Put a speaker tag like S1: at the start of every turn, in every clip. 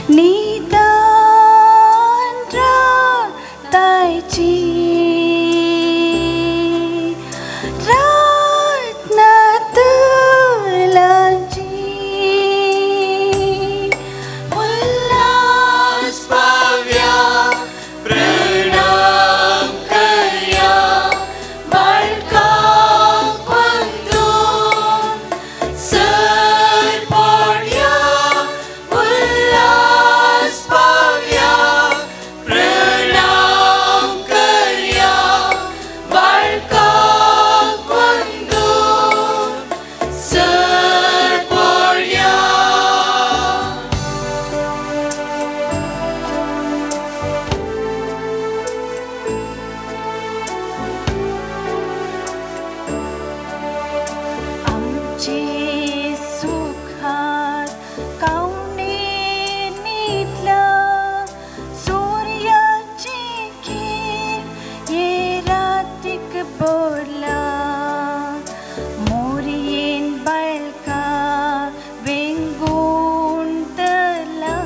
S1: निदान रातायची रत्नातलाची
S2: उल्हास पाव्या प्रणाम करया बाळकाक वंदून सर पडया उल्हास पाव्या प्रणाम करया बाळकाक वंदून सर पडया.
S1: आमचे सुखात कावणे न्हिदला सूर्याची खीर ये रातीक बोरला मोरयेन बाळका वेंगून धरला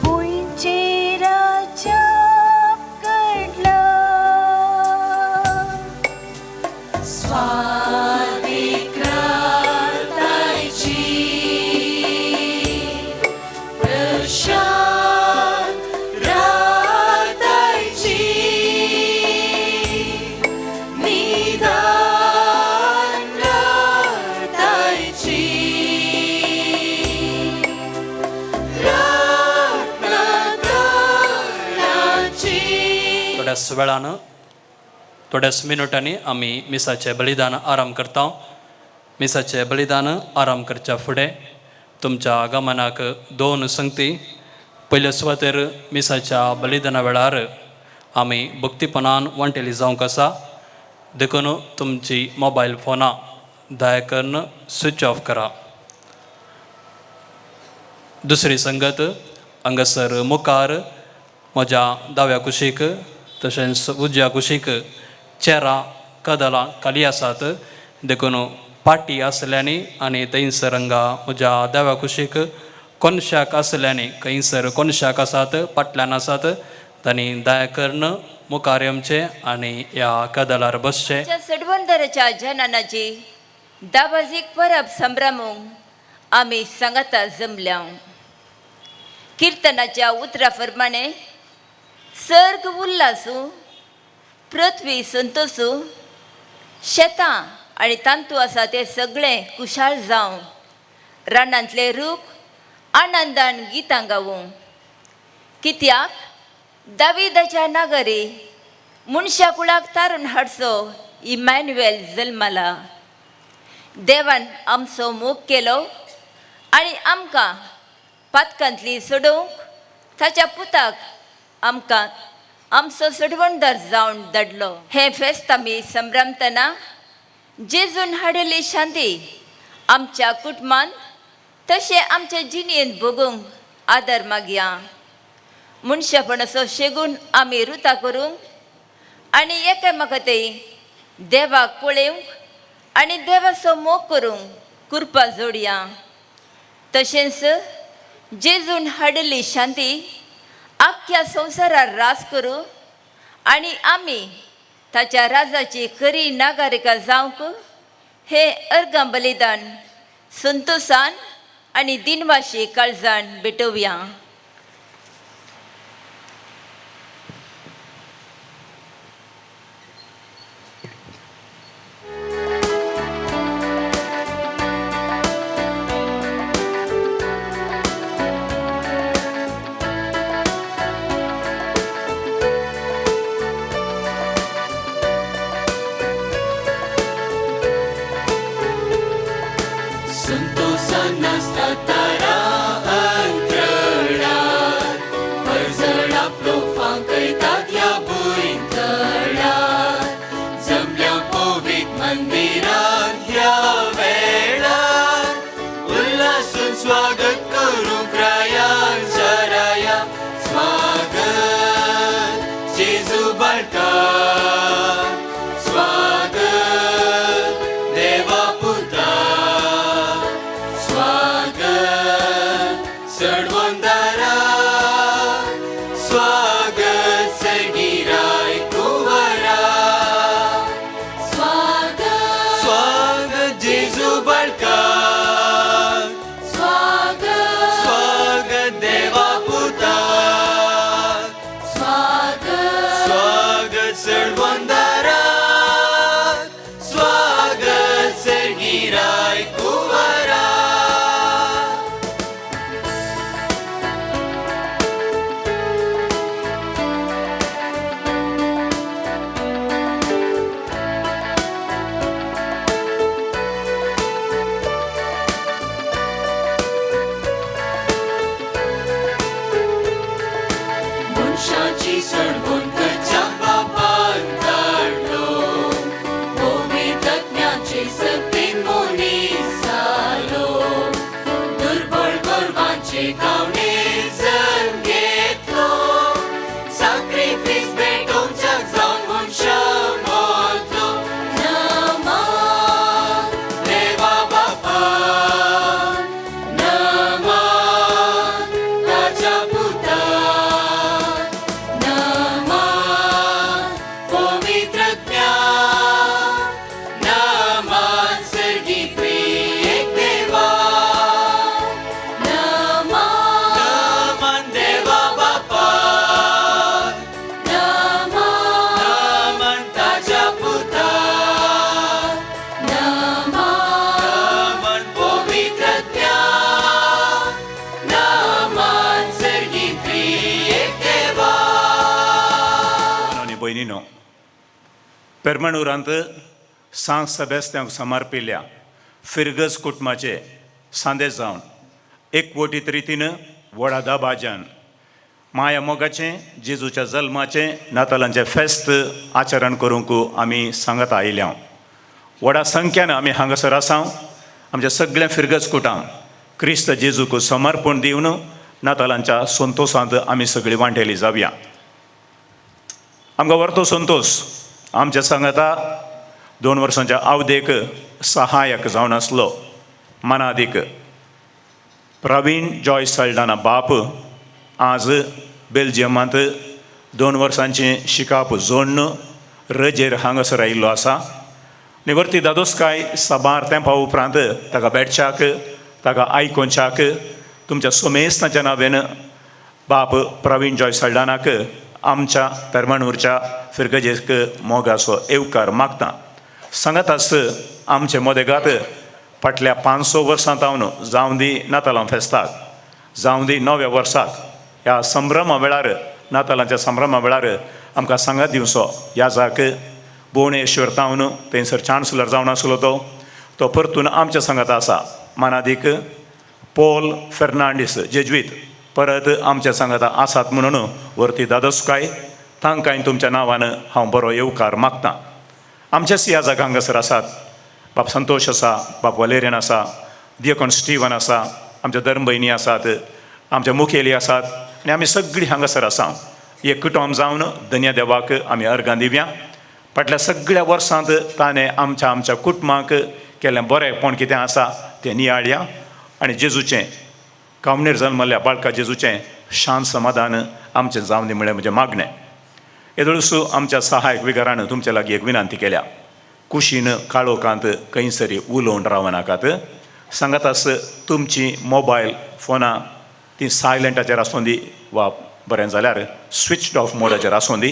S1: भुंयचेर अजाप घडला.
S2: स्वादिग्रतायची प्रशांत रातायची निदान रातायची रत्नतलाची.
S3: थोड्याच वेळान, थोड्याच मिनुटांनी आमी मिसाचें बलिदान आराम करता. मिसाचें बलिदान आराम करच्या फुडें तुमच्या आगमनाक दोन संगती. पयले सुवातेर मिसाच्या बलिदाना वेळार आमी भक्तीपणान वांटेली जावंक आसा, देखून तुमची मोबायल फोनां दया करून स्विच ऑफ करा. दुसरी संगत, हांगासर मुखार म्हज्या दाव्या कुशीक तशेंच उजव्या कुशीक चेरां कदलां खाली आसात, देखून पाटी आसल्यांनी आनी थंयसर हांगा म्हज्या दाव्या कुशीक कोनशाक आसल्यांनी खंयसर कोनशाक आसात, फाटल्यान आसात, तांणी दया करून मुखार येवचें आनी ह्या कदलार बसचें.
S4: आमच्या सडवंदराच्या जननाची दाबाजीक परब संभ्रमूंक आमी सांगाता जमल्या. किर्तनाच्या उतरा प्रमाणे सर्ग उल्लासू, पृथ्वी संतोसू, शेतां आनी तांतू आसा ते सगळे कुशाळ जावं, रानांतले रूख आनंदान गितां गावूं. कित्याक दाविदाच्या नागरी मनशा कुळाक तारून हाडचो इमॅन्युएल जल्माला. देवान आमचो मोग केलो आनी आमकां पातकांतली सोडोवंक ताच्या पुताक आमकां आमचो सोडवणदार जावन धाडलो. हें फेस्त आमी संभ्रमतना जेजून हाडिल्ली शांती आमच्या कुटुंबान तशें आमच्या जिणेंत भोगूंक आदार मागया. मनशापणाचो शेगून आमी रुता करूंक आनी एकामेकां देवाक पळोवंक आनी देवाचो मोग करूंक कृपा जोडया. तशेंच जेजून हाडिल्ली शांती आख्ख्या संवसारार राज करूं आनी आमी ताच्या राजाची खरी नागरिकां जावंक हे अर्गां बलिदान संतोसान आनी दिनवाशी काळजान भेटोवया.
S2: संतोषान नाचता तारा अंतरळांनी. चडवंदारा स्वागत सर्गीराय कुंवरा
S1: स्वागत
S2: स्वागत जेजू बाळका
S1: स्वागत
S2: स्वागत देवा पुता
S1: स्वागत
S2: स्वागत चडवंदारा स्वागत सर्गीराय कुंवरा. मनशाची सडवण करच्या बापान काडलो, पवित्रज्ञाचे सत्तेन मनीस जालो, दुर्बळ गोरवांचे गावणे जल्म घेतलो, साक्रिफीस भेटोवच्याक जावन मनशा मोतलो. नमा देवा बापा, नमा ताच्या पुता, नमा पवित्रज्ञा, नमा सर्गी त्रिएक देवा,
S1: नमा
S2: नमन देवा बापा,
S1: नमा
S2: नमन ताच्या पुता,
S1: नमा
S2: नमन पवित्रज्ञा, नमन सर्गी त्रिएक देवा.
S5: आनी भयणीनो, पेरमणुरांत सांत सेबेस्त्यांक समर्पिल्ल्या फिरगज कुटुंबाचे सांदे जावन एकवटीत रितीन व्हडा दबाज्यान माया मोगाचें जेजूच्या जल्माचें नातालांचें फेस्त आचरण करूंक आमी सांगत आयल्या. व्हडा संख्यान आमी हांगासर आसा. आमच्या सगळ्या फिरगज कुटांक क्रिस्त जेजूक समर्पण दिवन नातालांच्या संतोशांत आमी सगळीं वांटेली जावया. आमकां वर्तो संतोश आमच्या सांगाता 2 वर्सांच्या आवदेक सहायक जावन आसलो मनादीक प्रवीण जॉय सल्डाना बाप आज बेल्जियमांत 2 वर्सांचें शिकाप जोडून रजेर हांगासर आयिल्लो आसा. निवर्ती दादोसकाय साबार तेंपा उपरांत ताका भेटच्याक ताका आयकोनच्याक तुमच्या सोमेस्ताच्या नांवेन बाप प्रवीण जॉय सल्डानाक आमच्या पेरमाणूरच्या फिरगजेक मोगाचो येवकार मागता. सांगत आस आमचे मदेगात फाटल्या 500 वर्सां तावन जावं दी नातालां फेस्ताक, जावं दी नव्या वर्साक, ह्या संभ्रमा वेळार नातालांच्या संभ्रमा वेळार आमकां सांगात दिवचो ह्या जाक भुवनेश्वर तावन थंयसर चान्सलर जावन आसलो तो तो परतून आमच्या सांगात आसा. मानादीक पॉल फेर्नांडीस जेज्वीत परत आमच्या सांगाता आसात म्हणून वरती दादोसकाय तांकांय तुमच्या नांवान हांव बरो येवकार मागतां. आमच्या सियाजाक हांगासर आसात बाप संतोश आसा, बाप वलेरियन आसा, दियकॉन स्टिवन आसा, आमच्या धर्मभयणी आसात, आमच्या मुखेली आसात आनी आमी सगळीं हांगासर आसा. एक कुटुंब जावन धन्या देवाक आमी अर्गां दिवया. फाटल्या सगळ्या वर्सांत ताणें आमच्या आमच्या कुटुंबाक केल्लें बरेंपण कितें आसा तें नियाळया आनी जेजूचें कामणेर जल्मल्ल्या बाळका जेजूचें शांत समाधान आमचें जावं दी म्हळ्यार म्हजें मागणें. येदोळसू आमच्या सहायक विगारान तुमच्या लागीं एक विनंती केल्या, कुशीन काळोखांत खंयसरी उलोवन रावनाकात. सांगात आस तुमची मोबायल फोनां ती सायलंटाचेर आसूं दी वा बरें जाल्यार स्विच्ड ऑफ मोडाचेर आसूं दी.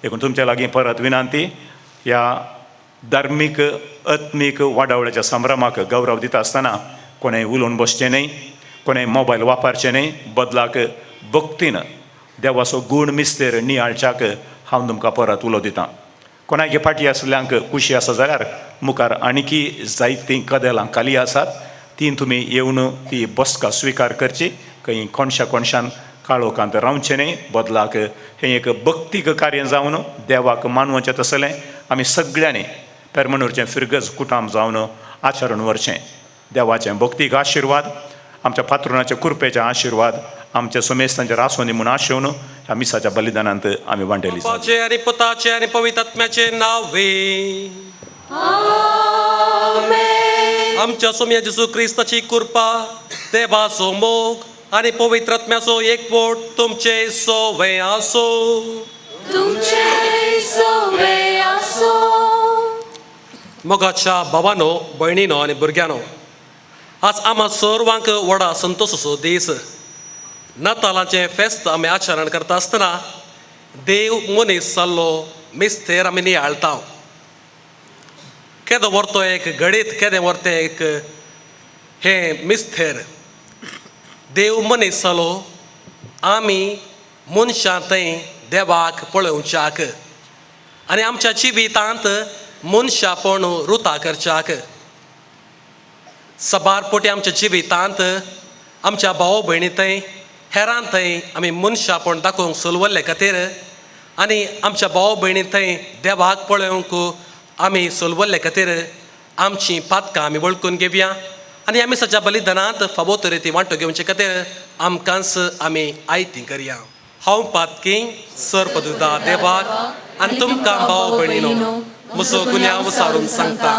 S5: देखून तुमच्या लागीं परत विनंती, ह्या धार्मीक आत्मीक वाडावळ्याच्या संभ्रमाक गौरव दिता आसतना कोणें उलोवन बसचें न्हय, कोणें मोबायल वापरचें न्हय, बदलाक भक्तीन देवाचो गूण मिस्तेर नियाळच्याक हांव तुमकां परत उलो दितां. कोणाकी फाटी आसल्यांक कुशी आसा जाल्यार मुखार आनीकी जायतीं कदेलां खाली आसात, ती तुमी येवन ती बसका स्विकार करची. खंय कोणशा कोणशान काळोखांत रावचें न्हय, बदलाक हें एक भक्तीक कार्य जावन देवाक मानवचें तसलें आमी सगळ्यांनी पेरमणूरचें फिरगज कुटाम जावन आचरण व्हरचें. देवाचें भक्तीक आशिर्वाद, आमच्या पात्रुणाचे कृपेचे आशिर्वाद आमच्या सोमेस्तांचेर आसूं दी म्हूण आशेवन ह्या मिसाच्या बलिदानांत आमी वांटेली.
S6: बापाचे आनी पुताचे आनी पवित्र आत्म्याचे नावे. आमच्या सोम्या जेजू क्रिस्ताची कृपा, देवाचो मोग आनी पवित्र आत्म्याचो एकवट तुमचे सोवे आसो.
S2: तुमचे सोवे आसो.
S6: मोगाच्या भावानो, भयणीनो आनी भुरग्यांनो, आज आमा सर्वांक व्हडा संतोसाचो दीस. नातालांचें फेस्त आमी आचरण करता आसतना देव मनीस जाल्लो मिस्तेर आमी नियाळटा. केदो व्हरतो एक घडीत, केदें व्हरतें एक हें मिस्तेर. देव मनीस जालो आमी मनशां थंय देवाक पळोवच्याक आनी आमच्या जिवितांत मनशापण रुता करच्याक. सबार पोटी आमच्या जिवितांत आमच्या भाव भयणी थंय, हेरां थंय आमी मनशापण दाखोवंक सोलवल्ले खातीर आनी आमच्या भाव भयणी थंय देवाक पळोवंक आमी सोलवल्ले खातीर आमची पातकां आमी वळखून घेवया आनी आमी सच्या बलिदानांत फावो तरेती वांटो घेवचे खातीर आमकांच आमी आयती करया. हांव पातकी सर पदुदा देवाक आनी तुमकां भाव भयणीनो म्हजो गुन्यांव सारून सांगता.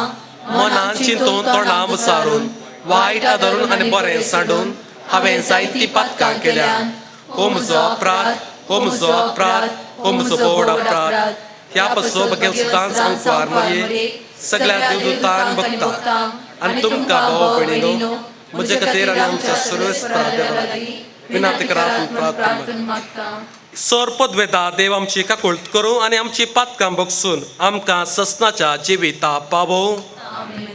S6: मनान चिंतून, तोंडां विचारून, वायट आदरून आनी बरें सांडून हांवें जायतीं पातकां केल्या. हो म्हजो अपराध, हो म्हजो अपराध, हो म्हजो बोड अपराध. ह्या पासून बगेल सुदांच अंकवार मरये, सगळ्या देवदूतान बघता आनी तुमकां भाव भयणीनो म्हजे खातीर आनी आमच्या सर्वेस्परा देवा विनाती करात प्रार्थना.
S2: मागता.
S6: सर पदवेदा देव आमची काकुळट करूं आनी आमची पातकां बगसून आमकां ससनाच्या जिविता पावोवं.
S2: आमेन.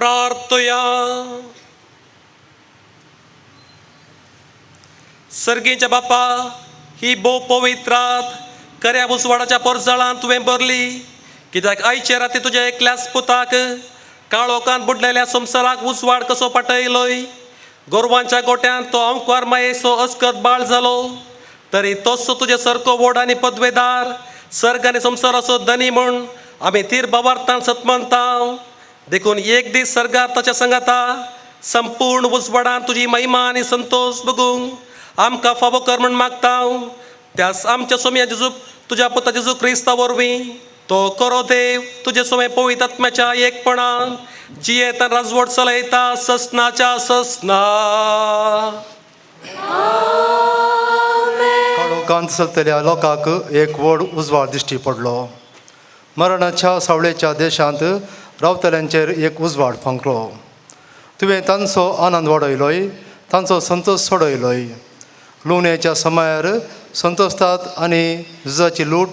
S6: प्रार्थया. सर्गीच्या बापा, ही भोव पवित्रात खऱ्या उजवाडाच्या पोरजळान तुवें भरली, कित्याक आयचे राती तुज्या एकल्याच पुताक काळोखान बुडलेल्या संवसाराक उजवाड कसो पाटयलोय. गोरवांच्या गोट्यांत तो अंकुर मायेचो अस्कत बाळ जालो, तरी तोच तुजे सारको व्हड आनी पदवेदार सर्ग आनी संवसाराचो धनी म्हूण आमी तीर बाबार्थान सतमनता. देखून एक दीस सर्गार ताच्या संगाता संपूर्ण उजवाडान तुजी महिमा आनी संतोश बगूंक आमकां फावो कर म्हूण मागता. त्यास आमच्या सोम्या जेजू तुज्या पुता जेजू क्रिस्ता वरवीं तो करो देव तुजे सोमे पवित्र आत्म्याच्या एकपणान जियेता राजवट चलयता ससनाच्या ससना.
S7: काळोखांत चलतल्या लोकांक एक व्हड उजवाड दिश्टी पडलो. मरणाच्या सावळेच्या देशांत रावतल्यांचेर एक उजवाड फांकलो. तुवें तांचो आनंद वाडयलोय, तांचो संतोश सोडयलोय. लुवणेच्या समयार संतोशतात आनी झुजाची लूट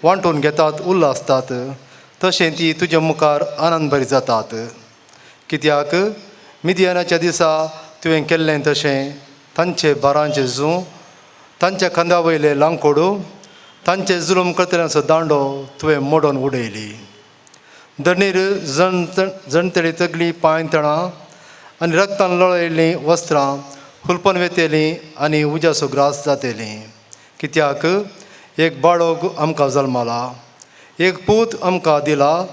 S7: वांटून घेतात उल्हासतात, तशें ती तुजे मुखार आनंद बरी जातात. कित्याक मिदियानाच्या दिसा तुवें केल्लें तशें तांचे बारांचे जूं, तांच्या खांदा वयले लांकोडू, तांचे जुलूम करतल्यांचो दांडो तुवें मोडून उडयली. धरणीर जण जणतली तगली पांय तणां आनी रक्तान लळयल्लीं वस्त्रां हुलपन वेतेलीं आनी उज्याचो ग्रास जातेलीं. कित्याक एक बाळोग आमकां जल्माला, एक पूत आमकां दिला,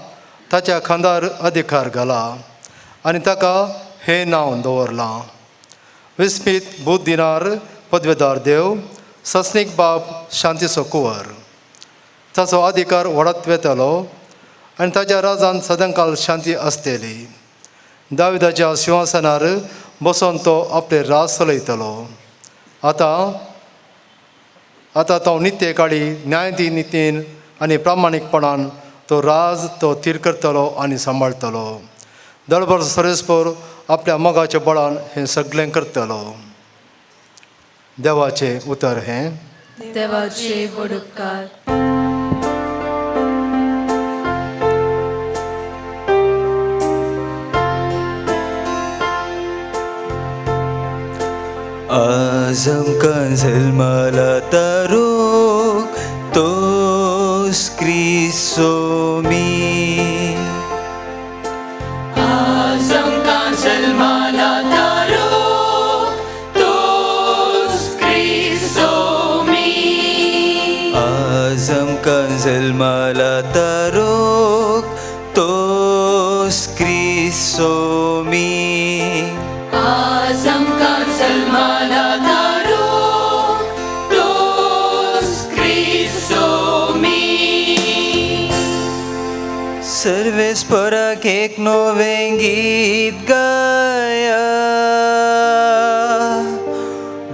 S7: ताच्या खांदार अधिकार घाला आनी ताका हें नांव दवरलां, विस्मीत बुद्धिनार पदवेदार देव, सस्नीक बाप, शांतीचो कुंवर. ताचो अधिकार वाडत वेतलो आनी ताच्या राजान सदांकाल शांती आसतली. दाविदाच्या सिंहासनार बसोन तो आपले राज चलयतलो. आतां आतां तो नित्य काळी न्यायती नितीन आनी प्रामाणीकपणान तो राज तो थीर करतलो आनी सांबाळतलो. दळभर सरेस्पोर आपल्या मोगाच्या बळान हें सगळें करतलो. देवाचें उतर हें.
S2: देवाचे व्हड उपकार.
S8: आज आमकां जल्मला तारूक तोस क्रिसोमी.
S2: आज आमकां जल्मला तारूक तोस क्रिसोमी.
S8: आज आमकां जल्मला तारूक तोस क्रिसोमी.
S2: आज आमकां जल्मला तारूक तोस क्रिसोमी.
S8: सर्वेस्पराक एक नवें गीत गाया,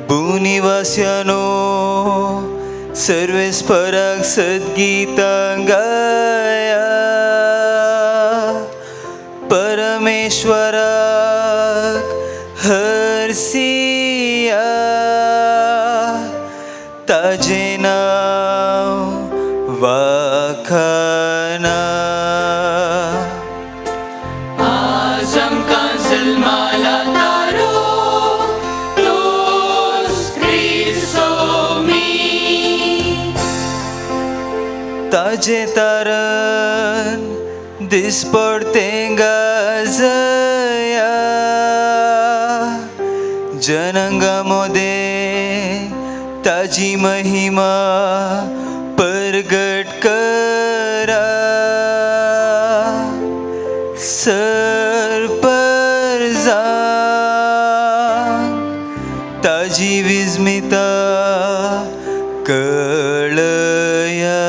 S8: भूनिवास्यानो सर्वेस्पराक सद्गीतां गाया. परमेश्वराक हरसिया, ताजें नांव वाखाना.
S2: आज आमकां जल्मला तारूक तोस क्रिसोमी.
S8: ताजें तारण दिसपडतें गाजया, जनंगा मोदें ताजी महिमा परगट करा. सरपरजा ताजी विस्मिता कळया.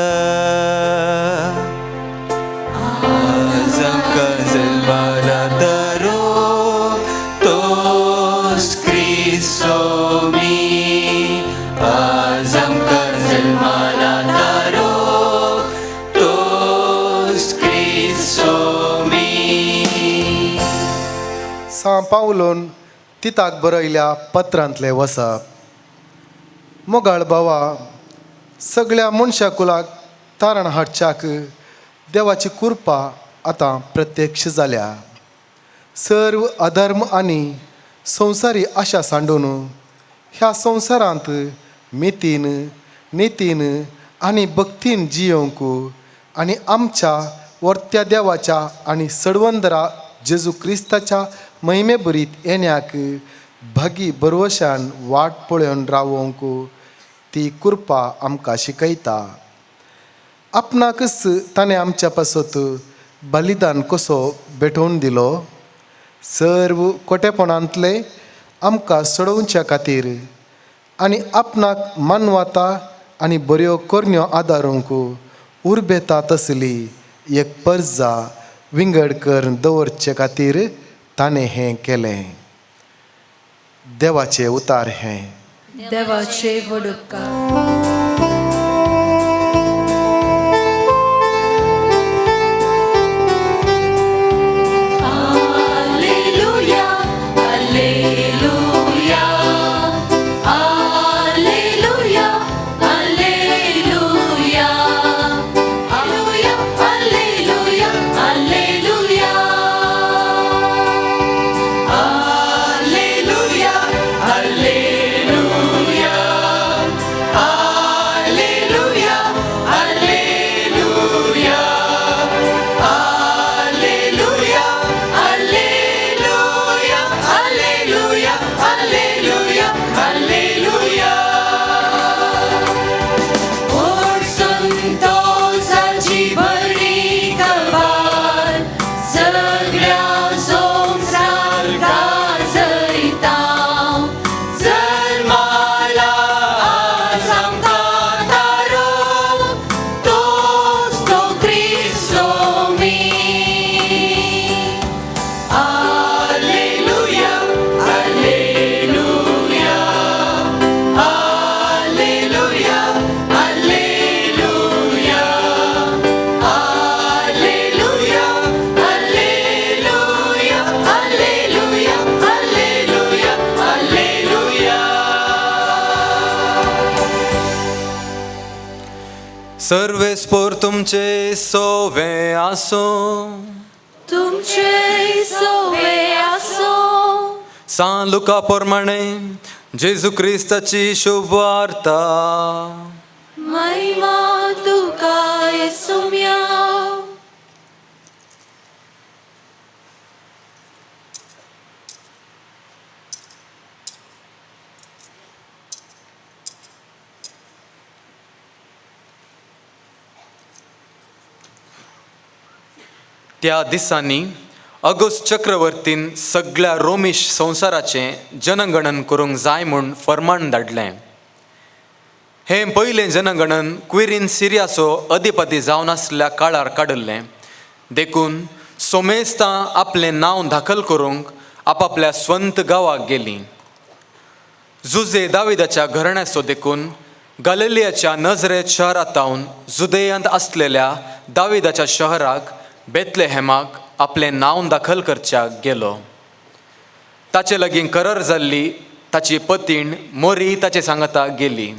S8: आज आमकां जल्मला तारूक तोस क्रिसोमी. आज आमकां जल्मला तारूक तोस क्रिसोमी.
S9: सां पावलोन तिताक बरयल्या पत्रांतलें वसप. मोगाळ भावा, सगळ्या मनशा कुलाक तारण हाडच्याक देवाची कृपा आतां प्रत्यक्ष जाल्या. सर्व अधर्म आनी संवसारी आशा सांडून ह्या संवसारांत मितीन नितीन आनी भक्तीन जियोवंक आनी आमच्या वर्त्या देवाच्या आनी सडवंदरा जेजू क्रिस्ताच्या महिमेभरीत येण्याक भागी बरवशान वाट पळोवन रावोवंक ती कृपा आमकां शिकयता. आपणाकच ताणें आमच्या पासत बलिदान कसो भेटोवन दिलो सर्व कोटेपणांतले आमकां सोडोवच्या खातीर आनी आपणाक मानवता आनी बऱ्यो करण्यो आदारूंक उर्बेता तसली एक परजा विंगड करून दवरचे खातीर ताणें हें केलें. देवाचें उतार हें.
S2: देवाचे व्हड उपकार.
S10: Alleluia, Alleluia, Alleluia, Alleluia, Alleluia, Alleluia, Alleluia, Alleluia, Alleluia, Alleluia, Alleluia, Alleluia, Alleluia, Alleluia, Alleluia, Alleluia. ओर संतोषाची बरी खबर सगळ्या संवसार गाजयता. जल्माला आज आमकां तारो तोच तो क्रिस्तोमी. Alleluia, Alleluia, Alleluia, Alleluia, Alleluia, Alleluia, Alleluia, Alleluia, Alleluia.
S8: सर्वेस्पोर तुमचे सोवे आसूं.
S2: तुमचे सोवे आसूं.
S8: सान लुका प्रमाणे जेजू क्रिस्ताची शुभ वार्ता.
S2: महिमा तुका येसुम्या.
S8: त्या दिसांनी अगस्ट चक्रवर्तीन सगळ्या रोमीश संवसाराचें जनगणन करूंक जाय म्हूण फर्माण धाडलें. हें पयलें जनगणन क्विरीन सिरियाचो अधिपती जावन आसल्या काळार काडिल्लें. देखून सोमेस्तां आपलें नांव दाखल करूंक आपापल्या स्वंत गांवाक गेलीं. जुजे दाविदाच्या घराण्याचो देखून गलिलियाच्या नजरेत शहरांत जुदेयांत आसलेल्या दाविदाच्या शहराक बेतलेहेमाक आपलें नांव दाखल करच्याक गेलो. ताचे लागीं करर जाल्ली ताची पतीण मोरी ताचे सांगाता गेली.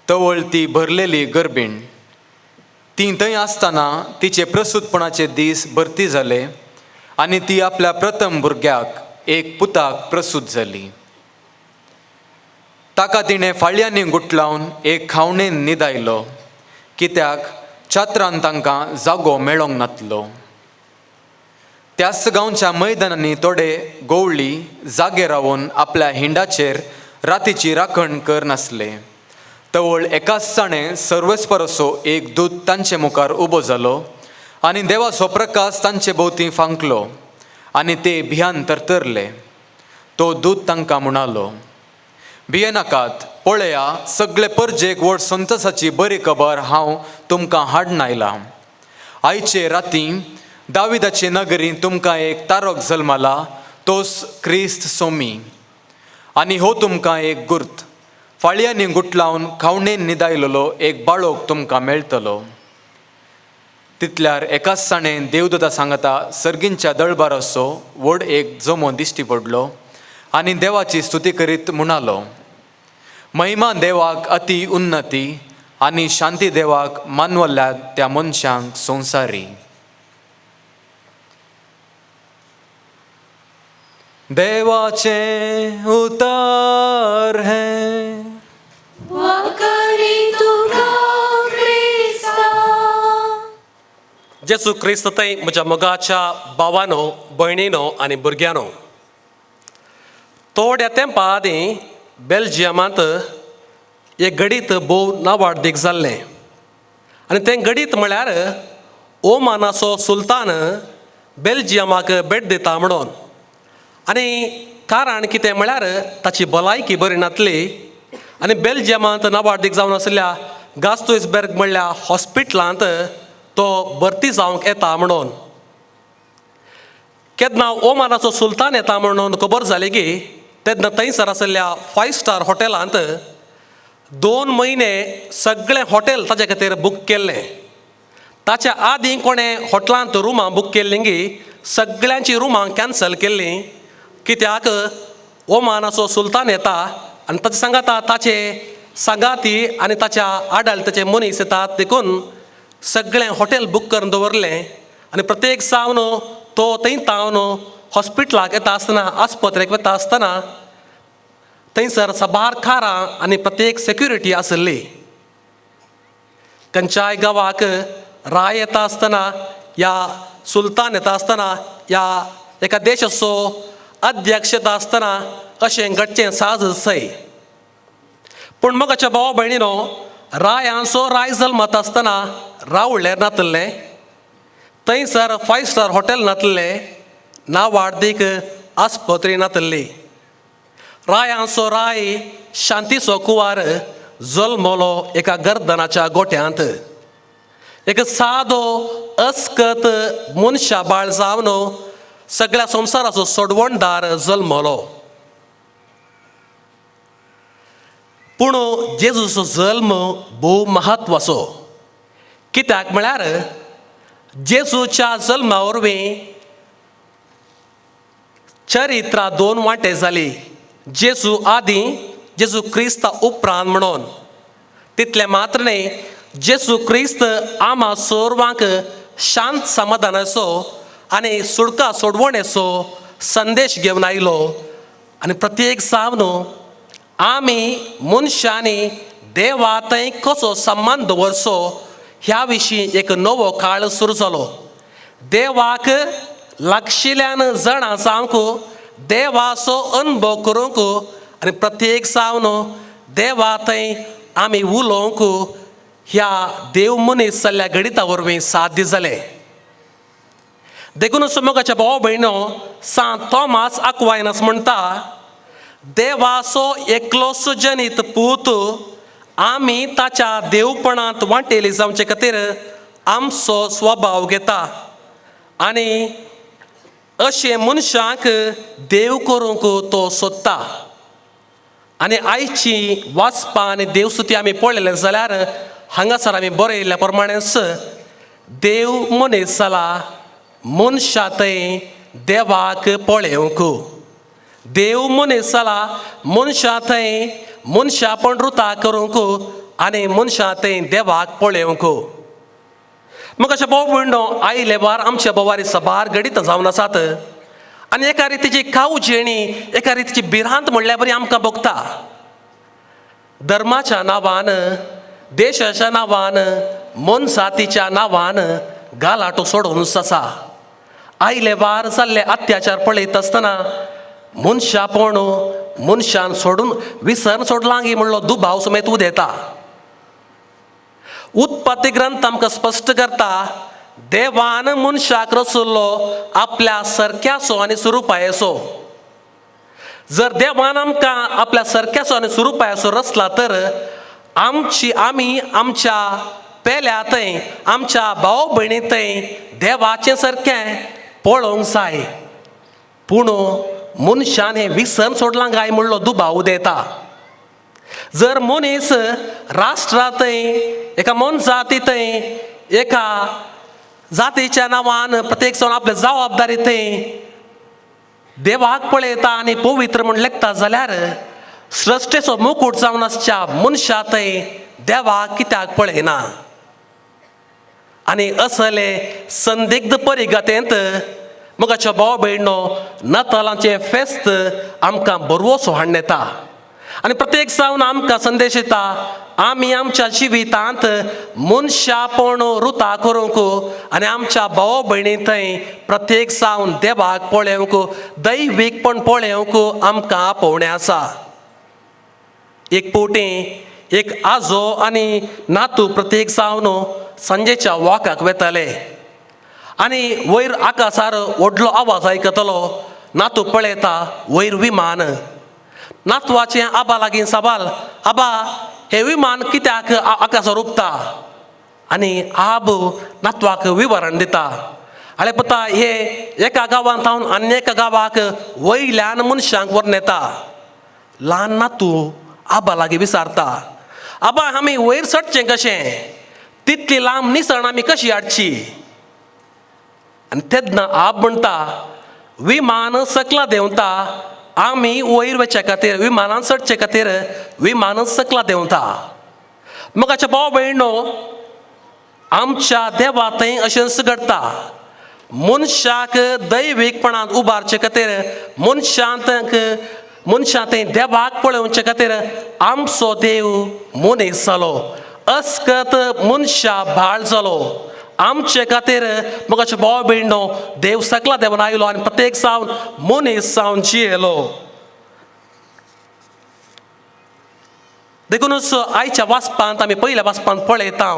S8: तवळ ती भरलेली गर्भीण. ती थंय आसतना तिचे प्रसूतपणाचे दीस भरती जाले आनी ती आपल्या प्रथम भुरग्याक एक पुताक प्रसूत जाली. ताका तिणें फाळयांनी गुटलावन एक खावणेन न्हिदायलो, कित्याक छात्रान तांकां जागो मेळोंक नातलो. त्याच गांवच्या मैदानांनी थोडे गवळी जागे रावन आपल्या हिंडाचेर रातीची राखण कर नासले. तवळ एकाच जाणें सर्वेस्परसो एक दूत तांचे मुखार उबो जालो आनी देवाचो प्रकाश तांचे भोंवती फांकलो आनी ते भियान तरतरले. तो दूत तांकां म्हणालो, भियेनाकात, पळया सगळे परजेक व्हड संतोसाची बरी खबर हांव तुमकां हाडून आयलां. आयचे राती दाविदाचे नगरी तुमकां एक तारक जल्मला, तोच क्रिस्त सोमी. आनी हो तुमकां एक गुर्त, फाळयांनी गुटलावन खावणेन न्हिदायलेलो एक बाळोक तुमकां मेळटलो. तितल्यार एकाच जाणें देवदूता सांगता सर्गींच्या दळबाराचो व्हड एक जमो दिश्टी पडलो आनी देवाची स्तुती करीत म्हणालो, महिमा देवाक अती उन्नती आनी शांती देवाक मानवल्या त्या मनशांक संवसारी. देवाचें उतर हें.
S2: वाखाणी तुका क्रिस्ता.
S6: जेजू क्रिस्त थंय म्हज्या मोगाच्या भावानो, भयणीनो आनी भुरग्यांनो, थोड्या तेंपा आदीं बेल्जियमांत एक घडीत भोव नावाडदीक जाल्लें आनी तें घडीत म्हळ्यार ओमानाचो सुलतान बेल्जियमाक भेट दिता म्हणून. आनी कारण कितें म्हळ्यार ताची भलायकी बरी नासली आनी बेल्जियमांत नावाडदीक जावन आशिल्ल्या गास्तुइसबर्ग म्हणल्या हॉस्पिटलांत तो भरती जावंक येता म्हणून. केन्ना ओमानाचो सुलतान येता म्हणून खबर जाली की तेन्ना थंयसर आशिल्ल्या फायव स्टार हॉटेलांत 2 म्हयने सगळें हॉटेल ताचे खातीर बूक केल्लें. ताच्या आदीं कोणें हॉटेलांत रुमां बूक केल्लीं गी सगळ्यांचीं रुमां कॅन्सल केल्लीं, कित्याक ओमानाचो सुलतान येता आनी ताचे सांगाता ताचे सांगाती आनी ताच्या आडळताचे मनीस येतात, देखून सगळें हॉटेल बूक करून दवरलें. आनी प्रत्येक जावन तो थंय तावन हॉस्पिटलाक येता आसतना, आस्पत्रेक वता आसतना थंयसर साबार कारां आनी प्रत्येक सेक्युरिटी आसली. खंयच्याय गांवाक राय येता आसतना या सुलतान येता आसतना या एका देशाचो अध्यक्ष येता आसतना अशें घडचें साज सय. पूण मोगाच्या भावा भयणीनो, रायांचो राय जल्मत आसतना रावळेर नातल्लें, थंयसर फायव स्टार हॉटेल नातल्लें, ना वाडदीक आस्पत्री नातल्ली. रायांचो राय शांतीचो कुवार जल्मलो एका गर्दनाच्या गोट्यांत, एक सादो अस्कत मनशा बाळ जावन सगळ्या संवसाराचो सोडवणदार जल्मलो. पूण जेजूचो जल्म भोव म्हत्वाचो, कित्याक म्हळ्यार जेजूच्या जल्मा वरवीं चरित्रा 2 वांटे जाली, जेजू आदीं, जेजू क्रिस्ता उपरांत म्हणून. तितलें मात्र न्हय, जेजू क्रिस्त आमा सर्वांक शांत समाधानाचो आनी सुडका सोडवणेचो संदेश घेवन आयलो. आनी प्रत्येक जावन आमी मनशांनी देवा थंय कसो सम्मान दवरचो ह्या विशीं एक नवो काळ सुरू जालो. देवाक लागशिल्ल्यान जाणा जावंक, देवाचो अनुभव करूंक आनी प्रत्येक जावन देवा थंय आमी उलोवंक ह्या देव मनीस जाल्ल्या गणिता वरवीं साध्य जालें. देखून मोगाच्या भाव भयणो, सांत थॉमास आक्वायनस म्हणटा, देवाचो एकलोच जनीत पूत आमी ताच्या देवपणांत वांटेली जावचे खातीर आमचो स्वभाव घेता आनी अशें मनशांक देव करूंक तो सोदता. आनी आयची वाचपां आनी देवस्तुती आमी पळयलें जाल्यार हांगासर आमी बरयल्ल्या प्रमाणेच देव मनीस जाला मनशा थंय देवाक पळोवंक, देव मनीस जाला मनशा थंय मनशापण रुता करूंक आनी मनशा थंय देवाक पळोवंक. मग अशें भोव भयणो, आयले वार आमच्या बोवारी साबार घडीत जावन आसात आनी एका रितीची कावजेणी, एका रितीची भिरांत म्हणल्यार बरी आमकां भोगता. धर्माच्या नांवान, देशाच्या नांवान, मनजातीच्या नांवान गालाटो सोडून आसा. आयले वार जाल्ले अत्याचार पळयत आसतना मनशापण मनशान सोडून विसर सोडलां गी म्हणलो दुबाव समेत उदेता. उत्पत्ती ग्रंथ आमकां स्पश्ट करता, देवान मनशाक रचल्लो आपल्या सरक्याचो आनी सुरुपायेचो. जर देवान आमकां आपल्या सरक्याचो आनी सुरुपायेचो रचला तर आमची आमी आमच्या पेल्या थंय, आमच्या भाव भयणी थंय देवाचें सारकें पळोवंक जाय. पूण मनशान हें विसर सोडलां काय म्हणलो दुबाव उदेता. जर मनीस राष्ट्रा थंय, एका मनजाती थंय, एका जातीच्या नांवान प्रत्येक जावन आपल्या जबाबदारी थंय देवाक पळयता आनी पवित्र म्हूण लेखता जाल्यार सृश्टेचो मुकूट जावन आसच्या मनशा थंय देवाक कित्याक पळयना? आनी असले संदिग्ध परिगतेंत मोगाच्या भाव भयणो, नातालांचें फेस्त आमकां बरवसो हाडून येता आनी प्रत्येक जावन आमकां संदेश येता, आमी आमच्या जिवितांत मनशापण रुता करूंक आनी आमच्या भाव भयणी थंय प्रत्येक जावन देवाक पळोवंक, दैवीकपण पळोवंक आमकां आपोवणें आसा. एक पोटी एक आजो आनी नातू प्रत्येक जावन सांजेच्या वाकाक वेताले आनी वयर आकासार व्हडलो आवाज आयकतलो. नातू पळयता, वयर विमान. नातवाचें आबा लागीं सवाल, आबा हें विमान कित्याक आकासार उबता? आनी आब नातवाक विवरण दिता, आळे पुता, हे एका गांवांत थावन आनी एका गांवाक वयल्यान मनशांक व्हरून येता. ल्हान नातू आबा लागीं विचारता, आबा आमी वयर चडचें कशें? तितली लांब निसण आमी कशी हाडची? आनी तेन्ना आब म्हणटा, विमान सकला देंवता, आमी वयर वचचे खातीर, विमानान चडचे खातीर विमान सकला देंवता. मोगाच्या भाव भयणो, आमच्या देवा थंय अशेंच घडटा. मनशाक दैवीकपणान उबारचे खातीर, मनशांत मनशां थंय देवाक पळोवचे खातीर आमचो देव मनीस जालो, अस्कत मनशा बाळ जालो आमचे खातीर. मोगाचे भाव भयणो, देव सकला देवान आयलो आनी प्रत्येक जावन मनीस जावन जियेलो. देखूनच आयच्या वाचपांत आमी पयल्या वाचपांत पळयता,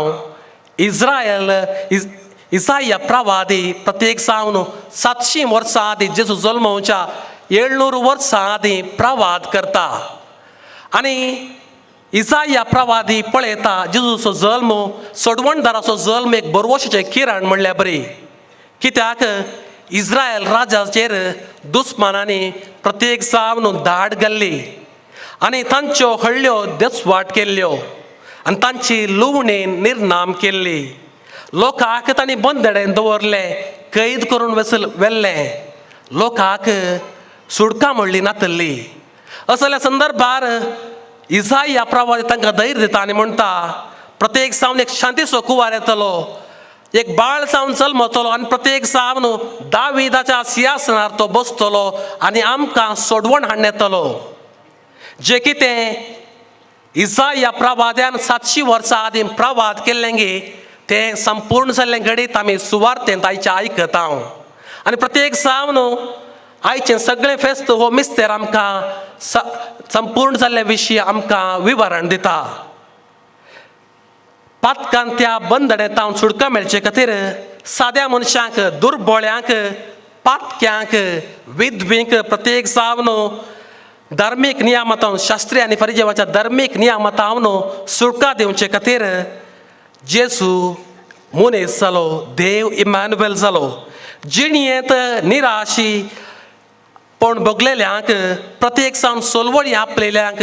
S6: इस्रायल इसाया प्रवादी प्रत्येक जावन 700 वर्सां आदीं, जेजू जल्मवच्या 700 वर्सां आदीं प्रवाद करता. आनी इसाया प्रवादी पळयता जेजूचो जल्म, सोडवणदाराचो जल्म एक बरवशेचें किरण म्हणल्यार बरी. कित्याक इस्रायल राजाचेर दुस्मानांनी प्रत्येक जावन धाड घाल्ली आनी तांच्यो हळ्ळ्यो देसवाट केल्ल्यो आनी तांची लुवणी निर्नाम केल्ली. लोकांक तांणी बंदडेन दवरले, कैद करून वेल्ले, लोकांक सुडकां म्हणली नातल्ली. असल्या संदर्भार इसाया प्रवादी तांकां धैर्य दिता आनी म्हणटा, प्रत्येक जावन एक शांतीचो कुवार येतलो, एक बाळ जावन जल्मतलो आनी प्रत्येक जावन दाविदाच्या सिंहासनार तो बसतलो आनी आमकां सोडवण हाडून येतलो. जे कितें इसाया प्रवाद्यान 700 वर्सां आदीं प्रवाद केल्लें गे तें संपूर्ण जाल्लें घडीत आमी सुवार्तेंत आयचें आयकता. आनी प्रत्येक जावन आयचें सगळें फेस्त हो मिस्तेर आमकां संपूर्ण जाल्ल्या विशीं आमकां विवरण दिता. पातकान त्या बंदडेंत सुटका मेळचे खातीर साद्या मनशांक, दुर्बळ्यांक, पातक्यांक, विधवींक प्रत्येक जावन धार्मीक नियामतावन, शास्त्रीय आनी फरिजेवाच्या धार्मीक नियामतावन सुटका दिवचे खातीर जेजू मनीस जालो, देव इमानुएल जालो. जिणयेंत निराशी पण भोगलेल्यांक, प्रत्येक जावन सोलवणी आपलेल्यांक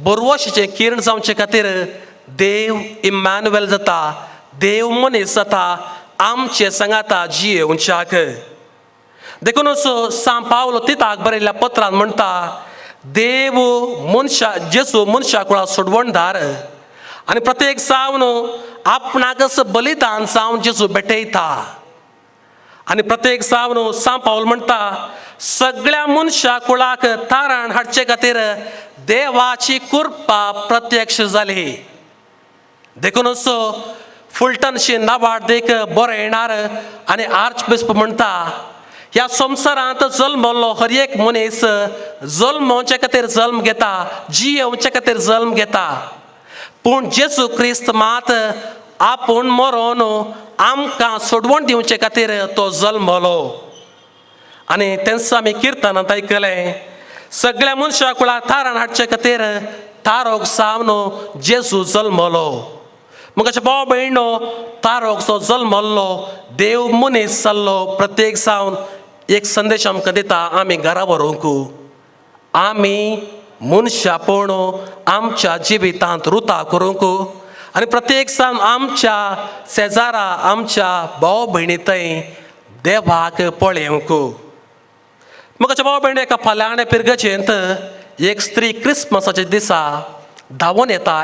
S6: बरवशीचें किरण जावचे खातीर देव इमानुएल जाता, देव मनीस जाता आमचे सांगाता जियेवच्याक. देखूनच सांत पावलो तिताक बरयल्ल्या पत्रान म्हणटा, देव मनशा जेजू मनशा कुळा सोडवणदार आनी प्रत्येक जावन आपणाकच बलिदान जावन जेजू भेटयता. आनी प्रत्येक जावन सांत पावल म्हणटा, सगळ्या मनशा कुळाक तारण हाडचे खातीर देवाची कृपा प्रत्यक्ष जाली. देखूनच फुलटनशी नावार्दीक बरें येणार आनी आर्च बिस्प म्हणटा, ह्या संवसारांत जल्मल्लो हर एक मनीस जल्मोवचे खातीर जल्म घेता, जियेवचे खातीर जल्म घेता, पूण जेजू क्रिस्त मात आपूण मरोन आमकां सोडवण दिवचे खातीर तो जल्मलो. आनी तेंच आमी किर्तनांत आयकलें, सगळ्या मनशा कुळाक तारण हाडचे खातीर तारोक सावन जेजू जल्मलो. मोगाचे भाव भयणो, तारोक जो जल्मल्लो देव मनीस जाल्लो प्रत्येक जावन एक संदेश आमकां दिता, आमी घरा व्हरूंक, आमी मनशापण आमच्या जिवितांत रुता करूंक आनी प्रत्येक जावन आमच्या शेजारा, आमच्या भाव भयणी थंय देवाक पळोवंक. मोगाच्या भाव भयणी, एका फाल्यांणे पिरगचेंत एक स्त्री क्रिसमसाच्या दिसा धांवून येता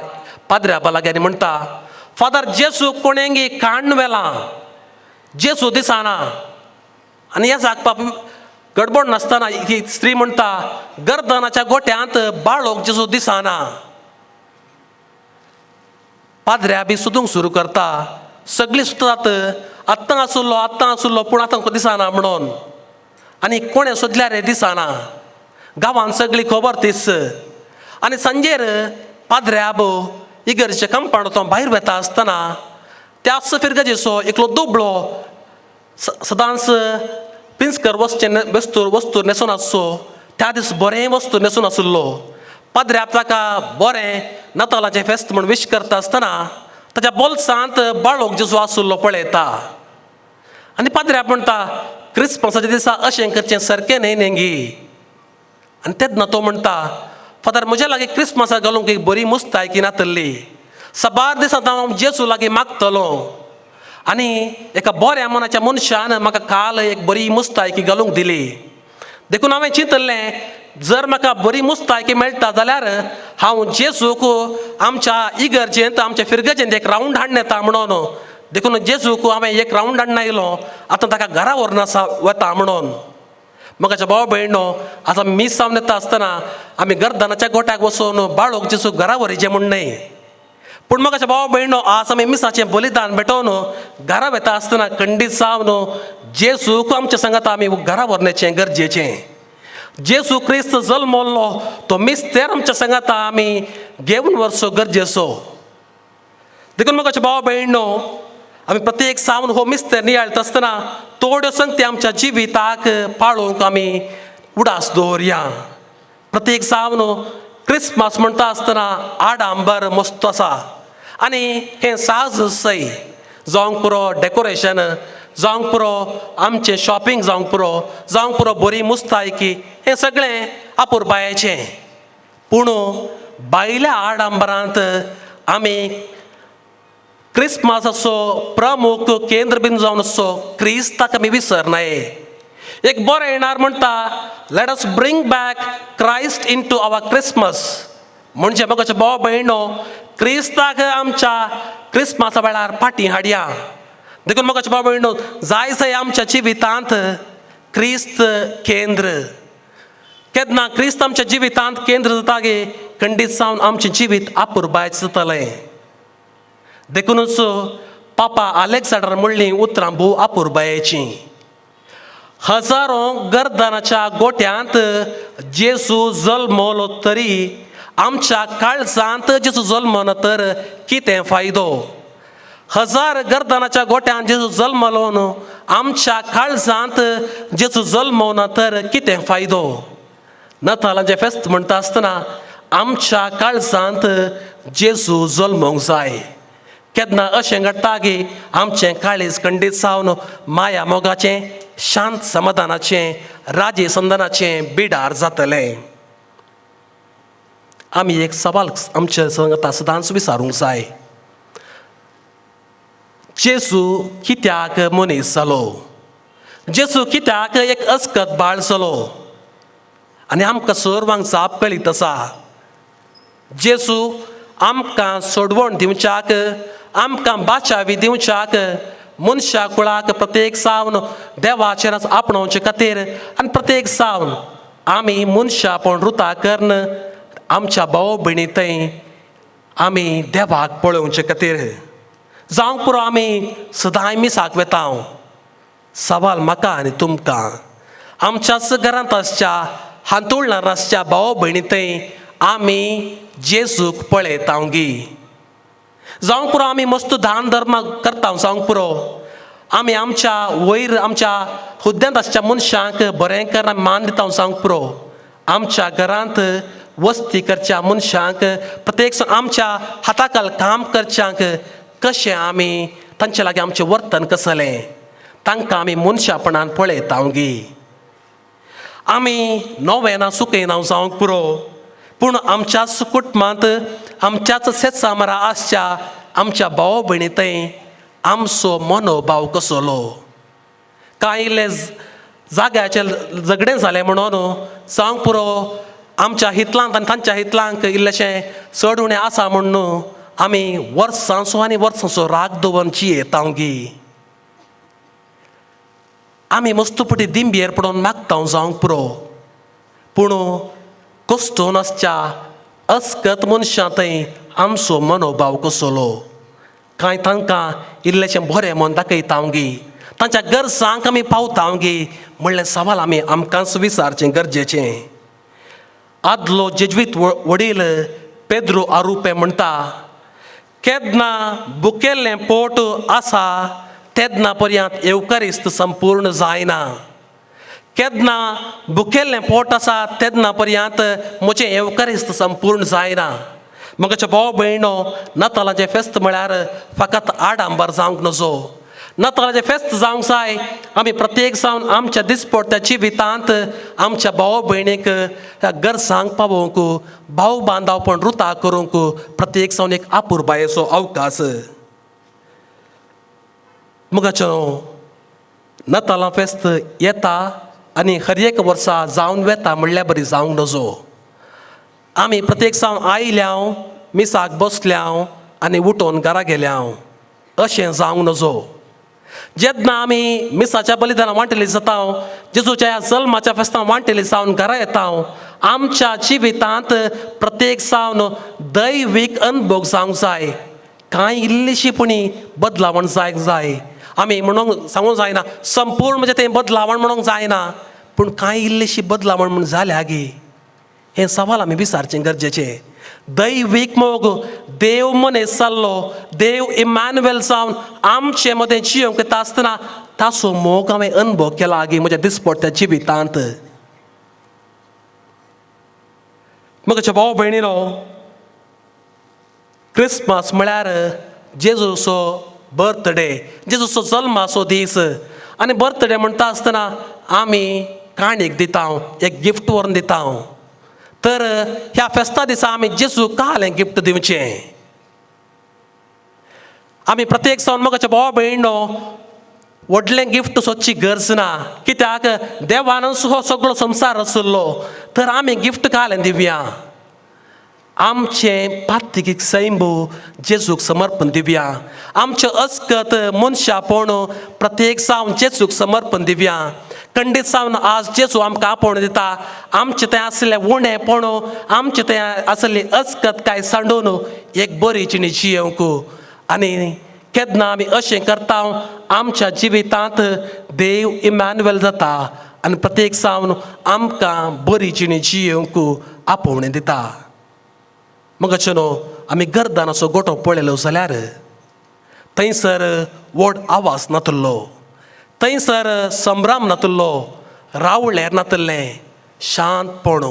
S6: पाद्र्या लागीं आनी म्हणटा, फादर जेजू कोणेंगी काण्ण व्हेलां, जेजू दिसना. आनी ह्या जागपाक गडबड नासतना ही स्त्री म्हणटा, गर्दनाच्या गोट्यांत बाळोक जेजू दिसना. पाद्र्या बी सोदूंक सुरू करता, सगळीं सोदतात, आत्तां आसुल्लो आत्तां आसुल्लो पूण आतां दिसना म्हणून. आनी कोणें सोदल्यार रे दिसना. गांवांत सगळी खबर तीच. आनी सांजेर पाद्र्याब इगर्जेच्या कंपाउंड तो भायर वता आसतना त्याच फिरगजेचो एकलो दुबळो सदांच पिंजकर वचचें वस्तू वस्तू न्हेसून आसचो, त्या दीस बरें वस्तू न्हेसून आशिल्लो. पाद्र्याब ताका बरें नातालाचें फेस्त म्हूण विश करता आसतना ताच्या बोल्सांत बाळोक जेजू आशिल्लो पळयता. आनी पाद्र्याब म्हणटा, क्रिसमसाच्या दिसा अशें करचें सारकें न्हय न्ही. आनी तेन्ना तो म्हणटा, फादर म्हज्या लागीं क्रिसमसाक घालूंक एक बरी मुस्तायकी नातल्ली, साबार दिसां हांव जेजू लागीं मागतलो आनी एका बऱ्या मनाच्या मनशान म्हाका काल एक बरी मुस्तायकी घालूंक दिली, देखून हांवें चिंतलें जर म्हाका बरी मुस्तायकी मेळटा जाल्यार हांव जेजूक आमच्या इगर्जेंत आमच्या फिरगजेंत एक रावंड हाडून येता म्हणून. देखून जेजूक हांवें एक रावंड हाडून आयलो, आतां ताका घरा व्हरून आसा वता म्हणून. मगाच्या भाव भयणो, आतां मीस जावन येता आसतना आमी गर्दनाच्या गोट्याक वचून बाळोक जेजू घरा व्हरिचें म्हूण न्हय, पूण मगाच्या भाव भयणो आज आमी मिसाचें बलिदान भेटोवन घरा वता आसतना खंडीत जावन जेजूक आमच्या सांगात आमी घरा व्हरण्याचें गरजेचें. जेजू क्रिस्त जल्मल्लो तो मिस्तेर आमच्या सांगाता आमी घेवन व्हरचो गरजेचो. देखून मगाच्या भाव भयणो, आमी प्रत्येक सावन हो मिस्तेर नियाळटा आसतना थोड्यो संगती आमच्या जिविताक पाळोवंक आमी उडास दवरया. प्रत्येक सावन क्रिसमस म्हणटा आसतना आडांबर मस्त आसा आनी हें साज सय जावंक पुरो, डेकोरेशन जावंक पुरो, आमचें शॉपिंग जावंक पुरो, जावंक पुरो बरी मुस्तायकी, हें सगळें आपुरबायेचें. पूण भायल्या आडंबरांत आमी क्रिसमसाचो प्रमुख केंद्रबिंदू जावन आसचो क्रिस्ताक आमी विसरनाय. एक बरें येणार म्हणटा, let us bring back Christ into our Christmas. म्हणजे म्हाका भाव भयणो, क्रिस्ताक आमच्या क्रिसमसा वेळार फाटीं हाडया. देखून म्हाका भाव भयणो, जाय जाय आमच्या जिवितांत क्रिस्त केंद्र. केन्ना क्रिस्त आमच्या जिवितांत केंद्र जाता गे, खंडीत जावन आमचें जिवीत आपुरबायच जातलें. देखूनच पापा अलेक्झांडर म्हणलीं उतरां भोव आपुरबायेचीं. हजारो गर्दनाच्या गोट्यांत जेजू जल्मलो तरी आमच्या काळजांत जेजू जल्मना तर कितें फायदो. हजार गर्दनाच्या गोट्यांत जेजू जल्मलो न्हू, आमच्या काळजांत जेजू जल्मना तर कितें फायदो. नातालांचें फेस्त म्हणटा आसतना आमच्या काळजांत जेजू जल्मोंक जाय. केन्ना अशें घडटा की आमचें काळीज खंडीत जावन माया मोगाचें, शांत समाधानाचें, राजी संदनाचें बिडार जातलें. आमी एक सवाल आमच्या संगता सदांच विचारूंक जाय, जेजू कित्याक मनीस जालो, जेजू कित्याक एक अस्कत बाळ जालो. आनी आमकां सर्वांक जाप कळीत आसा, जेजू आमकां सोडवण दिवच्याक, आमकां बाचावी दिवच्याक, मनशा कुळाक प्रत्येक सावन देवाचेर आपणोवचे खातीर आनी प्रत्येक सावन आमी मनशापण रुता करून आमच्या भाव भयणी थंय आमी देवाक पळोवचे खातीर. जावंक पुरो आमी सदांय मिसाक वेता. सवाल म्हाका आनी तुमकां, आमच्याच घरांत आसच्या हांतुळणार आसच्या भाव भयणी थंय आमी जेजूक पळयता गी. जावंक पुरो आमी मस्त दान धर्म करता, जावंक पुरो आमी आमच्या वयर आमच्या हुद्द्यांत आसच्या मनशांक बरें करून मान दिता, जावंक पुरो आमच्या घरांत वस्ती करच्या मनशांक, प्रत्येक आमच्या हाताखाल काम करच्यांक कशें आमी तांचे लागीं आमचें वर्तन कसलें, तांकां आमी मनशापणान पळयता गी. आमी नवें सुकयना जावंक पुरो, पूण आमच्याच कुटुंबांत आमच्याच शेतसामरा आसच्या आमच्या भाव भयणी थंय आमचो मनोभाव कसलो. कांय इल्ले जाग्याचें झगडें जालें म्हणून जावंक पुरो आमच्या हितलांक आनी तांच्या हितलांक इल्लेशें चड उणें आसा म्हूण आमी वर्सांचो आनी वर्सांचो राग दवरून जियेता गी. आमी मस्तुपटी दिंबेर पडोन मागता जावंक पुरो, पूण कश्टून आसच्या अस्कत मनशां थंय आमचो मनोभाव कसलो? कांय तांकां इल्लेशें बरें म्हूण दाखयता गी, तांच्या गरजांक आमी पावता गी म्हणलें सवाल आमी आमकांच विचारचें गरजेचें. आदलो जेज्वीत वडील पेद्रो आरुपे म्हणटा, केन्ना बुकेल्लें पोट आसा तेन्ना पर्यंत येवकारिस्त संपूर्ण जायना. केन्ना बुकेल्लें पोट आसा तेन्ना पर्यंत म्हजें येवकारिस्त संपूर्ण जायना. म्हज्या भाव भयणो, नातालाचें फेस्त म्हळ्यार फकत आडंबर जावंक नजो. नातालाचें फेस्त जावंक जाय आमी प्रत्येक जावन आमच्या दिसपडट्या जिवितांत आमच्या भाव भयणीक ह्या गरजांक पावोवंक, भाव बांदावपण रुता करूंक प्रत्येक जावन एक आपुरबायेचो अवकाश. मुगाचो नातालां फेस्त येता आनी हर एक वर्सा जावन वेता म्हणल्यार बरी जावंक नजो. आमी प्रत्येक जावन आयल्या, मिसाक बसल्या आनी उठोवन घरा गेल्या अशें जावंक नजो. जेन्ना आमी मिसाच्या बलिदानां वांटेली जाता, जेजूच्या ह्या जल्माच्या फेस्तां वांटेली जावन घरा येता, आमच्या जिवितांत प्रत्येक जावन दैवीक अनुभव जावंक जाय. कांय इल्लीशी पुणी बदलावण जायक जाय. आमी म्हणूंक सांगूंक जायना संपूर्ण म्हणजे तें बदलावण म्हणूंक जायना, पूण कांय इल्लीशी बदलावण म्हूण जाल्या गी हें सवाल आमी विचारचें गरजेचें. दैवीक मोग, देव मनीस जाल्लो, देव इमानुएल जावन आमचे मदें जियोंक येता आसतना ताचो मोग हांवें अनुभव केला गी म्हज्या दिसपडट्या जिवितांत. म्हज्या भाव भयणीनो, क्रिसमस म्हळ्यार जेजूचो बर्थडे, जेजूचो जल्माचो दीस. आनी बर्थडे म्हणटा आसतना आमी काणीक दिता, एक गिफ्ट व्हरून दिता. तर ह्या फेस्ता दिसा आमी जेजूक कालें गिफ्ट दिवचें. आमी प्रत्येक जावन मोगाच्या भाव भयणो व्हडलें गिफ्ट सोदची गरज ना, कित्याक देवानूच हो सगळो संवसार आशिल्लो. तर आमी गिफ्ट कालें दिवया, आमचें पात्तिकीक सैंबू जेजूक समर्पण दिवया, आमचें अस्कत मनशापण प्रत्येक जावन जेजूक समर्पण दिवया. खंडीत जावन आज जेजू आमकां आपोवण दिता, आमचें थंय आशिल्लें उणेपण, आमचें थंय आशिल्ली अस्कत काय सांडून एक बरी जिणी जियेवंक. आनी केन्ना आमी अशें करता आमच्या जिवितांत देव इमानुएल जाता आनी प्रत्येक जावन आमकां बरी जिणी जियेवंक आपोवणें दिता. मगाचें न्हू आमी गर्दानाचो गोटो पळयलो जाल्यार थंयसर व्हड आवाज नातलो, थंयसर संभ्रम नातलो, रावळेर नातलें, शांतपण.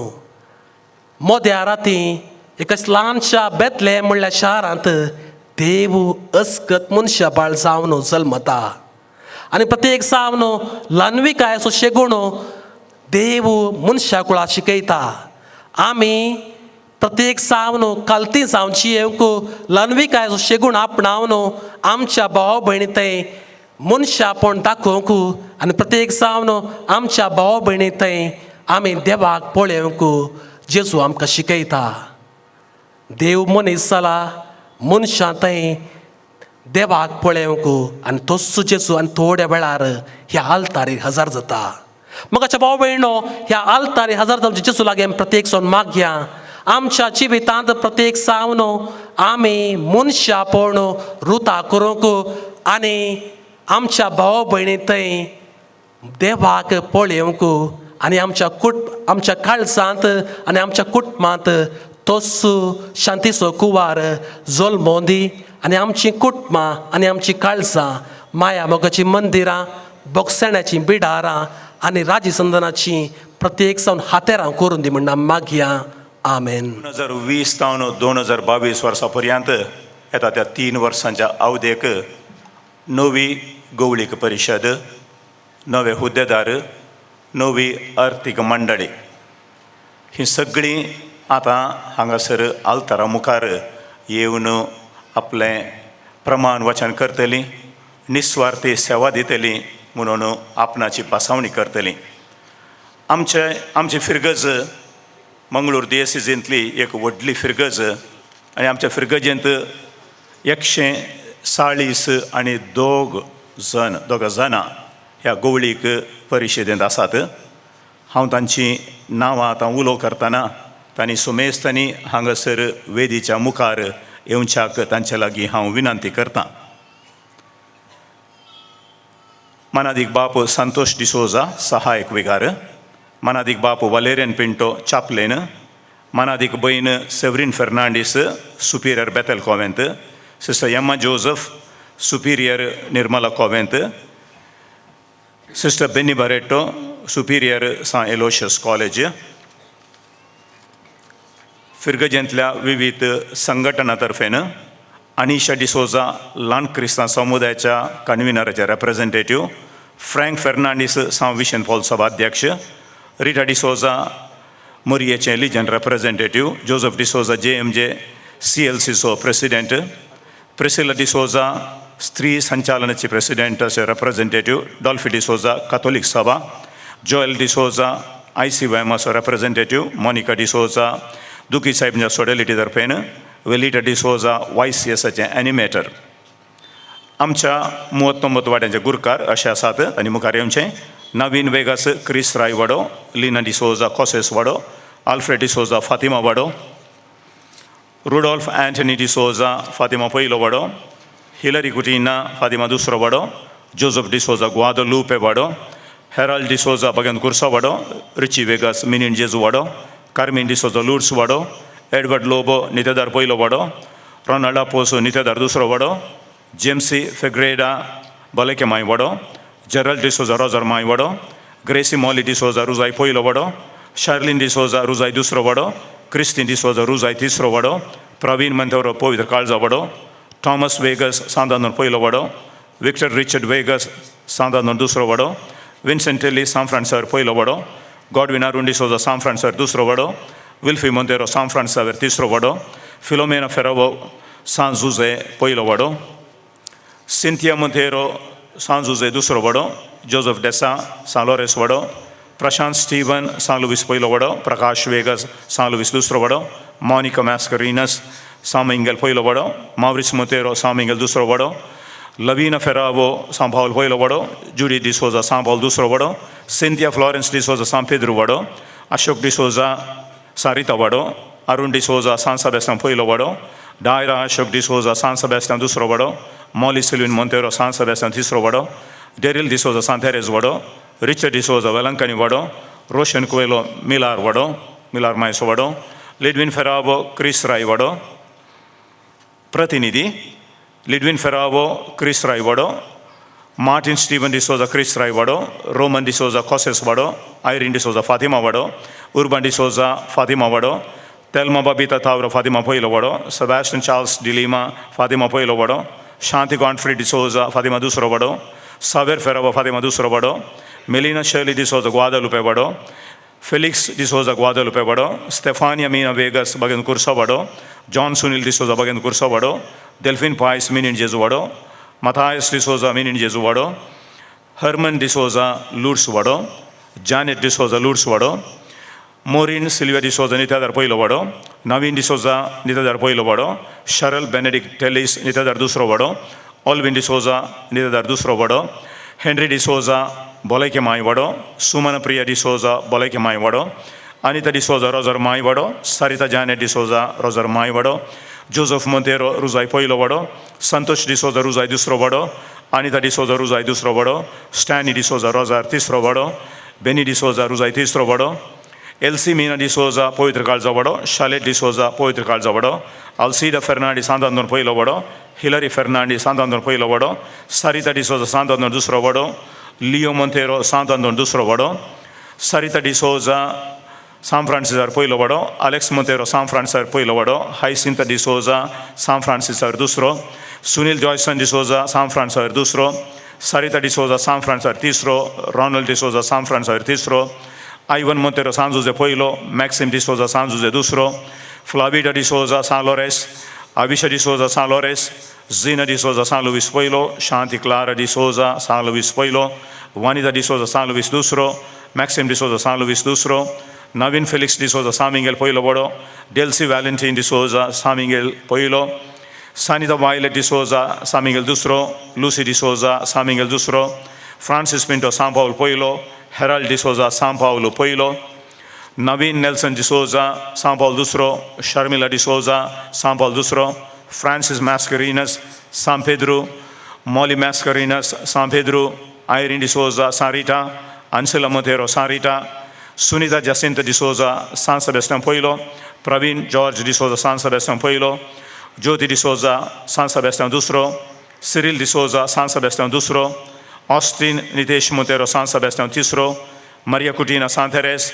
S6: मोद्या राती एका ल्हानशा बेतले म्हणल्या शारांत देव अस्कत मनशा बाळ जावन जल्मता आनी प्रत्येक जावन ल्हानविकायेचो शेगूण देव मनशा कुळा शिकयता. आमी प्रत्येक जावन कालती जावची येवंक ल्हानविकायेचो शेगूण आपणावन आमच्या भाव भयणी थंय मनशापण दाखोवंक आनी प्रत्येक जावन आमच्या भाव भयणी थंय आमी देवाक पळोवंक जेजू आमकां शिकयता. देव मनीस जाला मनशां थंय देवाक पळोवंक आनी तोच जेजू आनी थोड्या वेळार ह्या आल्तारीर हजार जाता. मोगाच्या भाव भयणो, ह्या आल्तारीर हजार जावचे जेजू लागीं प्रत्येक जावन मागया आमच्या जिवितांत प्रत्येक जावन आमी मनशापण रुता करूंक आनी आमच्या भाव भयणी थंय देवाक पळोवंक आनी आमच्या आमच्या काळजांत आनी आमच्या कुटुंबांत तोच शांतीचो कुवार जल्मोन दी आनी आमचीं कुटुंबां आनी आमचीं काळजां माया मोगाचीं मंदिरां, बोगसण्याचीं बिडारां आनी राजसंदनाचीं प्रत्येक जावन हातेरां करून दी म्हण मागया. आमेन.
S5: 2020 तावन 2022 वर्सां पर्यंत येता त्या 3 वर्सांच्या अवधेक नवी गवळीक परिशद, नवे हुद्देदार, नवी अर्थीक मंडळी ही सगळीं आतां हांगासर आल्तारा मुखार येवन आपलें प्रमाण वचन करतलीं, निस्वार्थी सेवा दितली म्हणून आपणाची पासावणी करतली. आमचे आमची फिरगज मंगळूर दियसिजींतली एक व्हडली फिरगज आनी आमच्या फिरगजेंत 140 आनी दोग जण दोगां जाणां ह्या गोवळीक परिशदेंत आसात. हांव तांचीं नांवां आतां उलो करतना तांणी सुमेस्तांनी हांगासर वेदीच्या मुखार येवच्याक तांचे लागीं हांव विनंती करतां. मानादीक बाप संतोष डिसोजा सहायक विगार, मानादीक बाप वलेरियन पिंटो चापलेन, मानादीक भयण Severin Fernandes superior Bethel convent, sister Emma Joseph superior Nirmala convent, sister Benny Barreto superior San Aloysius college. फिर्गजेंतल्या विविध संघटना तर्फेन अनिशा डिसोजा ल्हान क्रिस्तांव समुदायाच्या कन्विनराचे रेप्रेझेंटेटीव, फ्रँक फेर्नांडीस सांव विशन पॉल सभाध्यक्ष, रिटा डिसोजा मोरयेचे legion representative, Joseph D'Souza JMJ CLCचो प्रेसिडेंट, प्रिसिला डिसोजा स्त्री संचालनाची प्रेसिडेंट अशे रेप्रेझेंटेटीव, डॉल्फी डिसोजा कातोलीक सभा, जोएल डिसोजा ICYMाचो रेप्रेझेंटेटीव, मोनिका डिसोजा दुखी साहेबच्या सोडेलिटी तर्फेन, वेलिटा डिसोजा YCSाचे एनिमेटर. आमच्या 39 वाड्यांचे गुरकार अशे आसात आनी मुखार येवचे नवीन वेगास क्रिस राय वाडो, लिना डिसोजा कॉसेस वाडो, आल्फ्रेड डिसोजा फातिमा वाडो, रुडोल्फ अँथनी डिसोजा फातिमा पयलो वाडो, हिलरी कुटिना फातिमा दुसरो वाडो, जोजफ डिसोजा ग्वादलूपे वाडो, हेराल्ड डिसोजा बगेन कुर्सो वाडो, रिची वेगास मिनीन जेजू वाडो, कार्मीन डिसोजा लुर्ड्स वाडो, एडवर्ड लोबो नितेदार पयलो वाडो, रोनाल्ड आपोसो नितेदार दुसरो वाडो, जेम्सी फेग्रेडा बलेके माय वाडो, जेरल्ड डिसोजा रोजर माय वाडो, ग्रेसी मॉली डिसोजा रुजाय पयलो वाडो, शार्लिन डिसोजा रुजाय दुसरो वाडो, क्रिस्तीन डिसोजा रुजाय तिसरो वाडो, प्रवीण मंतोरो पवित्र काळजा वाडो, थॉमस वेगस सांतानूर पयलो वाडो, विक्टर रिचर्ड वेगस सांतानूर दुसरो वाडो, विन्सेंट टेली सांत फ्रांसार पयलो वाडो, गॉडविन अरुण डिसोजा सांत फ्रांसार दुसरो वाडो, विल्फी मोंतेरो सांत फ्रांसार तिसरो वाडो, फिलोमेना फेरावो सांत जुजे पयलो वाडो, सिंथिया मोंतेरो सांत जुजे दुसरो वाडो, जोजफ डेसा सांत लोरेस वाडो, प्रशांत स्टीवन सांत लुवीस पयलो वाडो, प्रकाश वेगस सांत लुवीस दुसरो वाडो, मोनिका मॅस्करिनस सांत मिंगेल पयलो वाडो, मावरीस मोंतेरो सांत मिंगेल दुसरो वाडो, लवीना फेरावो सांत पावल पयलो वाडो, जुडी डिसोजा सांत पावल दुसरो वाडो, सिंथिया फ्लॉरेन्स डिसोजा सांत पेद्रू वाडो, अशोक डिसोजा सारिता वाडो, अरुण डिसोजा सांत सेबास्तियांव पयलो वाडो, डायरा अशोक डिसोजा सांत सेबास्तियांव दुसरो वाडो, मॉली सिल्वीन मोंतेरो सांत सेबास्तियांव तिसरो वाडो, डेरील डिसोजा सांत तेरेज वाडो, रिचर्ड डिसोजा वेलंकनी वाडो, रोशन कुवेलो मिलार वाडो, मिलार मायसो वाडो, लिडविन फेरावो क्रिस राय वाडो, प्रतिनिधी लिडविन फेरावो क्रिस राय वाडो, मार्टिन स्टीवन डिसोजा क्रिस राय वाडो, रोमन डिसोजा कॉसेस वाडो, आयरीन डिसोजा फातिमा वाडो, उर्बन डिसोजा फातिमा वाडो, तेल्मा बाबिता तावरो फातिमा पयलो वाडो, सेबास्टियन चार्ल्स डिलिमा फातिमा पयलो वाडो, शांती गॉडफ्री डिसोजा फातिमा दुसरो वाडो, सावेर फेरावो फातिमा दुसरो वाडो, मेलिना शर्ली डिसोजा ग्वादलुपे वाडो, फेलिक्स डिसोजा ग्वादलुपे वाडो, स्टेफानिया मीना वेगस बगेन कुर्सो वाडो, जॉन सुनील डिसोजा बगेन कुर्सो वाडो, डेल्फिन पायस मिनीन जेजू वाडो, मथायस डिसोजा मिनीन जेजू वाडो, हर्मन डिसोजा लुर्ड्स वाडो, जानेट डिसोजा लुर्ड्स वाडो, मोरीन सिल्विया डिसोजा नित्यादार पयलो वाडो, नवीन डिसोजा नित्यादार पयलो वाडो, शरल बेनेडिक्ट टेलीस नित्यादार दुसरो वाडो, ऑल्विन डिसोजा नित्यादार दुसरो वाडो, हेनरी डिसोजा बोलेके माय वाडो, सुमन प्रिया डिसोजा बोलेके माय वाडो, अनिता डिसोजा रोजर माय वाडो, सरिता जानेट डिसोजा रोजर माय वाडो, जोजफ मोंतेरो रुजाय पयलो वाडो, संतोष डिसोजा रुजाय दुसरो वाडो, अनिता डिसोजा रुजाय दुसरो वाडो, स्टॅनी डिसोजा रोजार तिसरो वाडो, बेनी डिसोजा रुजाय तिसरो वाडो, एल्सी मीना डिसोजा पवित्र काळजा वाडो, शालेट डिसोजा पवित्र काळजा वाडो, आल्सिडा फेर्नांडीस सांत पयलो वाडो, हिलरी फेर्नांडीस सांत पयलो वाडो, सरिता डिसोजा सांत दुसरो वाडो, लियो मोंतेरो सांत दुसरो वाडो, सरिता डिसोजा सांत फ्रांसिसार पयलो वाडो, अलेक्स मोंतेरो सांत फ्रांसिसार पयलो वाडो, हायसिंता डिसोजा सांत फ्रांसिसार दुसरो, सुनील जॉयसन डिसोजा सांत फ्रांसिसार दुसरो, सरिता डिसोजा सांत फ्रांसिसार तिसरो, रॉनल्ड डिसोजा सांत फ्रांसिसार तिसरो, आयवन मोंतेरो सांत जुजे पयलो, मॅक्सिम डिसोजा सांत जुजे दुसरो, फ्लाविडा डिसोजा सांत लोरेस, अविशा डिसोजा सांत लोरेस, झिना डिसोजा सांत लुवीस पयलो, शांती क्लारा डिसोजा सांत लुवीस पयलो, वानिता डिसोजा सांत लुवीस दुसरो, मॅक्सिम डिसोजा सांत लुवीस दुसरो, नवीन फेलिक्स डिसोजा सांत मिंगेल पयलो वाडो, डेल्सी व्हॅलेंटीन डिसोजा सांत मिंगेल पयलो, सानिता वायलेट डिसोजा सांत मिंगेल दुसरो, लुसी डिसोजा सांत मिंगेल दुसरो, फ्रांसीस पिंटो सां पावल पयलो, हेराल्ड डिसोजा सां पावलो पयलो, नवीन नेल्सन डिसोजा सां पावल दुसरो, शर्मिला डिसोजा सां पावल दुसरो, फ्रांसीस मॅस्करिनस सां पेद्रू, मॉली मॅस्करिनस सां पेद्रू, आयरीन डिसोजा सां रिटा, आन्सेला मोतेरो सां रिटा, सुनीता जासिंत डिसोजा सां सेबेस्तियान पयलो, प्रवीण जॉर्ज डिसोजा सां सेबेस्तियान पयलो, ज्योती डिसोजा सां सेबेस्तियान दुसरो, सिरील डिसोजा सां सेबेस्तियान दुसरो, ऑस्टीन नितेश मोतेरो सां सेबेस्तियान तिसरो, मारिया कुटीना सां तेरेस,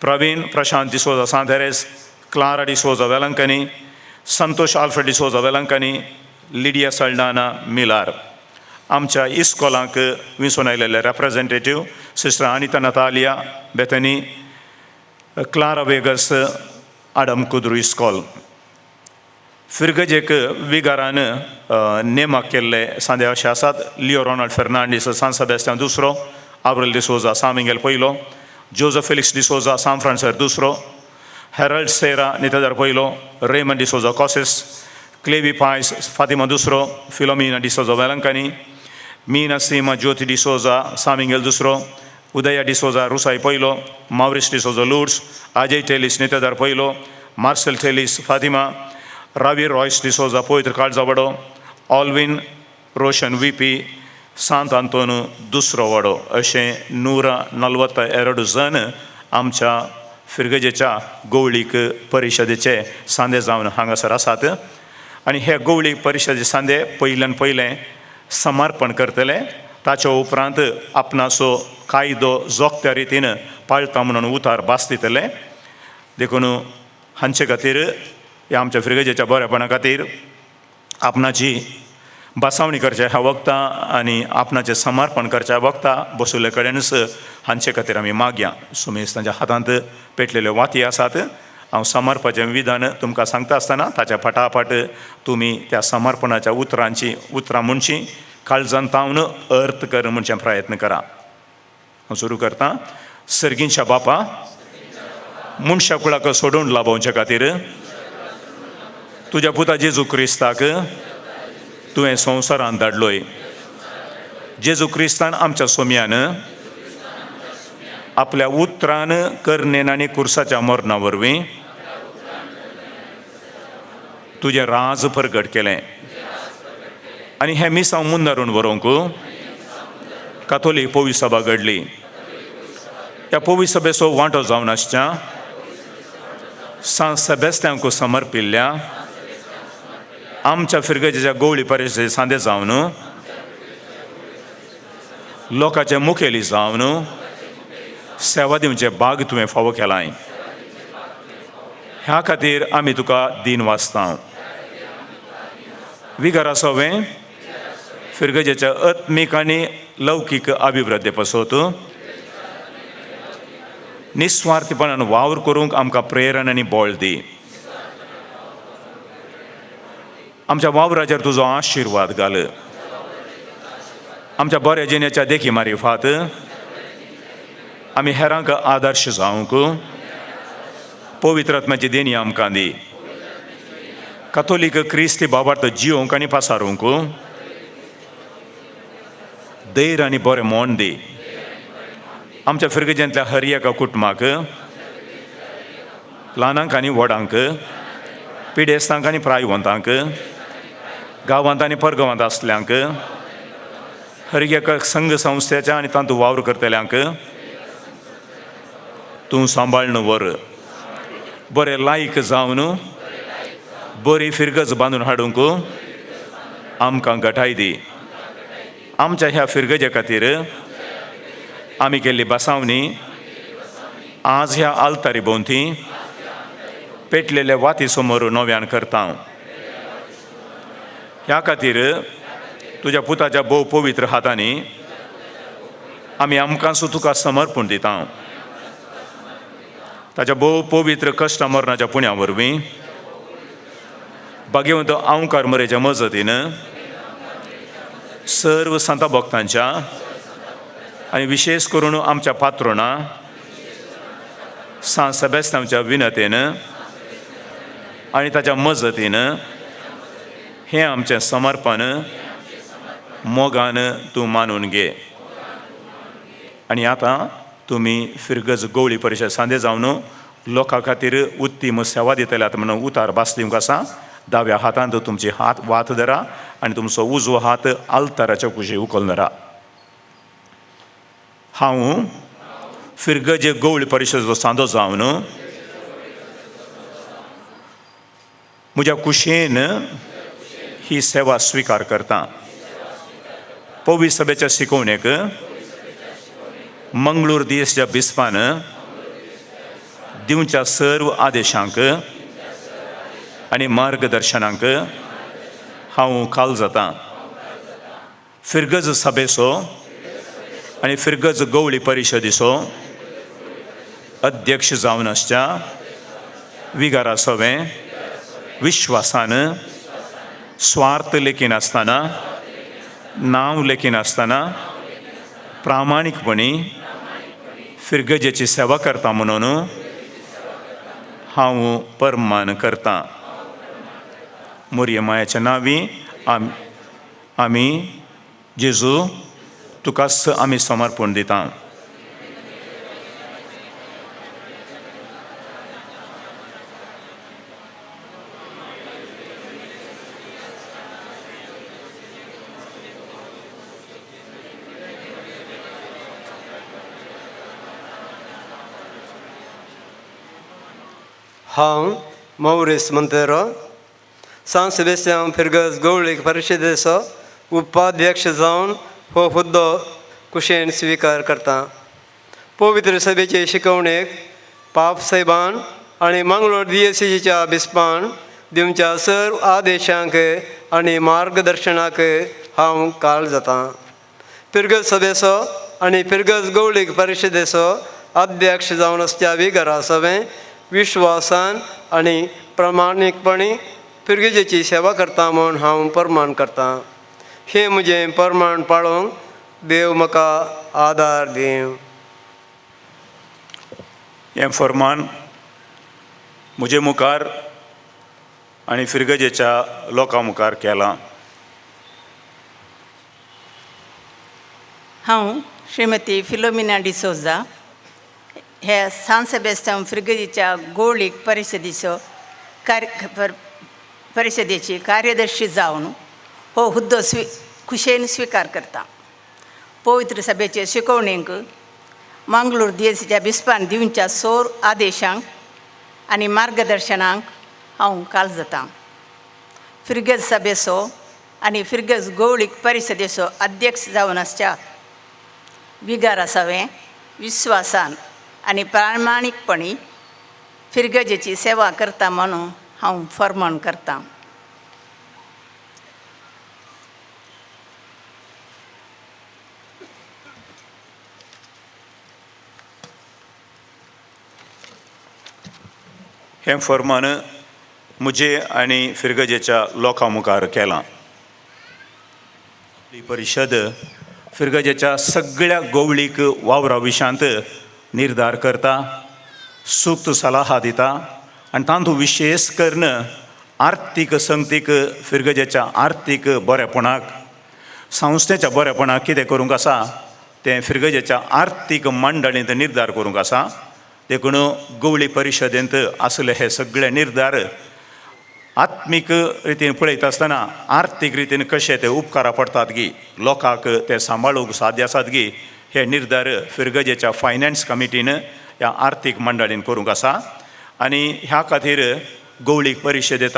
S5: प्रवीण प्रशांत डिसोजा सां तेरेस, क्लारा डिसोजा वेलंकनी, संतोष आल्फ्रेड डिसोजा वेलंकनी, लिडिया सल्डाना मिलार. आमच्या इस्कॉलांक विंचून आयलेले representative sister Anita Natalia Bethany, Clara Vegas, Adam Kudru इस्कॉल. फिरगजेक विगारान नेमक केल्ले सांदे अशे आसात: लिओ रोनाल्ड फेर्नांडीस सान सेबेस्तियान दुसरो, आब्रल डिसोजा सान मिंगेल पयलो, जोजफ फेलिक्स डिसोजा सान फ्रांसर दुसरो, हेरल्ड सेरा नितदार पयलो, रेमन डिसोजा कॉसेस, क्लेवी पायस फातिमा दुसरो, फिलोमिना डिसोजा वेलंकनी, मीना सीमा ज्योती डिसोजा सान मिंगेल दुसरो, उदया डिसोजा रुसाई पयलो, मावरीस डिसोजा लुड्स, अजय टेलीस नितदार पयलो, मार्सेल टेलीस फातिमा, रावी रॉयस डिसोजा पवित्र काळजा वडो, ऑलविन रोशन व्ही पी सांत आंतोन दुसरो वडो. अशें 142 जण आमच्या फिरगजेच्या गवळीक परिशदेचे सांदे जावन हांगासर आसात आनी हे गवळीक परिशदेचे सांदे पयल्यान पयलें समर्पण करतले. ताच्या उपरांत आपणाचो कायदो जोगत्या रितीन पाळटा म्हणून उतार भास दितले. देखून हांचे खातीर, ह्या आमच्या फिरगजेच्या बरेपणा खातीर आपणाची बसावणी करच्या ह्या वखता आनी आपणाचें समर्पण करच्या वखता बसुल्ले कडेनच हांचे खातीर आमी मागया. सुमेज तांच्या हातांत पेटलेल्यो वाती आसात. हांव समर्पाचें विधान तुमकां सांगता आसतना ताच्या फाटाफाट तुमी त्या समर्पणाच्या उतरांची उतरां म्हणची, काळजान तावन अर्थ कर म्हणचे प्रयत्न करा. हांव सुरू करतां. सर्गींच्या बापा, मनशा कुळाक सोडून लाभोवचे खातीर तुज्या पुता जेजू क्रिस्ताक तुवें संवसारांत धाडलोय. जेजू क्रिस्तान आमच्या सोम्यान आपल्या उतरान, करणेन आनी कुर्साच्या मरणा वरवीं तुजें राज परगट केलें आनी हें मिसांव मुंदारून व्हरूंक कातोलीक पवी सभा घडली. ह्या पवी सभेचो वांटो जावन आसच्या सांत सेबेस्त्यांक समर्पिल्ल्या आमच्या फिरगजेच्या गवळी परिशदे सांदे जावन लोकांचे मुखेली जावन सेवा दिवचे भाग तुवें फावो केलाय. ह्या खातीर आमी तुका दीन वाचता. विगारा सोवें फिरगजेच्या आत्मीक आनी लौकीक अभिवृद्धी पासत निस्वार्थीपणान वावर करूंक आमकां प्रेरणा आनी बळ दी. आमच्या वावराचेर तुजो आशिर्वाद घाल. आमच्या बऱ्या जिणेच्या देखी मारिफात आमी हेरांक आदर्श जावंक पवित्र आत्म्याची देणी आमकां दी. कातोलीक क्रिस्ती बाबार्थ जियोंक आनी पासारूंक धैर्य आनी बरें मन दी. आमच्या फिरगजेंतल्या हर एका कुटुंबाक, ल्हानांक आनी व्हडांक, पिडेस्तांक आनी प्रायवंतांक, गांवांत आनी परगांवांत आसल्यांक, हर एका संघ संस्थेच्या आनी तांतू वावर करतल्यांक तूं सांबाळून व्हर. बरें लायक जावन बरी फिरगज बांदून हाडूंक आमकां गटाय दी. आमच्या ह्या फिरगजे खातीर आमी केल्ली बसावणी आज ह्या आल्तारी भोंवती पेटलेल्या वाती समोर नव्यान करता. ह्या खातीर तुज्या पुताच्या भोव पवित्र हातांनी आमी आमकांसो तुका समर्पण दिता. ताच्या भोव पवित्र कश्ट मरणाच्या पुण्या वरवीं, भाग्यवंत आंवकार मरेच्या मजतीन, सर्व संता भक्तांच्या आनी विशेश करून आमच्या पात्रोणा सांत सेबेस्तांवच्या विनतेन आनी ताच्या मजतीन हें आमचें समर्पण मोगान तूं मानून घे. आनी आतां तुमी फिरगज गवळी परिशद सांदे जावन लोकां खातीर उत्तीम सेवा दितल्यात म्हणून उतार भास दिवंक आसा. दाव्या हातांत तुमची हात वात धरा आनी तुमचो उजवो हात आल्ताराच्या कुशी उखल धरा. हांव फिरगज गवळी परिशदेचो सांदो जावन म्हज्या कुशेन ही सेवा स्विकार करता. पवी सभेच्या शिकवणेक मंगळूर देशच्या बिस्पान दिवच्या सर्व आदेशांक आनी मार्गदर्शनांक हांव काल जाता. फिरगज सभेचो आनी फिरगज गवळी परिशदेचो अध्यक्ष जावन आसच्या विगारा सवें विश्वासान स्वार्थ लेखिनासतना नांव लेखिनासतना प्रामाणीकपणी फिरगजेची सेवा करता म्हणून हांव परमान करता. मोरये मायाच्या नांवी आमी जेजू तुकाच आमी समर्पण दिता.
S11: हांव मौरीस मंतेरो सांत सेबेस्त्यांव फिरगज गवळीक परिशदेचो उपाध्यक्ष जावन हो हुद्दो कुशेन स्विकार करता. पवित्र सभेचे शिकवणेक पाप साहेबान आनी मंगळूर दियसीच्या बिस्पान दिवच्या सर्व आदेशांक आनी मार्गदर्शनाक हांव काल जाता. फिरगज सभेचो आनी फिरगज गवळीक परिशदेचो अध्यक्ष जावन आसच्या विगरा सवें विश्वासान आनी प्रामाणीकपणी फिरगजेची सेवा करता म्हूण हांव प्रमाण करता. हें म्हजें प्रमाण पाळोवंक देव म्हाका आदार दिवं.
S5: हें फर्मान म्हजे मुखार आनी फिरगजेच्या लोकां मुखार केलां.
S12: हांव श्रीमती फिलोमिना डिसोजा हे सांत सेबेस्त्यांव फिरगजीच्या गोळीक परिशदेचो कार्य परिशदेची कार्यदर्शी जावन हो हुद्दो खुशेन स्विकार करता. पवित्र सभेचे शिकवणेक मंगळूर दियेसीच्या बिस्पान दिवच्या सोर आदेशांक आनी मार्गदर्शनांक हांव काल जाता. फिरगज सभेचो आनी फिरगज गवळीक परिशदेचो अध्यक्ष जावन आसच्या विगार आसावें विश्वासान आनी प्रामाणीकपणी फिरगजेची सेवा करता म्हणून हांव फर्मान करता.
S5: हें फर्मान म्हजे आनी फिरगजेच्या लोकां मुखार केलां. ही परिशद फिरगजेच्या सगळ्या गवळीक वावरा विशांत निर्धार करता, सुक्त सलाहा दिता आनी तातूंत विशेश करून आर्थीक संगतीक फिरगजेच्या आर्थीक बरेपणाक संस्थेच्या बरेपणाक कितें करूंक आसा तें फिरगजेच्या आर्थीक मंडळींत निर्धार करूंक आसा. देखून गवळी परिशदेंत आसले हे सगळे निर्धार आत्मीक रितीन पळयता आसतना आर्थीक रितीन कशे ते उपकारा पडटात गी, लोकांक ते सांबाळूंक साध्य आसात गी, हे निर्धार फिरगजेच्या फायनान्स कमिटीन ह्या आर्थीक मंडळीन करूंक आसा. आनी ह्या खातीर गवळीक परिशदेंत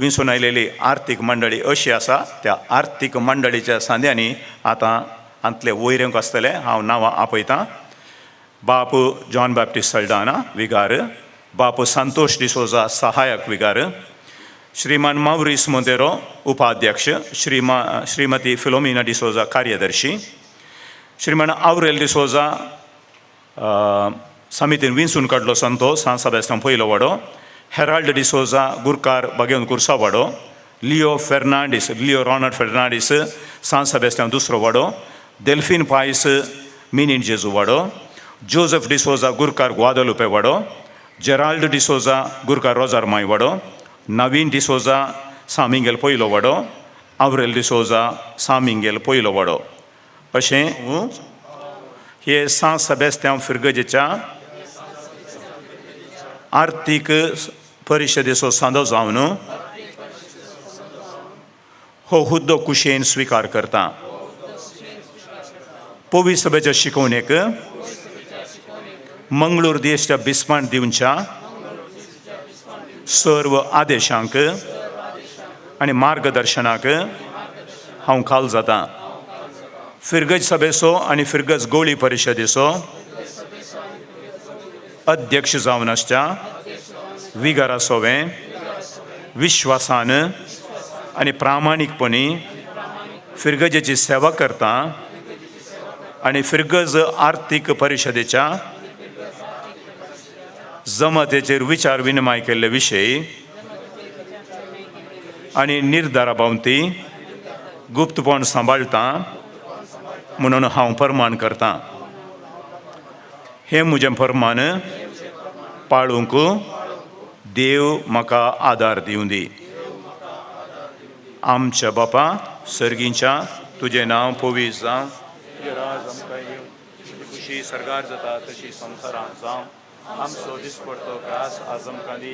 S5: विंचून आयलेली आर्थीक मंडळी अशी आसा. त्या आर्थीक मंडळीच्या सांद्यांनी आतां हांतले वयर आसतले हांव नांवां आपयतां. बाप जॉन बाप्टिस्ट सल्डाना विगार, बाप संतोष डिसोजा सहायक विगार, श्रीमान मावरीस मोंतेरो उपाध्यक्ष, श्रीमती फिलोमिना डिसोजा कार्यदर्शी, श्रीमान आवरेल डिसोजा समितीन विंचून काडलो संतो सांत सेबेस्त्यांव पयलो वाडो, हेराल्ड डिसोजा गुरकार बागेवन कुर्सा वाडो, लिओ फेर्नांडीस लिओ रॉनल्ड फेर्नांडीस सांत सेबेस्त्यांव दुसरो वाडो, डेल्फीन पायस मिनीन जेजू वाडो, जोजफ डिसोजा गुरकार ग्वादलुपे वाडो, जेराल्ड डिसोजा गुरकार रोजार माय वाडो, नवीन डिसोजा सामिंगेल पयलो वाडो, आवरेल डिसोजा सामिंगेल पयलो वाडो. अशें हे सां सेबेस्त्यांव फिरगजेच्या आर्थीक परिशदेचो सांदो जावन हो हुद्दो कुशेन स्विकार करता. पवी सभेच्या शिकवणेक मंगळूर देशच्या बिस्पान दिवच्या सर्व आदेशांक आनी मार्गदर्शनाक हांव खाल जाता. फिरगज सभेचो आनी फिरगज गोळी परिशदेचो अध्यक्ष जावन आसच्या विगारा सोवें विश्वासान आनी प्रामाणीकपणी फिरगजेची सेवा करता आनी फिरगज आर्थीक परिशदेच्या जमतेचेर विचार विनिमय केल्ले विशय आनी निर्धारा बावती गुप्तपण सांबाळटा म्हणून हांव परमाण करता. हें म्हजें परमाण पाळूंक देव म्हाका आदार दिवं दी. आमच्या बापा सर्गींच्या तुजें नांव पवित्र जावं, तुजें राज आमकां येवं, तुजी खुशी सर्गार जाता तशी संवसारांत जावं. आमचो दिसपडतो ग्रास आज आमकां दी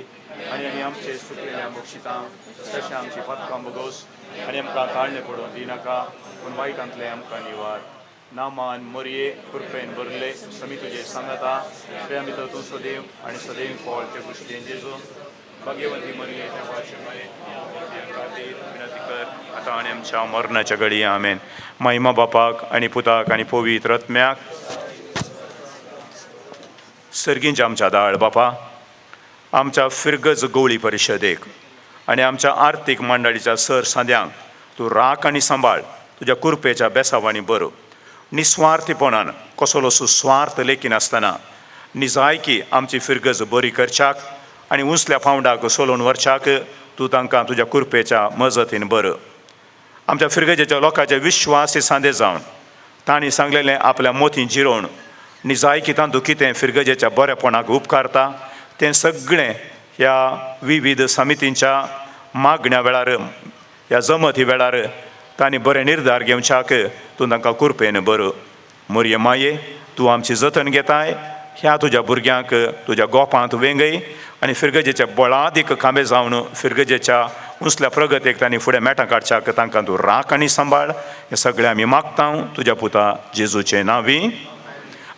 S5: आनी आमी आमचे सुकलेल्या बक्षितां तशें आमची पातकां बगोस आनी आमकां ताळणें पडोवन दिनाका पूण वायटांतलें आमकां निवार. नामान मोरये कृपेन भरले समी तुजे सांगता श्रेया भितर तूं सदैव आनी सदैव फळ ते कुशतेन जेजू. भाग्यवंती मरये देवाचे माये खातीर विनंती कर आतां आनी आमच्या मरणाच्या घडये. आमेन. महिमा बापाक आनी पुताक आनी पवित्र आत्म्याक. सर्गींच्या आमच्या दाळ बापा, आमच्या फिरगज गवळी परिशदेक आनी आमच्या आर्थीक मंडळीच्या सर सांद्यांक तूं राख आनी सांबाळ. तुज्या कुरपेच्या बेसावांनी बरो निस्वार्थीपणान कसलो सुस्वार्थ लेखिनासतना निजायकी आमची फिरगज बरी करच्याक आनी उंचल्या पावंडाक सोलोवन व्हरच्याक तूं तांकां तुज्या कुरपेच्या मजतीन बरो. आमच्या फिरगजेच्या लोकांचे विश्वास सांदे जावन तांणी सांगलेलें आपल्या मोती जिरोवन निजायकी तांतूं कितें फिरगजेच्या बरेपणाक उपकारता तें सगळें ह्या विविध समितींच्या मागण्या वेळार ह्या जमती वेळार तांणी बरें निर्धार घेवच्याक तूं तांकां कुरपेन बरो. मोरये माये तूं आमची जतन घेताय ह्या तुज्या भुरग्यांक तुज्या गोपांत वेंगय आनी फिरगजेच्या बळादीक खांबे जावन फिरगजेच्या उंचल्या प्रगतीक तांणी फुडें मेटां काडच्याक तांकां तूं राख आनी सांबाळ. हें सगळें आमी मागता तुज्या पुता जेजूचे नांवी.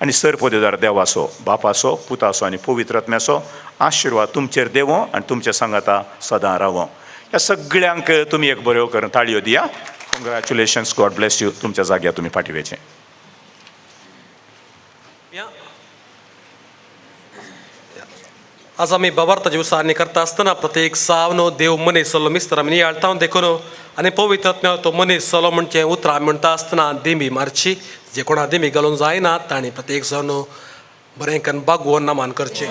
S5: आनी सर पदेदार देवाचो बापाचो पुताचो आनी पवित्र आत्म्याचो आशिर्वाद तुमचेर देवो आनी तुमचे सांगाता सदां रावो. ह्या सगळ्यांक तुमी एक बऱ्यो करून ताळयो दिया. Congratulations, God bless you. तुमच्या जाग्यार तुमी फाटीं वचें.
S6: आज आमी बाबार्थाची उसारणी करता आसतना प्रत्येक सावन देव मनीस जालो मिस्तर आमी नियाळटा देखून आनी पवित्र आत्म्या तो मनीस जालो म्हणचे उतरां आमी म्हणटा आसतना दिमी मारची. जे कोणा दिमी घालूंक जायना तांणी प्रत्येक जावन बरें करून बागवोन नमान करचें.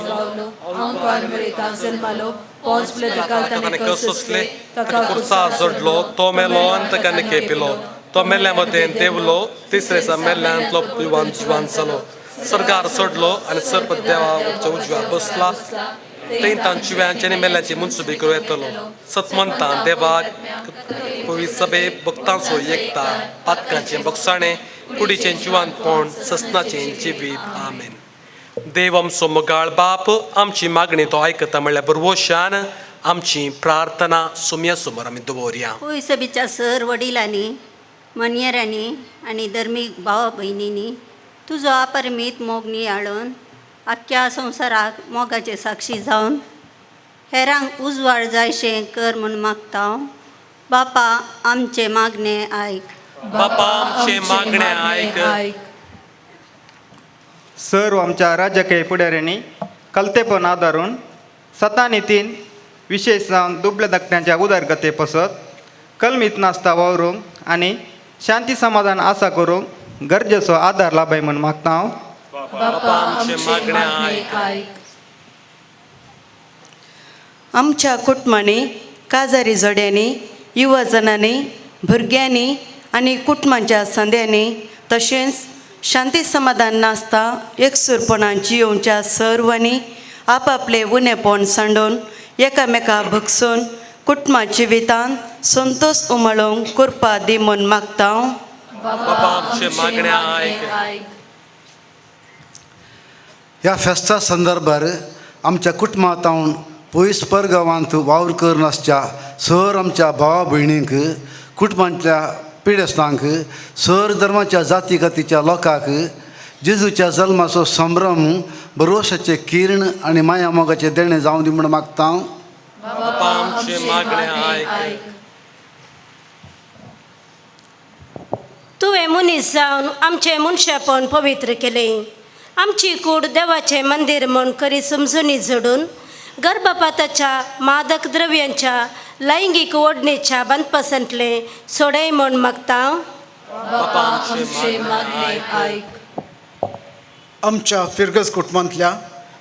S6: सोंसले ताका कुर्सा जोडलो तो मेलो आनी ताका निके पिलो. तो मेल्ल्या मदें देवलो तिसरे दिसा मेल्ल्यांतलो जिवान जिवान जालो. सरकार सोडलो आनी सर्प देवाच्या उजव्या बसला. थंय तांच्या आनी मेल्ल्याची मनसुबी करूं येतलो. सतमंतान देवाक पवित्र सभे भक्तांचो एकता पातकांचें बगसाणें कुडीचें जिवानपण ससनाचें जिवीत. आमेन. देव आमचो मोगाळ बाप आमची मागणी तो आयकता म्हणल्यार बरवशान आमची प्रार्थना सुमया समोर आमी दवरया.
S13: होय सभेच्या सर वडिलांनी मनयेरांनी आनी धर्मीक भाव भयणींनी तुजो अपरिमीत मोग नियाळून आख्ख्या संवसाराक मोगाचे साक्षी जावन हेरांक उजवाड जायशें कर म्हूण मागता. बापा आमचें मागणें आयक.
S6: बापा आमचें मागणें आयक.
S14: सर्व आमच्या राजकीय फुडाऱ्यांनी कलतेपण आदारून सतानी तीन विशेश जावन दुबल्या धाकट्यांच्या उदरगते पसत कलमीत नासता वावरूंक आनी शांती समाधान आसा करूंक गरजेचो आदार लाभाय म्हूण मागता हांव.
S6: बापा आमचें मागणें आयक.
S15: आमच्या कुटुंबांनी काजारी जोड्यांनी युवजनांनी भुरग्यांनी आनी कुटुंबाच्या संद्यांनी तशेंच शांती समाधान नासता एकसूरपणान जियोवच्या सर्वांनी आपापले उणेपण सांडून एकामेका भगसून कुटुंबा जिवितांत संतोश उमळोवंक कृपा दी म्हूण मागता.
S6: बापा आमचें मागणें आयक.
S16: ह्या फेस्ता संदर्भार आमच्या कुटुंबांत पयस परगांवांत वावर करून आसच्या सर आमच्या भावा भयणींक, कुटुंबांतल्या पिडेस्तांक, सर धर्माच्या जाती कातीच्या लोकांक जेजूच्या जल्माचो संभ्रम, भरवशाचें किर्ण आनी माया मोगाचें देणें जावं दी म्हूण मागता.
S6: बापा आमचें मागणें आयक.
S17: तुवें मनीस जावन आमचें मनशापण पवित्र केलें. आमची कूड देवाचें मंदीर म्हूण करी समजुनी जोडून गर्भपाताच्या, मादक द्रव्यांच्या, लैंगीक ओडणेच्या बंदपसांतलें सोडय म्हूण मागता.
S2: बापा आमचें मागणें आयक.
S18: आमच्या फिरगज कुटुंबांतल्या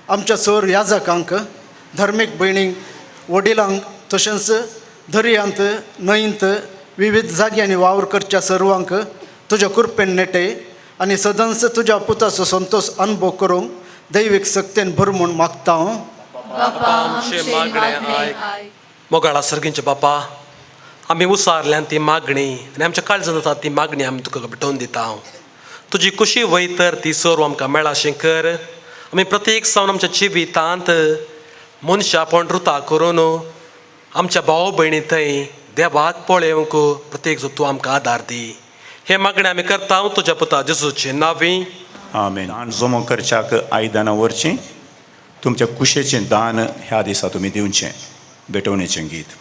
S18: आमच्या सर याजकांक, धर्मीक भयणींक, वडिलांक तशेंच दर्यांत, न्हंयंत, विविध जाग्यांनी वावर करच्या सर्वांक तुज्या कृपेन नेटे आनी सदांच तुज्या पुताचो संतोश अनुभव करूंक दैवीक सक्तेन भर म्हूण मागता हांव.
S6: बापा आमचें मागणें आयक. मोगाळा सर्गींचे बापा, आमी उसारल्यान ती मागणी आनी आमच्या काळजांत आसा ती मागणी आमी तुका भेटोवन दिता. हांव तुजी खुशी वय तर ती सर्व आमकां मेळाशें कर. आमी प्रत्येक सावन आमच्या जिवितांत मनशापण रुता करून आमच्या भाव भयणी थंय देवाक पळोवंक प्रत्येक जो तूं आमकां आदार दी. हे मागणें आमी करता तुज्या पुता जेजूचे नांवी.
S5: आमेन. दान जमो करच्याक आयदनां व्हरचीं, तुमच्या कुशेचें दान ह्या दिसा तुमी दिवचें. भेटवणेचें गीत.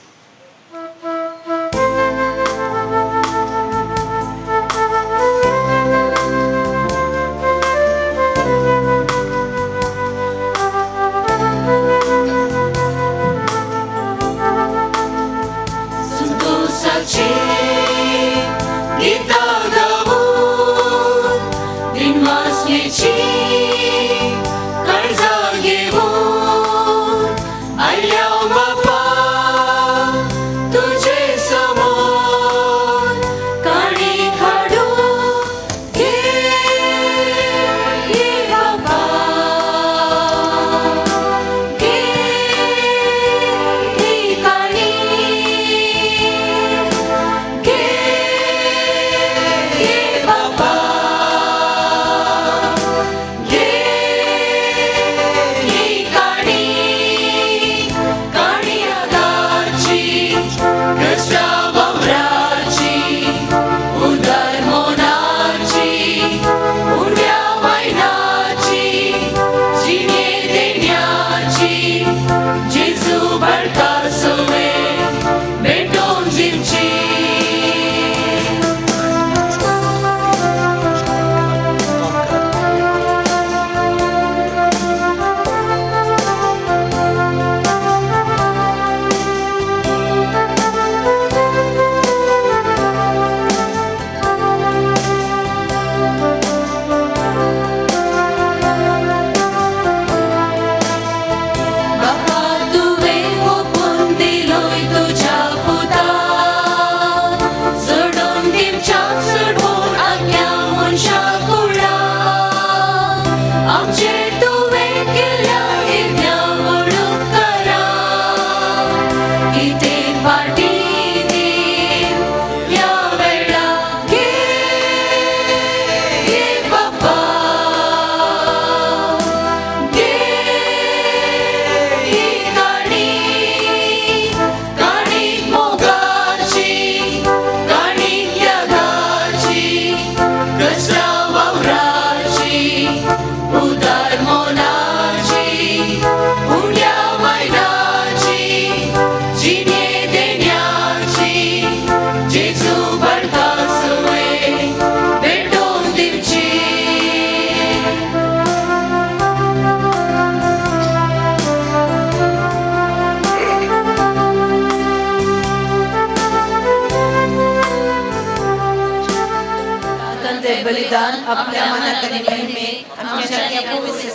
S2: बलिदान आपल्या मनात आनी महिमेक आमच्या पवित्र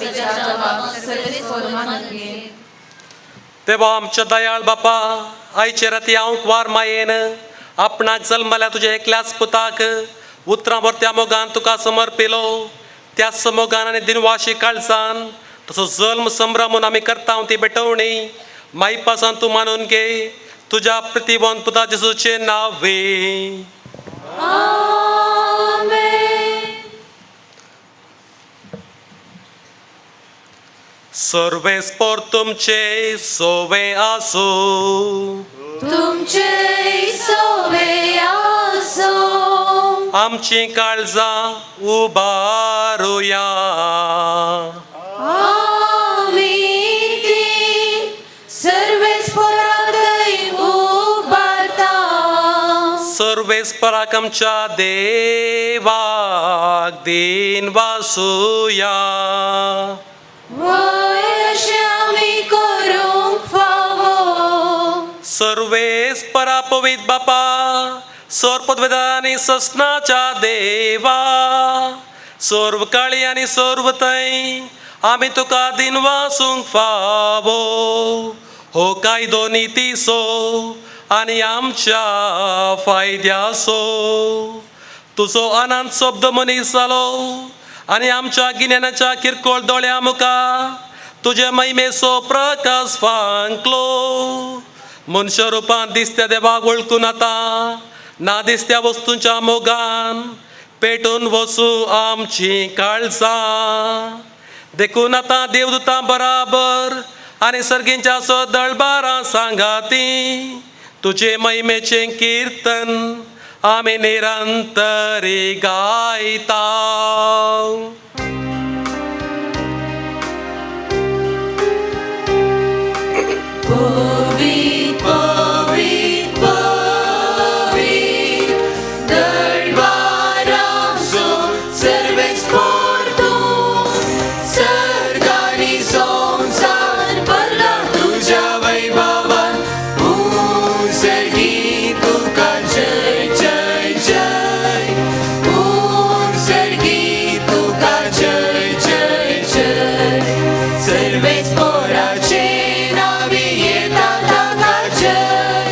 S2: सर्वेस्पर मानून घे.
S6: देवा आमच्या दयाळ बापा, आयचे राती हांव कुवार मायेन आपणाक जल्मल्या तुज्या एकल्याच पुताक उतरां भरत्या मोगान तुका समर्पिलो. त्याच मोगान आनी दिनवाशी काळजान तसो जल्म संभ्रमून आमी करता ती भेटवणी मायपासान तूं मानून घे तुज्या प्रतिबंध पुता जेजूचें नांवे. सर्वेस्पोर तुमचे सोवे आसूं.
S10: तुमचे सोवे आसो.
S6: आमची काळजां उबारुया.
S10: आमी ती सर्वेस्पोराकय उबारता.
S6: सर्वेस्पराक आमच्या देवाक दिन वासुया.
S10: वय अशें आमी करूंक फावो.
S6: सर्वेस्परा पवित्र बापा, सर्व आनी ससनाच्या देवा, सर्व काळी आनी सर्व थंय आमी तुका दिन वासूंक फावो. हो कायदो नितीचो आनी आमच्या फायद्याचो. तुजो अनंत शब्द मनीस जालो आनी आमच्या गिन्यानाच्या किरकोळ दोळ्या मुखार तुजे महिमेचो प्रकाश फांकलो. मनशा रुपान दिसत्या देवाक वळखून आतां ना दिसत्या वस्तूंच्या मोगान पेटून वचूं आमची काळजां. देखून आतां देवदूतां बराबर आनी सर्गींच्या सदळबारां सांगाती तुजे महिमेचें किर्तन आमी निरंतरी गायता.
S10: पवित्र पवित्र पवित्र दरबाराचो सर्वेस्पोर तूं, सर्गानी संवसार भरला तुज्या वैभवान. उंचगी तुका जय जय जय, उंचगी तुका जय जय जय. सर्वेस्पोराचे नावी येता ताका जय,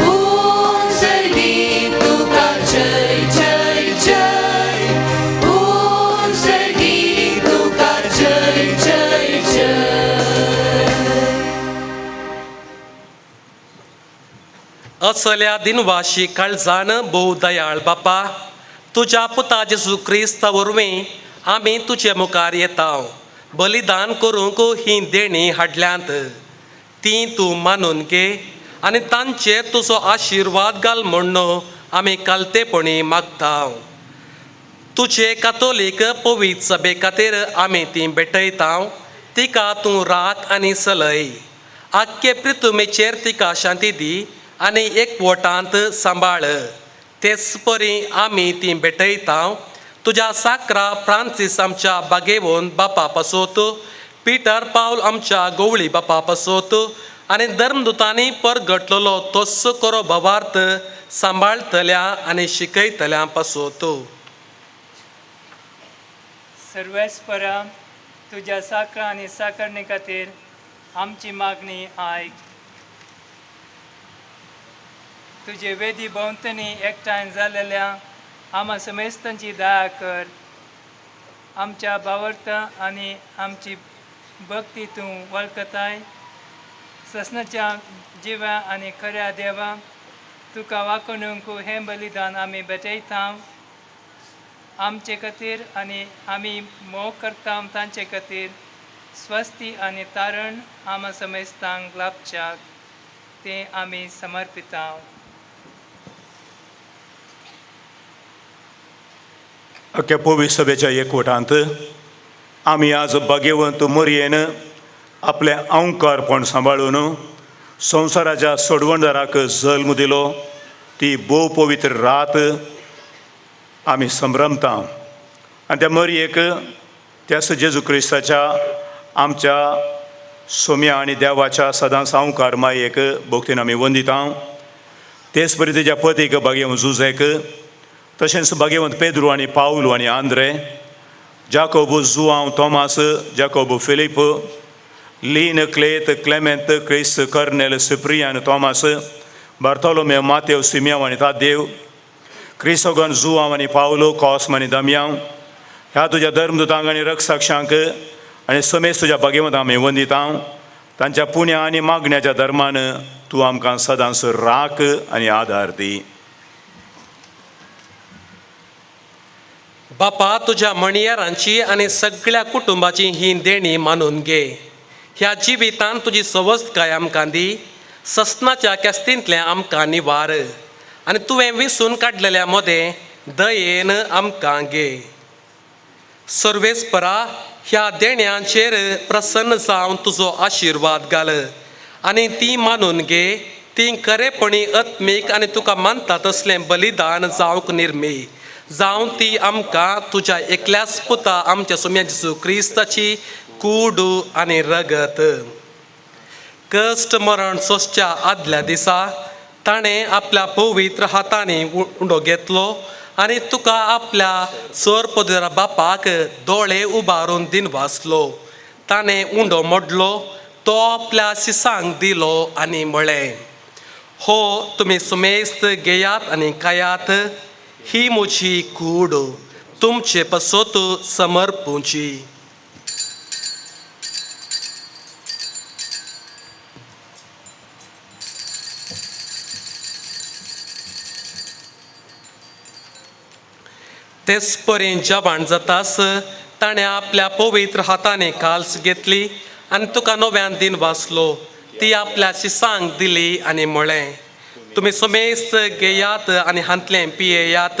S10: उंचगी तुका जय जय जय, उंचगी तुका जय जय जय.
S6: असल्या दिनवाशी काळजान भोव दयाळ बापा, तुज्या पुता जेजू क्रिस्ता वरवीं आमी तुजे मुखार येता. बलिदान करूंक ही देणी हाडल्यांत तीं तूं मानून घे आनी तांचेर तुजो आशिर्वाद घाल म्हण्ण आमी कालतेपणी मागता. तुजे कातोलीक पवित्र सभे खातीर आमी ती भेटयता. तिका तूं राख आनी सलय. आख्खे प्रितुमेचेर तिका शांती दी आनी एकवटांत सांबाळ. तेच परी आमी ती भेटयता तुज्या साकरा फ्रांसीस आमच्या बागेवन बापा पासत, पिटर पावल आमच्या गोवळी बापा पासत आनी धर्मदुतांनी परगटलेलो तोच करो भवार्थ सांबाळतल्या आनी शिकयतल्या पासत.
S19: सर्वेस्परा तुज्या साकरा आनी साकरणे खातीर आमची मागणी आयक. तुजे वेदी भोंवतणी एकठांय जालेल्या आमा समेस्तांची दया कर. आमच्या भावार्थ आनी आमची भक्ती तूं वळखताय. ससनाच्या जिव्या आनी खऱ्या देवा, तुका वाकोणूंक हें बलिदान आमी भेटयता. आमचे खातीर आनी आमी मोग करता तांचे खातीर स्वस्ती आनी तारण आमा समेस्तांक लाभच्याक तें आमी समर्पिता.
S5: अख्ख्या पवित्र सभेच्या एकवटांत आमी आज भाग्यवंत मोरयेन आपलें अंकारपण सांबाळून संवसाराच्या सोडवणदाराक जल्म दिलो ती भोव पवित्र रात आमी संभ्रमता. आनी त्या मरयेक त्याच जेजू क्रिस्ताच्या आमच्या सोम्या आनी देवाच्या सदां सावकार मायेक भक्तीन आमी वंदिता. तेच परी तेज्या पतीक भाग्यवंत जुजेक, तशेंच भाग्यवंत पेद्रू आनी पावलू आनी आंद्रे, जाकोब, जुआंव, तोमास, जाकोब, फिलीप, लीन, क्लेत, क्लेमेंत, क्रिस, कर्नेल, सिप्रियान, तोमास, बार्तोलोमेव, मातेव, सिमियांव आनी तादेव, क्रिसोगन, जुआंव आनी पावलो, कॉस्म आनी दमयांव, ह्या तुज्या धर्मदूतांक आनी रक्षाक्षांक आनी समेज तुज्या भाग्यवंत आमी वंदिता. तांच्या पुण्या आनी मागण्याच्या धर्मान तूं आमकां सदांच राख आनी आदार दी.
S6: बापा, तुज्या मणयारांची आनी सगळ्या कुटुंबाची ही देणी मानून घे. ह्या जिवितान तुजी सवस्तकाय आमकां दी, ससनाच्या केस्तींतलें आमकां निवार आनी तुवें विसून काडलेल्या मदें दयेन आमकां घे. सर्वेस्परा, ह्या देण्यांचेर प्रसन्न जावन तुजो आशिर्वाद घाल आनी ती मानून घे. ती खरेपणी आत्मीक आनी तुका मानता तसलें बलिदान जावंक निर्मी जावं ती आमकां तुज्या एकल्याच पुता आमच्या सोम्या जेजू क्रिस्ताची कूड आनी रगत. कश्ट मरण सोंसच्या आदल्या दिसा ताणें आपल्या पवित्र हातांनी उंडो घेतलो आनी तुका आपल्या सर पदरा बापाक दोळे उबारून दिनवासलो. ताणें उंडो मोडलो, तो आपल्या शिसांक दिलो आनी म्हळें, हो तुमी सुमेस्त घेयात आनी खायात, ही म्हजी कूड तुमचे पसत समर्पूची. तेच परी जेवण जातास ताणें आपल्या पवित्र हातांनी काल्स घेतली आनी तुका नव्यान दिन वाचलो. ती आपल्या शिसांक दिली आनी म्हळें, तुमी समेस्त घेयात आनी हांतलें पियेयात,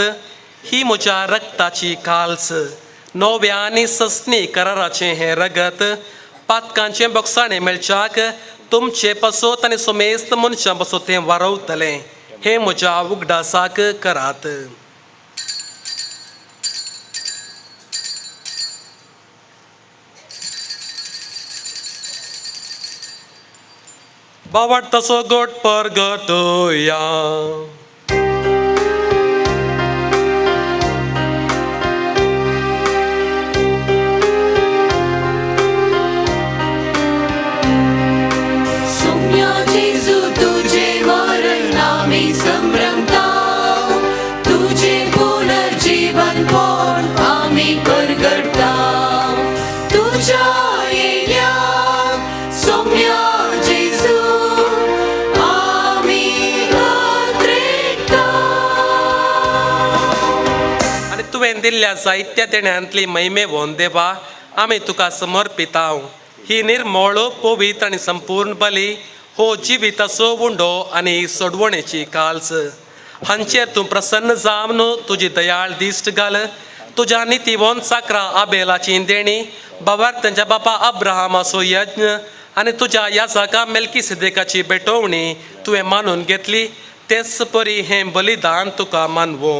S6: ही म्हज्या रक्ताची काल्स, नव्या आनी ससनी कराराचें हें रगत पातकांचें बोगसाणें मेळच्याक तुमचे पासत आनी समेस्त मनशां पासत तें वारवतलें. हें म्हज्या उगडासाक करात. बावडताचो गोट परगटया.
S10: सोम्या जेजू तुझे मरण आमी संभ्रमता, तुझे पुनर्जीवन पण आमी परगटता. तुझ्या येण्या सोम्या जेजू आमी अत्रेकता.
S6: आनी तुवें दिल्ल्या जायत्या देण्यांतली महिमेवोन देवा आमी तुका समर्पिताव. ही निर्मळ पवित्र आनी संपूर्ण बली हो जिविताचो उंडो आनी सोडवणेची काल्स हांचेर तूं प्रसन्न जावन तुजी दयाळ दिश्ट घाल. तुज्या नितीवोन साकरा आबेलाची देणी, बाबार तांच्या बापा अब्राहमाचो यज्ञ आनी तुज्या याजाका मेलकी सिद्देकाची भेटवणी तुवें मानून घेतली. तेच परी हें बलिदान तुका मानवो.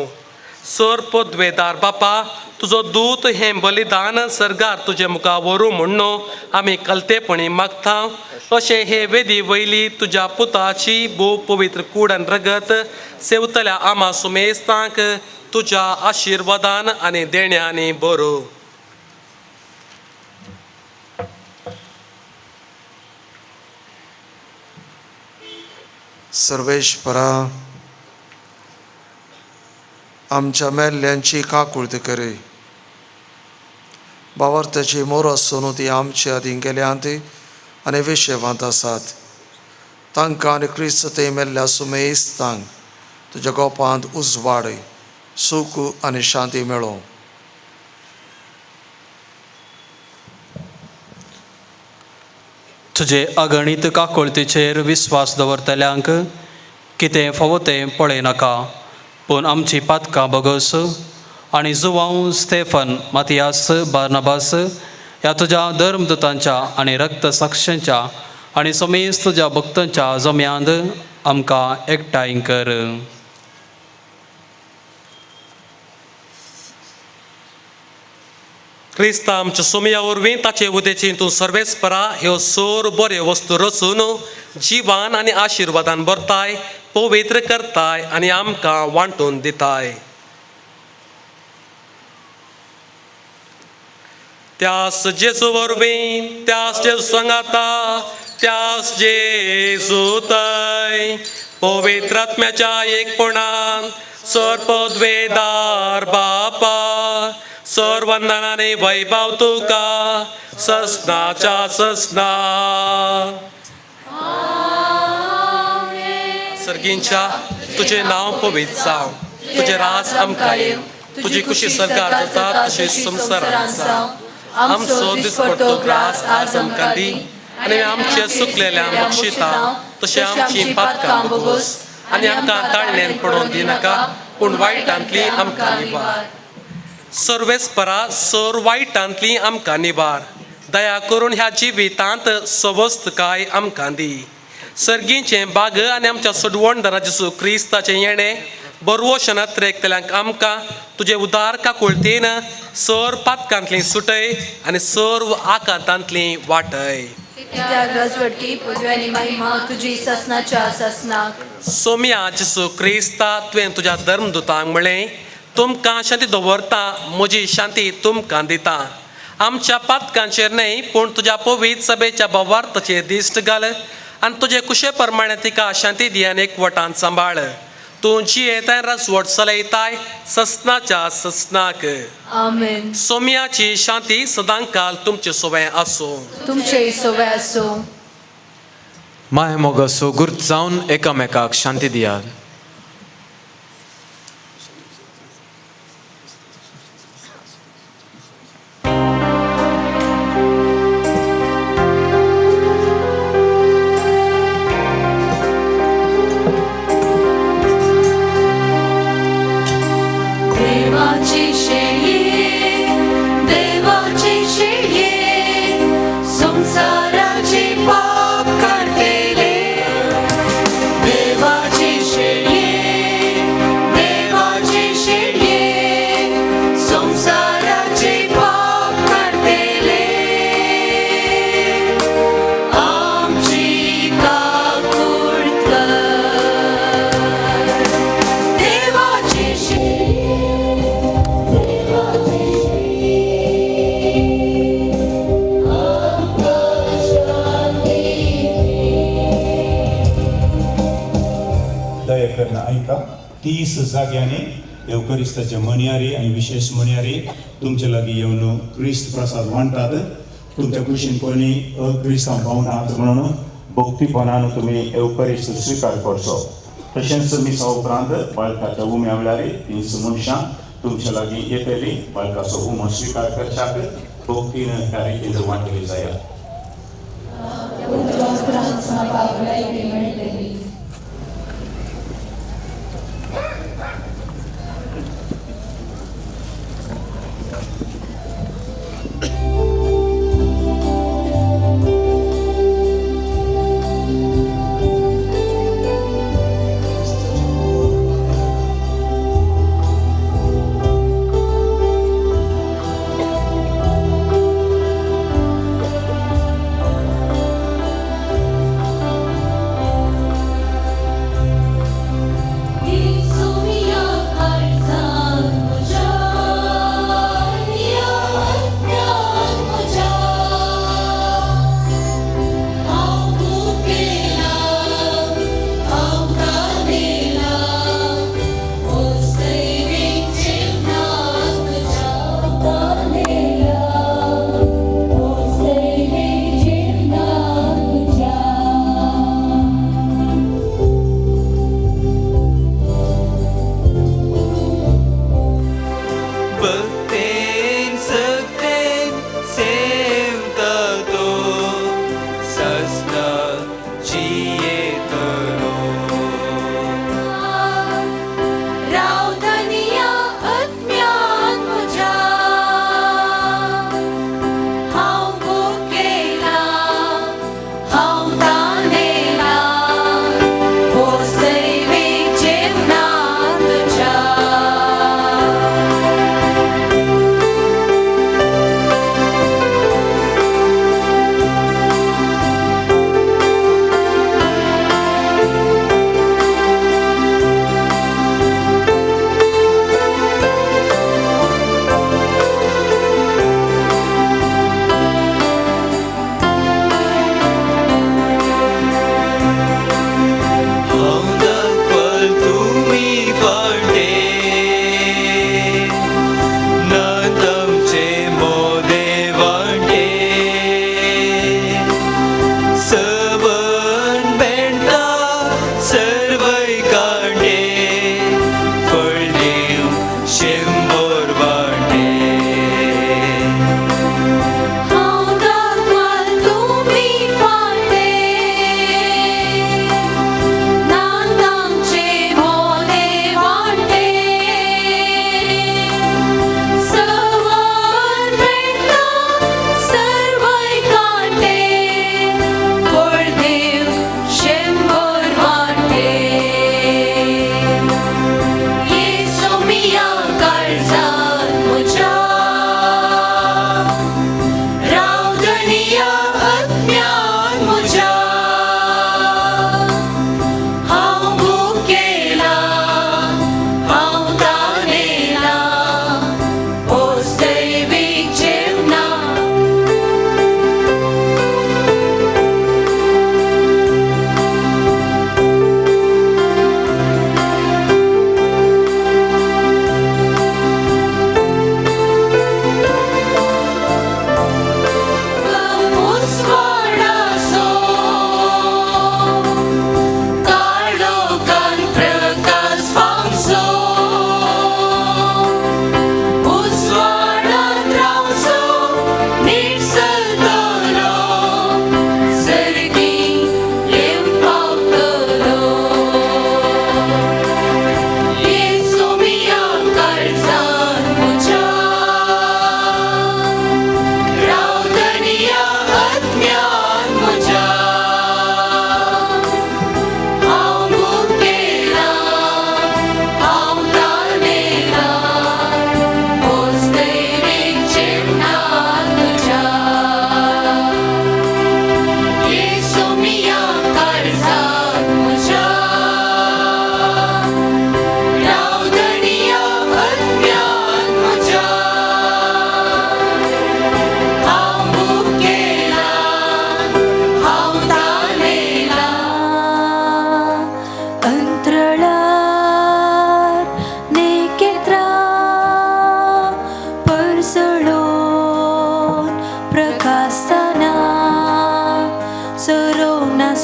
S6: सर पदवेदार बापा, तुजो दूत हें बलिदान सर्गार तुजे मुखार व्हरूं म्हण्ण आमी कलतेपणी मागता. अशें हे वेदी वयली तुज्या पुताची भोव पवित्र कूड आनी रगत सेवतल्या आमा सुमेस्तांक तुज्या आशिर्वादान आनी देण्यांनी बरो.
S20: सर्वेश्वरा, आमच्या मेल्ल्यांची काकुळत करी. बावार्थाची मोर आसून ती आमचे आदीं गेल्यांत आनी विशेवांत आसात. तांकां आनी क्रिस्त थंय मेल्ल्या सुमेस्तांक तुज्या गोपांत उजवाड, सूख आनी शांती मेळो.
S3: तुजे अगणीत काकुळतीचेर विस्वास दवरतल्यांक कितें फावो तें पळयनाका, पूण आमची पातकां बगस आनी जुवांव स्टेफन, मातियास, बार्नाबास ह्या तुज्या धर्मदूतांच्या आनी रक्त साक्षांच्या आनी समेस्त तुज्या भक्तांच्या जम्यांत आमकां एकठांय कर.
S6: क्रिस्ता आमच्या सोमया वरवीं ताचे उदेची तूं सर्वेस्परा ह्यो सोर बऱ्यो वस्तू रचून जिवान आनी आशिर्वादान भरताय, पवित्र करताय आनी आमकां वांटून दिताय. त्यास जेजू वरवीं, त्यास जेजू सांगाता, त्यास जेजू तय पवित्र आत्म्याच्या एकपणान सर पदवेदार बापा सर वंदनाने वैभव तुका ससनाच्या ससना. सर्गींच्या तुजें नांव पवित्र जावं, तुजें राज आमकां येवं, तुजी कुशी सरकार जाता तशी संवसारांत जावं. आमचो दिसपडतो ग्रास आज आमकां दी आनी आमचे सुकलेल्या बक्षिता तशें आमची पातकां बोगोस आनी आमकां ताळण्यान पडोवन दिनाका पूण वायटांतली आमकां निवार. सर्वेस्परा सर वायटांतली आमकां निवार. दया करून ह्या जिवितांत सवस्तकाय आमकां दी. सर्गीचें बाग आनी आमच्या सोडवणदारा जेजू क्रिस्ताचें येणें बरवो शनात रेखतल्यांक आमकां तुजे उदार काकुळतीन सर पातकांतली सुटय आनी सर्व आकांतांतली वाटय.
S21: कित्याक राजवटकी पदवी आनी महिमा तुजी सासनाच्या सासनाक.
S6: सोम्या जेजू क्रिस्ता तुवें तुज्या धर्मदुतांक म्हळें तुमकां शांती दवरता म्हजी शांती तुमकां दिता. आमच्या पातकांचेर न्हय पूण तुज्या पवित्र सभेच्या भावार्थाचेर दिश्ट घाल आनी तुजे कुशे प्रमाणे तिका शांती दी आनी एकवटान सांबाळ. तूं जियेताय राजवट चलयताय ससनाच्या ससनाक.
S21: आमेन.
S6: सोम्याची शांती सदांकाल तुमचे सोवे आसूं.
S21: तुमचे सोवे आसूं.
S8: माय मोगासो गुर्त जावन एकामेकाक शांती दियात.
S10: देवाची शेळी देवाची शेळी संसाराचे पाप काडटेले. देवाची शेळी देवाची शेळी संसाराचे पाप काडटेले. आमची काकूळ कर. देवाची शेळी
S5: दया करून आयका 30 जाग्यांनी येवकरिस्ताचे म्हणयारी आनी विशेश म्हणयारी तुमचे लागीं येवन क्रिस्त प्रसाद वांटात. तुमच्या कुशीन कोणी अक्रिस्तांव भावनात म्हणून भक्तीपणान तुमी येवकरिस्त स्विकार करचो. तशेंच मिसा उपरांत बाळकाच्या उम्या वेळार 3 मनशां तुमच्या लागीं येतली. बाळकाचो उमो स्विकार करच्याक भक्तीन ह्या रितीन वांटली जाया.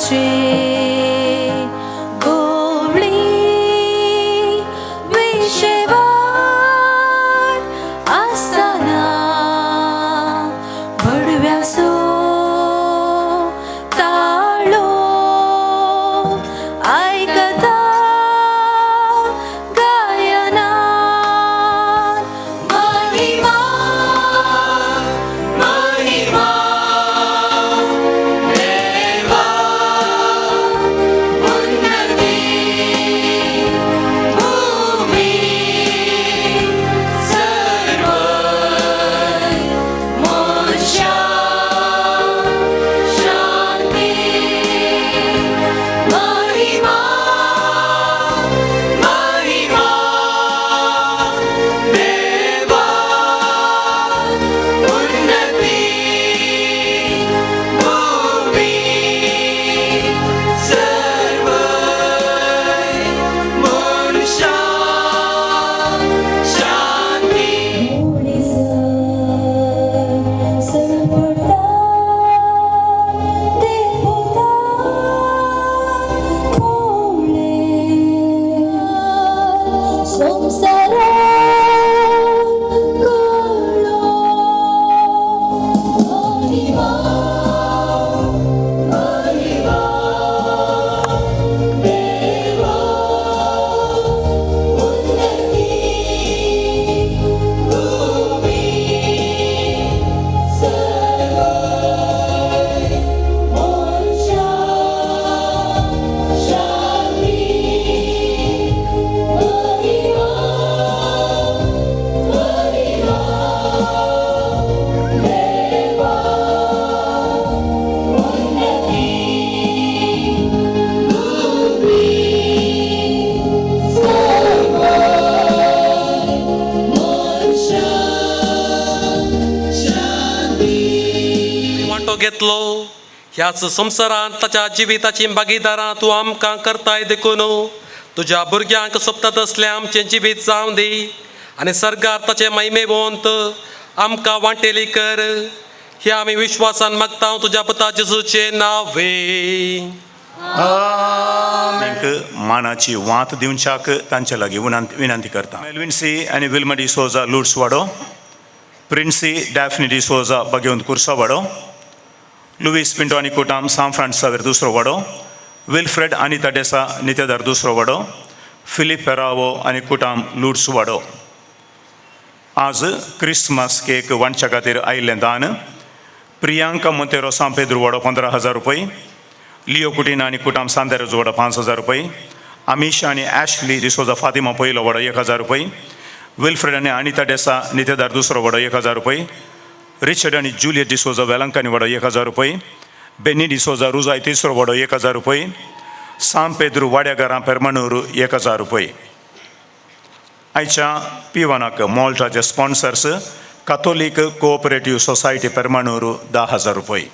S1: फिर्गजचे गोवळी विशेवार आसतना बडव्यासो ताळो आयकता गायनान महिमा महिमा देवा उन्नती भूमी सर्व मोक्षा शांती महिमा महिमा देवा उन्नती भूमी सर्व मोक्षा शांती.
S6: वांटो घेतलो ह्याच संवसारांत ताच्या जिविताची भागीदारां तूं आमकां करताय देखून तुज्या भुरग्यांक सोबता तसलें आमचें जिवीत जावं दी आनी सर्गार ताचें महिमेवंत आमकां वांटेली कर. हे आमी विश्वासान मागता तुज्या पुता जेजूचें नांवे.
S5: मानाची वात दिवच्याक तांचे लागीं विनंती करता. मेलविन सी आनी विल्मा डिसोजा लुड्स वाडो, प्रिन्सी डॅफनी डिसोजा बगेवंत कुर्सो वाडो, लुवीस पिंटो आनी कुटाम सांत फ्रांसिसावेर दुसरो वाडो, विल्फ्रेड अनिता डेसा नितेदार दुसरो वाडो, फिलीप फेरावो आनी कुटाम लुड्स वाडो. आज क्रिसमस केक वांटच्या खातीर आयिल्लें दान प्रियांका मोंतेरो सांत पेद्रू वाडो 15,000 रुपये, लिओ कुटीना आनी कुटाम सांतेरोज वाडो 5,000 रुपये, अमीशा आनी ॲशली डिसोजा फातिमा पयलो वाडो 1,000 रुपये, विल्फ्रेड आनी अनिता डेसा नितेदार दुसरो वाडो 1,000 रुपये, रिचर्ड आनी जुलियट डिसोजा वेलंकानी वाडो 1,000 रुपये, बेनी डिसोजा रुजाय तिसरो वाडो 1,000 रुपये, सांत पेद्रू वाड्याघरां पेरमानूर 1,000 रुपये. आयच्या पिवानाक मॉल्टाचे स्पॉन्सर्स कातोलीक कोऑपरेटीव सोसायटी पेरमानूर 10,000 रुपये.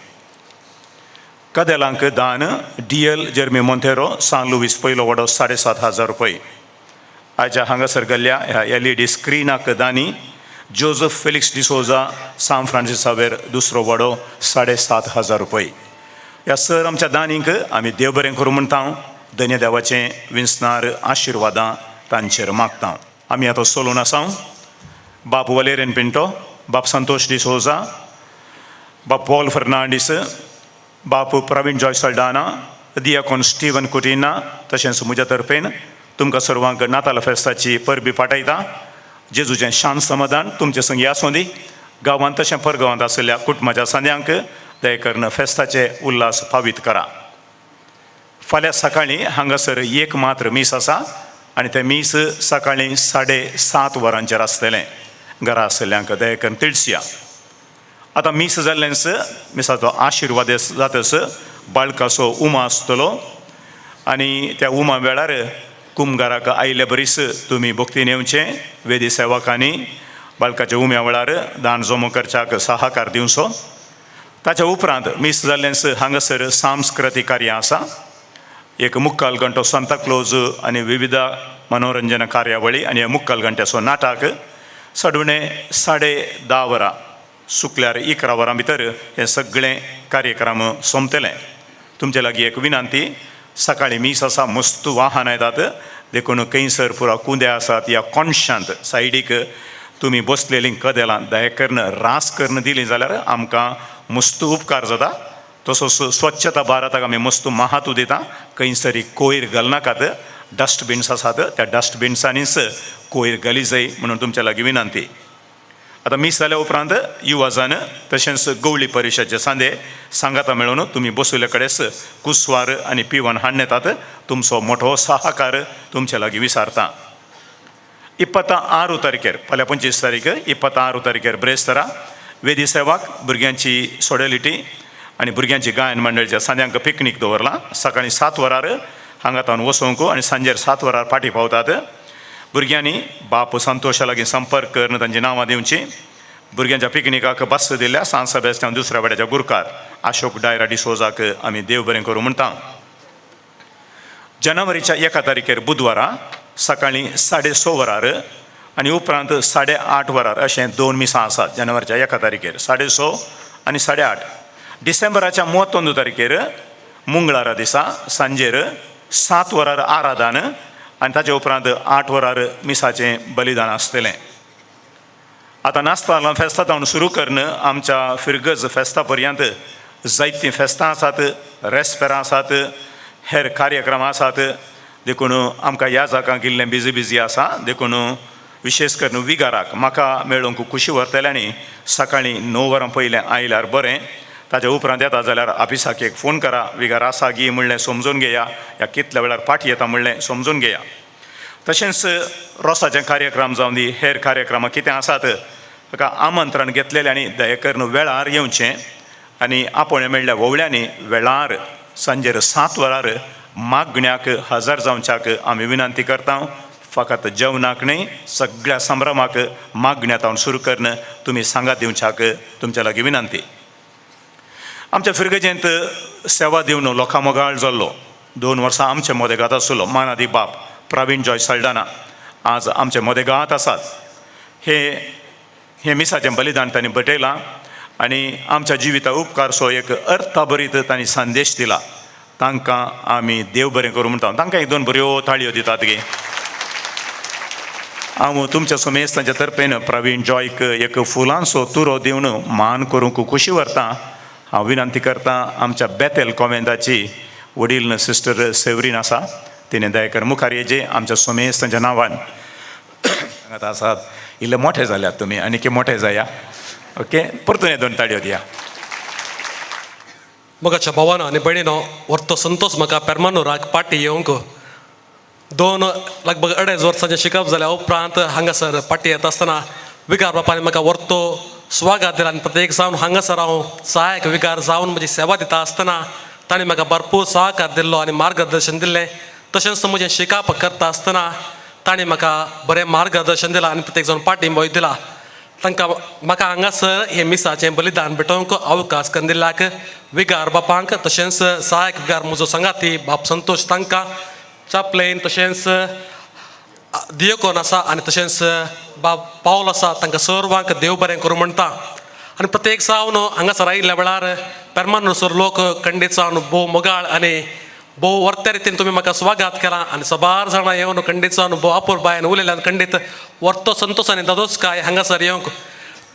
S5: कदेलांक दान डी एल जेर्मी मोंतेरो सान लुवीस पयलो वाडो 7,500 रुपये. आयच्या हांगासर गेल्ल्या ह्या एलईडी स्क्रिनाक दानी जोजफ फेलिक्स डिसोजा सान फ्रांसिसावेर दुसरो वाडो 7,500 रुपये. ह्या सर आमच्या दानींक आमी देव बरें करूं म्हणटा, धन्य देवाचें विंचणार आशिर्वादां तांचेर मागता. आमी आतां सोलून आसा बाप वलेरियन पिंटो, बाप संतोष डिसोजा, बाप पॉल फर्नांडीस, बाप प्रवीण जॉय सल्डाना, दियाकोन स्टीवन कुटिना, तशेंच म्हज्या तर्फेन तुमकां सर्वांक नाताल फेस्ताची परबी पाठयता. जेजूचें शांत समाधान तुमचे संगी आसूं दी. गांवांत तशें परगांवांत आशिल्ल्या कुटुंबाच्या सांद्यांक दया करून फेस्ताचे उल्हास पावीत करा. फाल्यां सकाळीं हांगासर एक मात्र मीस आसा आनी तें मीस सकाळीं 7:30 वरांचेर आसतलें. घरा आशिल्ल्यांक दया करून तिळसया. आतां मीस जाल्लेंच मिसाचो आशिर्वाद जातच बाळकाचो उमा आसतलो आनी त्या उमा वेळार कुमगाराक आयिल्ले बरीच तुमी भक्तीन येवचें. वेदी सेवकांनी बाळकाच्या उम्या वेळार दान जमो करच्याक सहाकार दिवचो. ताच्या उपरांत मीस जाल्लेंच हांगासर सांस्कृतीक कार्यां आसा. एक मुक्काल घंटो सांताक्लोज आनी विविध मनोरंजन कार्यावळी आनी ह्या मुक्काल घंट्याचो नाटक सडुणे 10:30 वरां सुकल्यार 11 वरां भितर हे सगळें कार्यक्रम सोंपतले. तुमचे लागीं एक विनंती, सकाळीं मीस आसा, मस्त वाहनां येतात, देखून खंयसर पुरा कुंदे आसात या कोनशांत सायडीक तुमी बसलेलीं कदेलां दया करून रास करून दिली जाल्यार आमकां मस्त उपकार जाता. तसोच स्वच्छता भारताक आमी मस्त महत्व दिता. खंयसरी कोयर घालनाकात, डस्टबिन्स आसात त्या डस्टबिन्सांनीच कोयर घाली जाय म्हणून तुमच्या लागीं विनंती. आतां मीस जाल्या उपरांत युवाजान तशेंच गवळी परिशदेचे सांदे सांगाता मेळून तुमी बसुल्ले कडेच कुसवार आनी पिवन हाडून येतात. तुमचो मोठो सहकार तुमचे लागीं विसारता. 26 तारखेर, फाल्यां 25 तारीख, 26 तारखेर ब्रेस्तारा वेदी सेवाक भुरग्यांची सोडेलिटी आनी भुरग्यांची गायन मंडळीच्या सांद्यांक पिकनीक दवरलां. सकाळीं 7 वरार हांगा तावन वचोंक आनी सांजेर 7 वरार फाटीं पावतात. भुरग्यांनी बाप संतोशा लागीं संपर्क करून तांची नांवां दिवची. भुरग्यांच्या पिकनिकाक बस दिल्या सांत सेबेस्त्यांव दुसऱ्या वाड्याच्या गुरकार अशोक डायरा डिसोजाक आमी देव बरें करूं म्हणटा. जानेवारीच्या 1 तारखेर बुधवारा सकाळीं 6:30 वरार आनी उपरांत 8:30 वरार अशें 2 मिसां आसात. जानेवारीच्या 1 तारखेर 6:30 आनी 8:30. डिसेंबराच्या 31 तारखेर मंगळारा दिसा सांजेर 7 वरार आराधन आनी ताचे उपरांत 8 वरार मिसाचें बलिदान आसतलें. आतां नास्तां फेस्तां तावन सुरू करून आमच्या फिरगज फेस्ता पर्यंत जायतीं फेस्तां आसात, रेस्पेरां आसात, हेर कार्यक्रम आसात. देखून आमकां ह्या जागांक इल्लें बिजी बिजी आसा. देखून विशेश करून विगाराक म्हाका मेळोंक खुशी व्हरतले आनी सकाळीं 9 वरां पयलें आयल्यार बरें. ताच्या उपरांत येता जाल्यार ऑफिसाक एक फोन करा, विगार आसा गी म्हणलें समजून घेया, या कितल्या वेळार पाटी येता म्हणलें समजून घेया. तशेंच रोसाचे कार्यक्रम जावं दी, हेर कार्यक्रमां कितें आसात ताका आमंत्रण घेतलेलें आनी दया करून वेळार येवचें आनी आपोवणें मेळ्ळ्या वोवळ्यांनी वेळार सांजेर 7 वरार मागण्याक हजर जावच्याक आमी विनंती करता. फकत जेवणाक न्हय, सगळ्या संभ्रमाक मागण्या तावन सुरू करून तुमी सांगात दिवच्याक तुमच्या लागीं विनंती. आमच्या फिरगजेंत सेवा दिवन लोकां मोगाळ जाल्लो 2 वर्सां आमचे मदेगात आसलो मानादी बाप प्रवीण जॉय सल्डाना आज आमचे मदेगात आसात. हे मिसाचें बलिदान तांणी बटयलां आनी आमच्या जिविता उपकारसो एक अर्थभरीत तांणी संदेश दिला. तांकां आमी देव बरें करूं म्हणटा. तांकां 1-2 बऱ्यो ताळयो दितात गे. हांव तुमच्या सुमेस्तांच्या तर्फेन प्रवीण जॉयक एक फुलांचो तुरो दिवन मान करूंक खुशी व्हरता. हांव विनंती करता आमच्या बेतेल कॉमेंताची वडील सिस्टर सेवरीन आसा, तिणें दयाकर मुखार येजे आमच्या सुमेस्तांच्या नांवान. आतां आसात इल्ले मोठे जाल्यात तुमी आनीक मोठे जाया. ओके, परतून 2 ताळयो दिया.
S6: मोगाच्या भावानो आनी भयणीनो, व्हरतो संतोष म्हाका पेरमानूराक पाटी येवंक 2 लगभग 2.5 वर्सांचें शिकप जाल्या उपरांत हांगासर पाटी येता आसतना विगार बापान म्हाका व्हरतो स्वागत दिला आनी प्रत्येक जावन हांगासर हांव सहायक विगार जावन म्हजी सेवा दिता आसतना ताणें म्हाका भरपूर सहकार दिल्लो आनी मार्गदर्शन दिल्लें. तशेंच म्हजें शिकप करता आसतना ताणें म्हाका बरें मार्गदर्शन दिलां आनी प्रत्येक जावन पाठिंबोय दिला. तांकां म्हाका हांगासर हें मिसाचें बलिदान भेटोवंक अवकाश करून दिल्ल्याक विगार बापांक तशेंच सहायक विगार म्हजो सांगाती बाप संतोष तांकां, चापलेन तशेंच दियोकोन आसा आनी तशेंच बाब पावल आसा तांकां सर्वांक देव बरें करूं म्हणटा. आनी प्रत्येक जावन हांगासर आयिल्ल्या वेळार पेरमानूसर लोक खंडीत जावन भोव मोगाळ आनी भोव वर्त्या रितीन तुमी म्हाका स्वागत केलां आनी सबार जाणां येवन खंडीत जावन भोव अपुरबायेन उलयल्यान खंडीत वर्तो संतोश आनी दादोसकाय हांगासर येवंक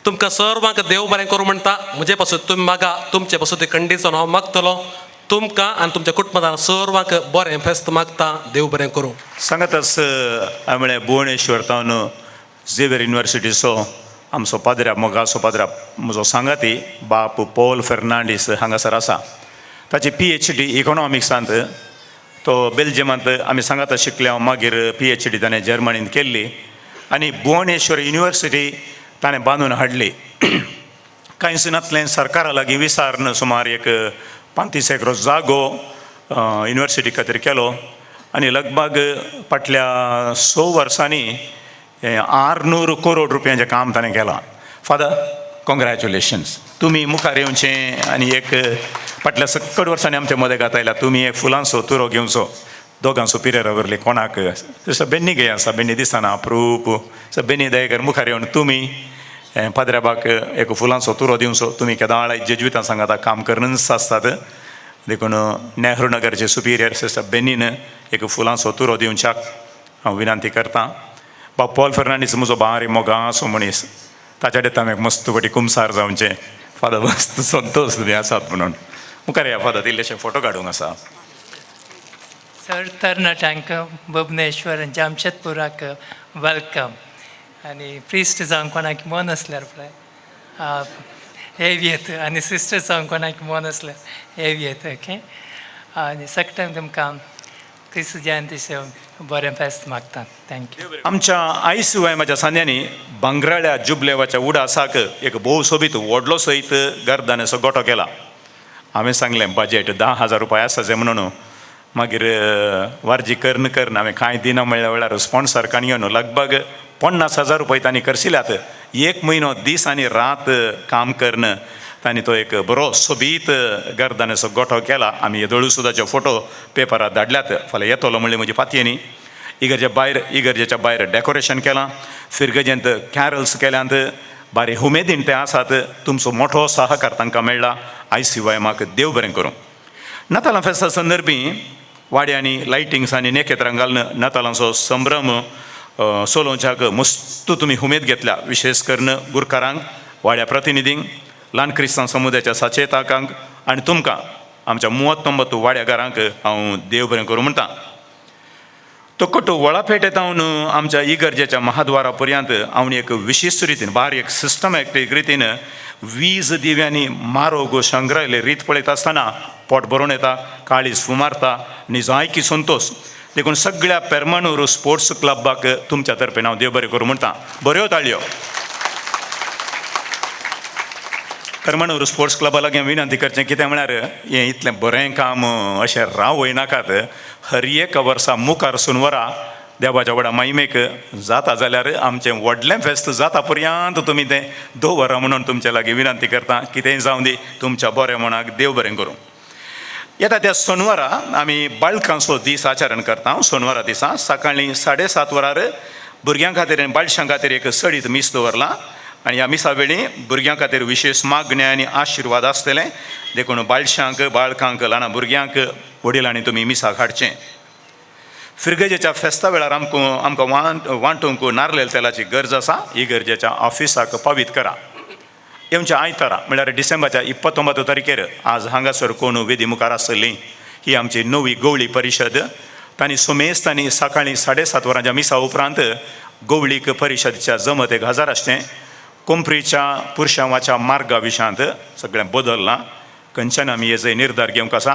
S6: तुमकां सर्वांक देव बरें करूं म्हणटा. म्हजे पासून तुमी मागा, तुमचे पासून ती खंडीत जावन हांव मागतलो. तुमकां आनी तुमच्या कुटुंबान सर्वांक बरें फेस्त मागता. देव बरें करूं.
S5: सांगातच हांवें म्हळें भुवनेश्वर तावन झेवियर युनिवर्सिटीचो आमचो पाद्र्या मोगाचो पाद्र्या म्हजो सांगाती बाप पॉल फेर्नांडीस हांगासर आसा. ताची PhD इकॉनॉमिक्सांत तो बेल्जियमांत आमी सांगाता शिकले. हांव मागीर PhD ताणें जर्मनींत केल्ली आनी भुवनेश्वर युनिवर्सिटी ताणें बांदून हाडली. कांयच नातलें सरकारा लागीं विसारन सुमार एक 35 एकरो जागो युनिवर्सिटी खातीर केलो आनी लगभग फाटल्या 6 वर्सांनी 600 करोड रुपयांचें काम ताणें केलां. फादर कॉंग्रॅच्युलेशन्स, तुमी मुखार येवचें आनी एक फाटल्या 7 वर्सांनी आमच्या मदेगात आयल्या. तुमी एक फुलांचो तुरो घेवचो, दोगांचो पिरेरा वरली कोणाक जसो बेन्नी घे आसा, बेन्नी दिसना अप्रूप सो बेन्नी दयेकर मुखार येवन तुमी पाद्र्याबाक एक फुलांचो तुरो दिवचो. तुमी केदाळ जेज्वितां सांगाता काम करूनच आसतात देखून नेहरू नगरचे सुपिरियर सिस्टर बेनीन एक फुलांचो तुरो दिवच्याक हांव विनंती करतां. बाब पॉल फेर्नांडीस म्हजो बारी मोगाचो मनीस, ताच्या डेतां एक मस्त पटी कुमसार जावचें. फादर मस्त संतोश तुमी आसात म्हणून मुखार या फादर, इल्लेशे फोटो काडूंक आसा.
S19: सर तरणाट्यांक भुवनेश्वर आनी जामशेदपुराक welcome. आनी प्रिस्ट जावंक कोणाक मन आसल्यार पळय येव येत, आनी सिस्टर जावंक कोणाक मन आसल्यार येव येत. ओके, आनी सगळ्यांक तुमकां क्रिस्त जयंतीचें बरें फेस्त मागता. Thank you.
S5: आमच्या I C वाय सांद्यांनी भांगराळ्या जुबलेवाच्या उडासाक एक भोव सोबीत व्हडलो सयत गर्दानेचो गोटो केला. हांवें सांगलें बजेट 10,000 रुपया आसाचे म्हणून. मागीर वार्जी करून करून हांवें कांय दिना म्हणल्या वेळार स्पॉन्सर काणी घेवन लगभग 50,000 रुपया तांणी खर्चिल्यात. एक म्हयनो दीस आनी रात काम करून तांणी तो एक बरो सोबीत गर्दानेचो गोठो केला. आमी येदोळू सुद्दाचे फोटो पेपरार धाडल्यात. फाल्यां येतलो म्हणली म्हजी फातयेनी. इगर्जे भायर इगर्जेच्या भायर डेकोरेशन केलां, फिरगजेंत कॅरल्स केल्यात, बारी उमेदीन ते आसात. तुमचो मोठो सहकार तांकां मेळ्ळा. I C Y म्हाका देव बरें करूं. नातालां फेस्ता संदर्भी वाड्यांनी लायटिंग्स आनी नेकेत्रां घालून नातालांचो संभ्रम सोलोवच्याक मस्त तुमी उमेद घेतल्या. विशेश करून गुरकारांक, वाड्या प्रतिनिधींक, ल्हान क्रिस्तांव समुदायाच्या सचेताकांक आनी तुमकां आमच्या 39 वाड्या घरांक हांव देव बरें करूं म्हणटा. तोकटो वळापेटेंत आमच्या इगर्जेच्या महाद्वारा पर्यंत हांव एक विशिश्ट रितीन बारीक सिस्टमॅटीक रितीन वीज दिव्यांनी मारोग संग्रहले रीत पळयता आसतना पोट भरून येता, काळीज फुमारता आनी जायकी संतोश. देखून सगळ्या पेरमानूर स्पोर्ट्स क्लबाक तुमच्या तर्फेन हांव देव बरें करूं म्हणटा. बऱ्यो ताळयो. करमणूर स्पोर्ट्स क्लबा लागीं विनंती करचें कितें म्हळ्यार हें इतलें बरें काम अशें रावयनाकात. हर एक वर्सा मुखार सुनवरा देवाच्या व्हडा महिमेक जाता जाल्यार आमचें व्हडलें फेस्त जाता पर्यंत तुमी तें दवरा म्हणून तुमचे लागीं विनंती करता. कितेंय जावं दी, तुमच्या बरें मनाक देव बरें करूं. येता त्या सोनवारा आमी बाळकांचो दीस आचरण करता. सोनवारा दिसा सकाळीं 7:30 वरार भुरग्यां खातीर आनी बाळशां खातीर एक सडीत मीस दवरलां आनी ह्या मिसा वेळी भुरग्यां खातीर विशेश मागणें आनी आशिर्वाद आसतले. देखून बाळशांक, बाळकांक, ल्हान भुरग्यांक वडिलांनी तुमी मिसाक हाडचें. फिरगजेच्या फेस्ता वेळार आमकां वांटूंक नारलेल तेलाची गरज आसा. इगर्जेच्या ऑफिसाक पावीत करा. येवच्या आयतारा म्हळ्यार डिसेंबराच्या 29 तारखेर आज हांगासर कोण वेदी मुखार आसतली ही आमची नवी गवळी परिशद. तांणी सुमेस्त आनी सकाळीं 7:30 वरांच्या मिसा उपरांत गवळीक परिशदच्या जमतेक हजर आसचें. कोंपरीच्या पुरशांवाच्या मार्गा विशयांत सगळें बदल्लां. खंयच्यान आमी हेजय निर्धार घेवंक आसा,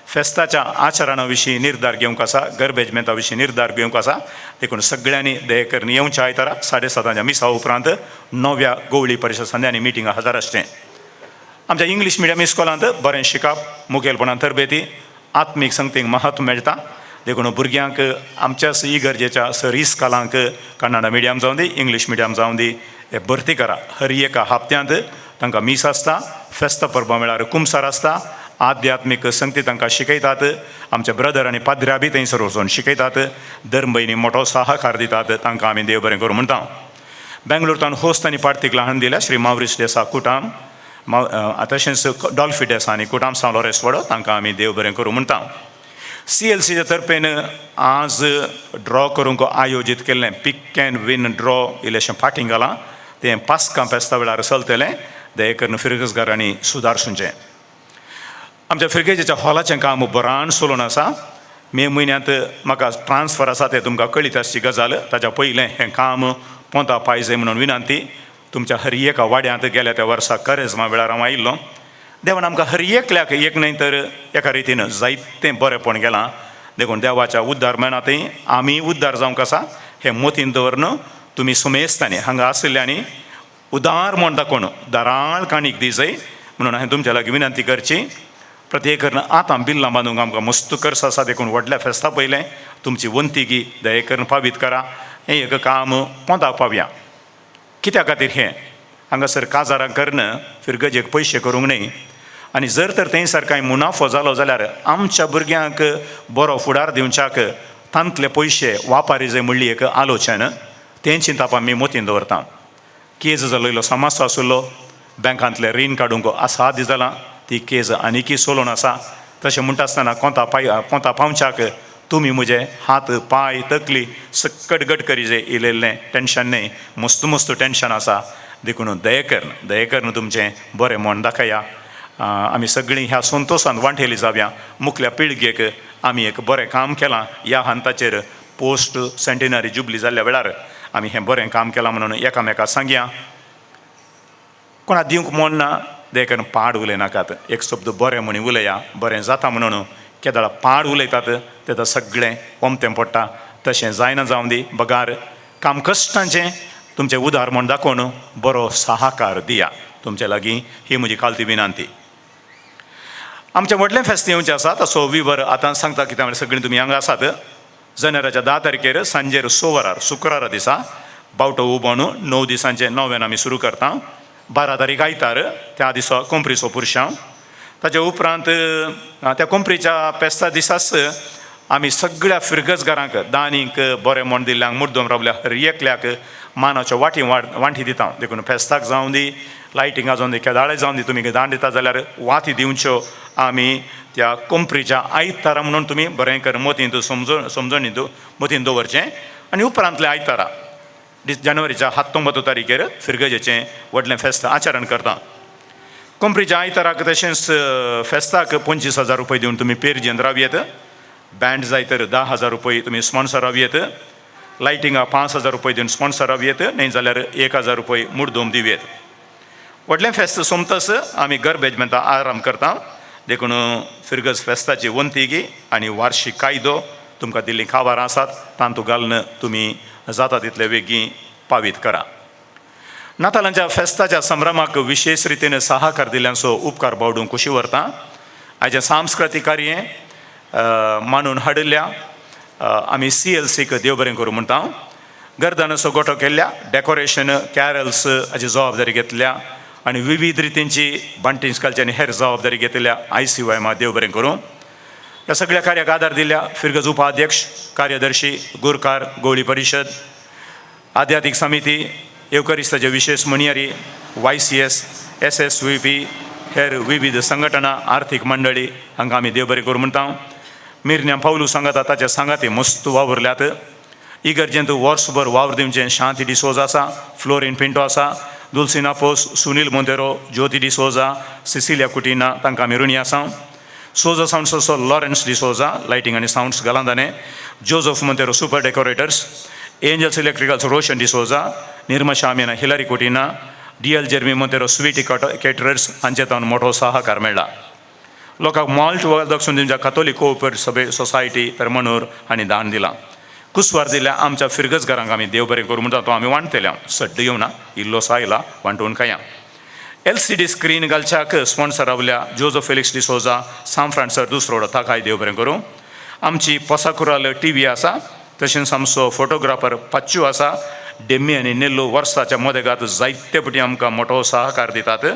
S5: फेस्ताच्या आचरणा विशीं निर्धार घेवंक आसा, गर्भेजमेंता विशीं निर्धार घेवंक आसा. देखून सगळ्यांनी दया करून येवच्या आयतारा 7:30 मिसा उपरांत नव्या गवळी परिशद संध्यानी मिटिंगा हजर आसचें. आमच्या इंग्लीश मिडियम इस्कॉलांत बरें शिकप, मुखेलपणान तरबेती, आत्मीक संगतींक म्हत्व मेळटा. देखून भुरग्यांक आमच्याच इगर्जेच्या सर इस्कॉलांक कन्नडा मिडियम जावं दी, इंग्लीश मिडियम जावं दी, हे भरती करा. हर एका हप्त्यांत तांकां मीस आसता, फेस्ता परबां वेळार कुमसार आसता, आध्यात्मीक संगती तांकां शिकयतात. आमचे ब्रदर आनी पाद्र्या बी थंयसर वचून शिकयतात. धर्मभयणी मोठो सहकार दितात. तांकां आमी देव बरें करूं म्हणटा. बेंगलोर होस्त आनी पार्तीक लहान दिल्या श्री मावरीस डेसा कुटाम, तशेंच डॉल्फी डेसा आनी कुटाम सांव लोरेस वडो, तांकां आमी देव बरें करूं म्हणटा. सी एल सीच्या तर्फेन आज ड्रॉ करूंक आयोजीत केल्लें पिक एंड विन ड्रॉ इल्लेशें फाटीं घालां. तें पास्कां फेस्ता वेळार चलतलें. दया करून फिरगजगारांनी सुदारचें. आमच्या फिरगेजेच्या हॉलाचें काम बरान चलून आसा. मे म्हयन्यांत म्हाका ट्रान्सफर आसा तें तुमकां कळीत आसची गजाल. ताच्या पयलें हें काम पोंता पायजे म्हणून विनंती. तुमच्या हर एका वाड्यांत गेल्या त्या वर्सा करेजमा वेळार हांव आयिल्लो. देवान आमकां हर एकल्याक एक न्हय तर एका रितीन जायतें बरेंपण गेलां. देखून देवाच्या उद्धार मनांतय आमी उद्धार जावंक आसा हें मोतीन दवरन तुमी सुमेस्तांनी हांगा आशिल्ल्यांनी उदार म्हण दाखोवन दाराळ काणीक दिजय म्हणून हांवें तुमच्या लागीं विनंती करची. प्रत्येक आतां बिल्लां बांदूंक आमकां मस्त कर्स आसा. देखून व्हडल्या फेस्ता पयलें तुमची वंतीगी दया करून पावीत करा. हें एक काम पोंताक पावया. कित्या खातीर हें हांगासर काजारां करून फिरगजेक पयशे करूंक न्हय. आनी जर तर थंयसर कांय मुनाफो जालो जाल्यार आमच्या भुरग्यांक बरो फुडार दिवच्याक तांतले पयशे वापारी जाय म्हणली एक आलोचन तें चिंताप आमी मोतीन दवरता. केज जालो इल्लो समस्या आशिल्लो, बँकांतलें रीण काडूंक असाध्य जालां, ती केज आनीकी सोलोवन आसा. तशें म्हणटा आसतना कोंता पाय कोंता पावच्याक तुमी म्हजे हात पांय तकली सकट गट करी जे इल्लें टेंशन न्हय, मस्त मस्त टेंशन आसा. देखून दया करून तुमचें बरें म्हण दाखया. आमी सगळीं ह्या संतोशान वांटेली जावया. मुखल्या पिळगेक आमी एक बरें काम केलां ह्या हंताचेर पोस्ट सेंटिनरी जुबली जाल्ल्या वेळार आमी हें बरें काम केलां म्हणून एकामेका सांगया. कोणा दिवंक म्हण ना, देखून पाड उलयनाकात. एक शब्द बरें म्हणी उलया, बरें जाता म्हणून केदळा पाड उलयतात तेदा सगळें ओमतें पडटा. तशें जायना जावं दी, बगार काम कश्टांचें तुमचें उदार म्हण दाखोवन बरो सहाकार दिया. तुमचे लागीं ही म्हजी खालती विनंती. आमचें व्हडलें फेस्त येवचें आसा तसो विवर आतां सांगता कितें म्हणल्यार सगळीं तुमी हांगा आसात. जानेराच्या 10 तारखेर सांजेर 6 वरार शुक्रारा दिसा बावटो उबोवन 9 दिसांचें नव्यान आमी सुरू करता. 12 तारीख आयतार त्या दिसा कोंपरीचो पुरशांव. ताच्या उपरांत त्या कोंपरीच्या फेस्ता दिसाच आमी सगळ्या फिरगजगारांक दानीक बरें म्हण दिल्ल्यांक मुद्दम रावल्या हर एकल्याक मानाच्यो वाटी वांटी दिता. देखून फेस्ताक जावं दी, लायटिंगां जावं दी, केदाळे जावं दी, तुमी दान दिता जाल्यार वाती दिवच्यो आमी त्या कोंपरीच्या आयतारा म्हणून तुमी बरें कर मोतींत समजून मोतींत दवरचें. आनी उपरांतल्या आयतारा जानेवारीच्या 19 तारखेर फिरगजेचें व्हडलें फेस्त आचरण करता. कोंपरीच्या आयताराक तशेंच फेस्ताक 25,000 रुपये दिवन तुमी पेरजेंत रावयेत. बँड जाय तर 10,000 रुपये तुमी स्पॉन्सर रावयेत. लायटिंगा 5,000 रुपये दिवन स्पॉन्सर रावयेत, न्हय जाल्यार 1,000 रुपये मुड्डोम दिवयेत. व्हडलें फेस्त सोमतच आमी गरबेज म्हणटा आराम करता. देखून फिरगज फेस्ताची वंतीगी आनी वार्षीक कायदो तुमकां दिल्लीं खाबारां आसात तांतू घालून तुमी जाता तितले वेगीं पावीत करा. नातालांच्या फेस्ताच्या संभ्रमाक विशेष रितीन सहाकार दिल्ल्यांचो उपकार बावडूंक खुशी व्हरता. आयचें सांस्कृतीक कार्य मानून हाडिल्ल्या आमी CLCक देव बरें करूं म्हणटा. गर्दानाचो गोटो केल्ल्या, डेकोरेशन कॅरल्स हाची जबाबदारी घेतल्या आनी विविध रितींची बांटींस घालची आनी हेर जबाबदारी घेतल्या ICY देव बरें करूं. ह्या सगळ्या कार्याक आदार दिल्या फिरगज उपाध्यक्ष, कार्यदर्शी, गुरकार, गोवळी परिशद, आध्यात्मीक समिती, येवकरिस्ताचे विशेष म्हणयारी, YCS, SSVP, हेर विविध संघटना, आर्थीक मंडळी हांकां आमी देव बरें करूं म्हणटा. मिरन्या पावलू सांगाता ताच्या सांगाती मस्त वावुरल्यात. इगर्जेंत वर्सभर वावर दिवचें शांती डिसोजा आसा, फ्लोरीन पिंटो आसा, दुलसिना पोस, सुनील मोंतेरो, ज्योती डिसोजा, सिसिलिया कुटिना तांकां आमी ऋणी आसा. सोजा सावंड्स असो लॉरेन्स डिसोजा लायटींग आनी सावंड्स घालांदाने, Joseph Monteiro super decorators, Angels electricals Roshan D'Souza, Nirma Shamiana Hillary Coutinho, DL Jeremy Monteiro sweet caterers हांचे तावन मोठो सहाकार मेळ्ळा. लोकांक मॉल्ट वखद दिवच्या कातोलीक कोऑपरेटिव्ह सभे सोसायटी पेरमणूर हांणी दान दिलां. कुसवार दिल्या आमच्या फिरगजगारांक आमी देव बरें करूं म्हणटा तो आमी वांटतल्या. सड्ड येवना इल्लोसो आयला वांटून खाया. LCD screen घालच्याक स्पॉन्सर रावल्या जोजफ फेलिक्स डिसोजा, सांफ्रांसर दुसरो ताकाय देव बरें करूं. आमची पोसाकुराल TV आसा, तशेंच आमचो फोटोग्राफर पाच्चू आसा. डेम्मी आनी नेल्लू वर्साच्या मदेगात जायते पटी आमकां मोठो सहाकार दितात.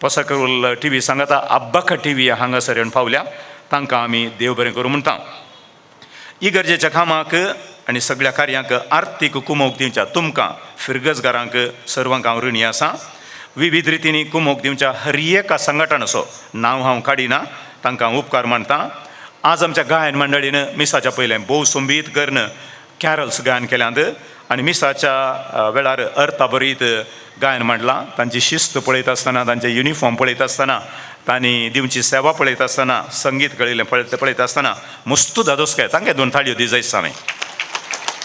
S5: पोसाकुराल TV सांगाता अब्बाका TV हांगासर येवन पावल्या, तांकां आमी देव बरें करूं म्हणटा. इगर्जेच्या कामाक आनी सगळ्या कार्यांक आर्थीक कुमोक दिवच्या तुमकां फिरगजगारांक सर्वांक हांव ऋणी आसा. विविध रितींनी कुमोक दिवच्या हर एका संघटनाचो नांव हांव काडिना, तांकां उपकार मानता. आज आमच्या गायन मंडळीन मिसाच्या पयलें भोव संबीत करून कॅरल्स गायन केल्यांत आनी मिसाच्या वेळार अर्थाभरीत गायन मांडलां. तांची शिस्त पळयत आसतना, तांचे युनिफॉर्म पळयत आसतना, तांणी दिवची सेवा पळयत आसतना, संगीत कळिल्लें पळयत आसतना मस्तू धादोसकाय. तांकां 2 थाळयो दी जायत हांवें.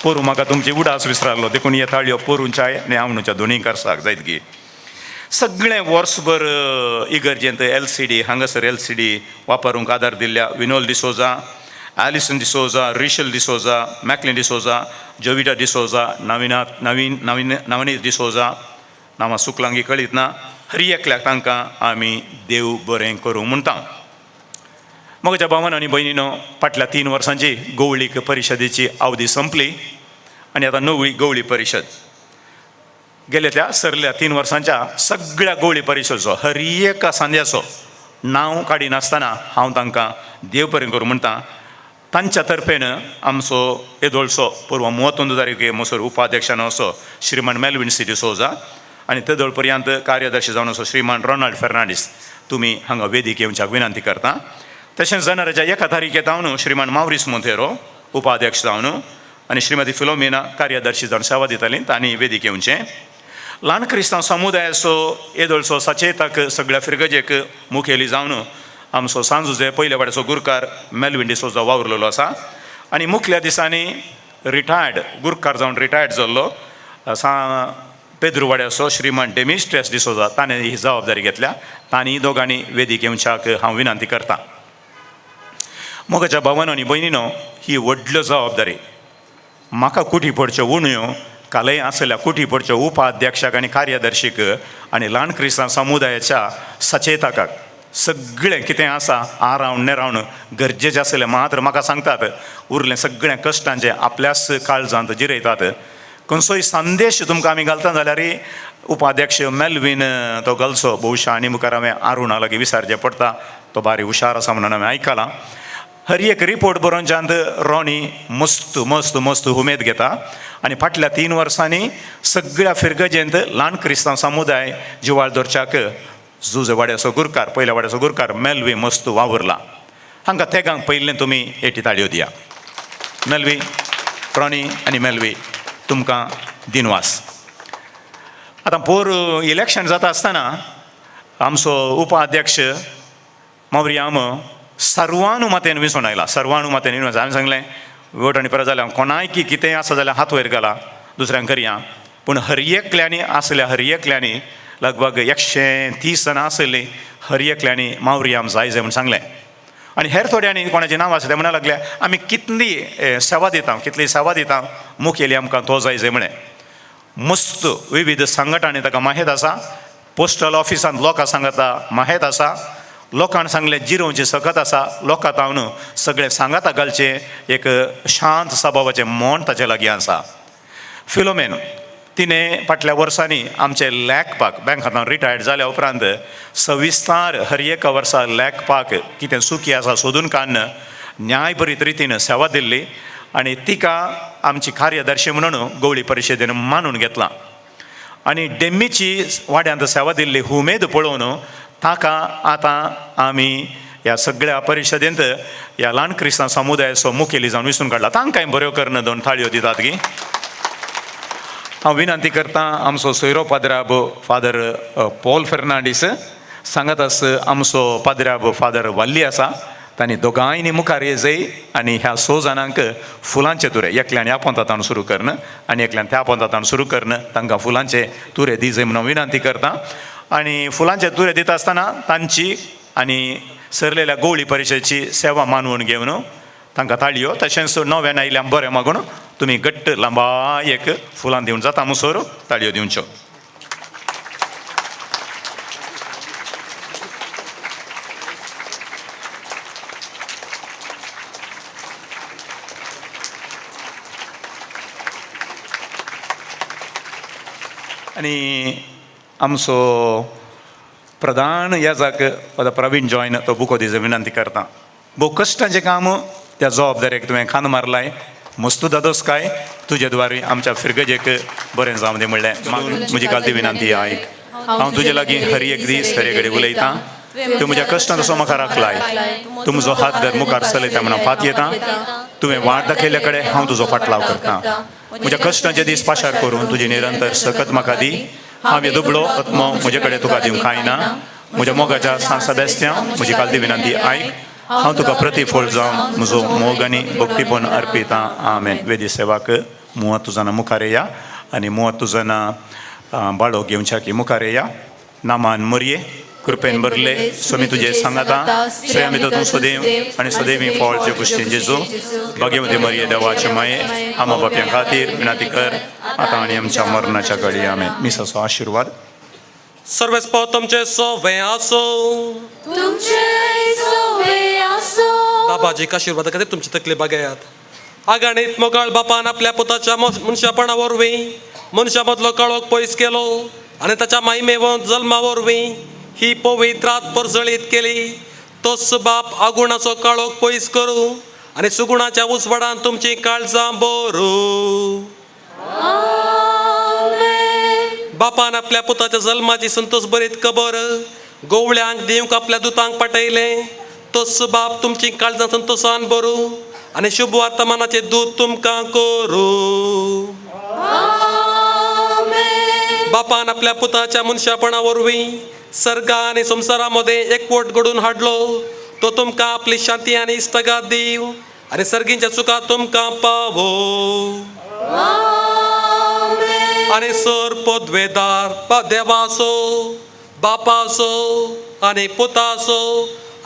S5: पोरूं म्हाका तुमची उडास विसरालो, देखून हे थाळयो पोरूंच्या आनी हांवच्या दोनूय करसाक जायत गी. सगळें वर्सभर इगर्जेंत LCD हांगासर LCD वापरूंक आदार दिल्ल्या विनोल डिसोजा, ॲलिसन डिसोजा, रिशल डिसोजा, मॅकलिन डिसोजा, जोविटा डिसोजा, नवनीत डिसोजा, नांवां सुकलांगी कळीत ना, हर एकल्याक तांकां आमी देव बरें करूं म्हणटा. म्हज्या भावान आनी भयणीनो, फाटल्या 3 वर्सांची गवळीक परिशदेची अवधी संपली आनी आतां नवी गवळी परिशद. गेल्या त्या सरल्या 3 वर्सांच्या सगळ्या गवळी परिशदेचो हर एका सांद्याचो नांव काडिनासतना हांव तांकां देव बरें करूं म्हणटा. तांच्या तर्फेन आमचो येदोळचो पूर्व 31 तारखे मोसर उपाध्यक्षान असो श्रीमान मेलविन सी डिसोजा आनी तेदोळ पर्यंत कार्यदर्शी जावन असो श्रीमान रोनाल्ड फेर्नांडीस तुमी हांगा वेदीक येवच्याक विनंती करता. तशेंच जानेवारीच्या 1 तारखे जावन श्रीमान मावरीस मोंतेरो उपाध्यक्ष जावन आनी श्रीमती फिलोमिना कार्यदर्शी जावन सेवा दिताली, तांणी वेदीक येवचें. ल्हान क्रिस्तांव समुदायाचो येदोळचो सचेतक सगळ्या फिरगजेक मुखेली जावन आमचो सांजुजे पयल्या वाड्याचो गुरकार मेलविन डिसोजा वावुरलेलो आसा आनी मुखल्या दिसांनी रिटायर्ड गुरकार जावन रिटायर्ड जाल्लो सा पेद्रू वाड्याचो श्रीमान डेमिस्ट्रेस डिसोजा ताणें ही जबाबदारी घेतल्या. तांणी दोगांनी वेदीक येवच्याक हांव विनंती करतां. मोगाच्या भावानो आनी भयणीनो, ही व्हडल्यो जबाबदारी म्हाका कुटी पडच्यो उणयो कालय आसल्या कुटी पडच्यो उपाध्यक्षाक आनी कार्यदर्शीक आनी ल्हान क्रिस्तांव समुदायाच्या सचेतकाक सगळें कितें आसा आरावन नेरावन गरजेचें आसलें मात्र म्हाका सांगतात, उरलें सगळें कश्टांचें आपल्याच काळजांत जिरयतात. खंयचोय संदेश तुमकां आमी घालता जाल्यार उपाध्यक्ष मेलवीन तो घालचो, बहुशा आनी मुखार हांवें आरुणा लागीं विसारचें पडटा, तो बारी हुशार आसा म्हणून हांवें आयकलां. हर एक रिपोर्ट बरोवच्यात रोनी मस्त मस्त मस्त उमेद घेता आनी फाटल्या 3 वर्सांनी सगळ्या फिरगजेंत ल्हान क्रिस्तांव समुदाय जिवाळ दवरच्याक जुजे वाड्याचो गुरकार पयल्या वाड्याचो गुरकार मेलवी मस्त वावुरला. हांकां तेगांक पयलें तुमी एटी ताळयो दिया. मेलवी, रोनी आनी मेलवी तुमकां दिनवास. आतां पोर इलेक्शन जाता आसतना आमचो उपाध्यक्ष मावरियाम सर्वानुमतेन विसोन आयला, सर्वानुमतेन विसोन. हांवें सांगलें वोट आनी परत जाल्यार कोणायकी कितेंय आसा जाल्यार हात वयर घाला दुसऱ्यांक करया, पूण हर एकल्यांनी आसल्या हर एकल्यांनी लगभग 130 जाणां आसलीं, हर एकल्यांनी मावरियाम जाय जाय म्हूण सांगलें. आनी हेर थोड्यांनी कोणाचें नांव आसा तें म्हणा लागलें आमी कितली सेवा दिता, कितली सेवा दिता, मुखेली आमकां तो जाय जाय म्हळें. मस्त विविध संघटनांनी ताका माहेत आसा, पोस्टल ऑफिसांत लोकां सांगता माहेत आसा, लोकांक सांगलें जिरोवची सकत आसा, लोकां तावन सगळें सांगाता घालचें एक शांत सभावाचें मन ताचे लागीं आसा. फिलोमेन तिणें फाटल्या वर्सांनी आमचे लॅकपाक बँकांत रिटायर्ड जाल्या उपरांत सविस्तार हर एका वर्सा लॅकपाक कितें सुखी आसा सोदून काडून न्यायभरीत रितीन सेवा दिल्ली आनी तिका आमची कार्यदर्शी म्हणून गवळी परिशदेन मानून घेतलां. आनी डेम्मीची वाड्यांत सेवा दिल्ली उमेद पळोवन ताका आतां आमी ह्या सगळ्या परिशदेंत ह्या ल्हान क्रिस्तांव समुदायाचो मुखेली जावन विसून काडला. तांकांय बऱ्यो करून 2 थाळयो दितात की हांव विनंती करतां आमचो सोयरो पाद्राब फादर पॉल फेर्नांडीस सांगत आस आमचो पाद्राब फादर वाल्ली आसा, तांणी दोगांयनी मुखार येजय आनी ह्या 6 जाणांक फुलांचे तुरे एकल्यान ह्या पंथांत सुरू करून आनी एकल्यान त्या पंथांत सुरू करून तांकां फुलांचे तुरे दिजय म्हणून विनंती करता. आनी फुलांचे तुरे दिता आसतना तांची आनी सरलेल्या गवळी परिशदेची सेवा मानवून घेवन तांकां ताळयो, तशेंच नव्यान आयिल्ल्या बरें मागून तुमी घट्ट लांबाय एक फुलां दिवन जाता मुसोर ताळयो दिवच्यो. आनी आमचो प्रधान याजाक प्रवीण जॉयन तो बुको दिजो विनंती करता. भोव कश्टांचें काम त्या जबाबदारेक तुवें खांद मारलाय, मस्तू दादोस काय तुजे द्वारे आमच्या फिरगजेक बरें जावं दी म्हणलें म्हजी कालती विनंती आयक. हांव तुजे लागीं हर एक दीस हर एक कडेन उलयतां, तूं म्हज्या कश्टान तसो म्हाका राखलाय, तूं म्हजो हात धर मुखार चलयता म्हणून फात येता, तुवें वाट दाखयल्ल्या कडेन हांव तुजो फाटलाव करता. म्हज्या कश्टांचे दीस पाशार करून तुजी निरंतर सकत म्हाका दी. हांव दुबळो आत्मो म्हजे कडेन तुका दिवंक कांय ना, म्हज्या मोगाच्या सांग सदस्या म्हजी कालती विनंती आयक. हांव तुका प्रतिफळ जावन म्हजो मोग आनी भक्तीपण अर्पिता. आमेन. वेदी सेवाक मुवा तुजाना मुखार येया आनी मुवा तुजाना बाळो घेवच्या की मुखार येया. नामान मरये कृपेन भरले स्वामी तुजे सांगाता, श्रेयामी तूं सदैव आनी सदैवी फळचे पुश्टीन जेजू. भाग्यवती मरये देवाचे माये आमा बाप्यां खातीर विनंती कर आतां आनी आमच्या मरणाच्या घडये. आमेन. मिसाचो आशिर्वाद.
S6: सर्वेस पाव तुमचे सोवे आसो,
S10: तुमचे सोवे आसो.
S6: बाबाजीक आशिर्वादा खातीर तुमची तकली बागयात. आगाणीत मोगाळ बापान आपल्या पुताच्या मनशापणा वरवीं मनशा मदलो काळोख पयस केलो आनी ताच्या मायमेवंत जल्मा वरवीं ही पवित्र रात परजळीत केली. तोच बाप आगुणाचो काळोख पयस करूं आनी सुगुणाच्या उजवाडान तुमची काळजां बरू. बापान आपल्या पुताच्या जल्माची संतोष बरीत खबर गोवळ्यांक दिवंक आपल्या दुतांक पाठयलें. तोच बाप तुमची काळजां संतोसान बरू आनी शुभ वर्तमानाचें दूत तुमकां करूं. बापान आपल्या पुताच्या मनशापणा वरवीं सर्गा आनी संवसारा मदें एकवट घडोवन हाडलो. तो तुमकां आपली शांती आनी इश्टागत दिव आनी सर्गींच्या चुका तुमकां पावो. आनी सर पदवेदार देवाचो, बापाचो आनी पुताचो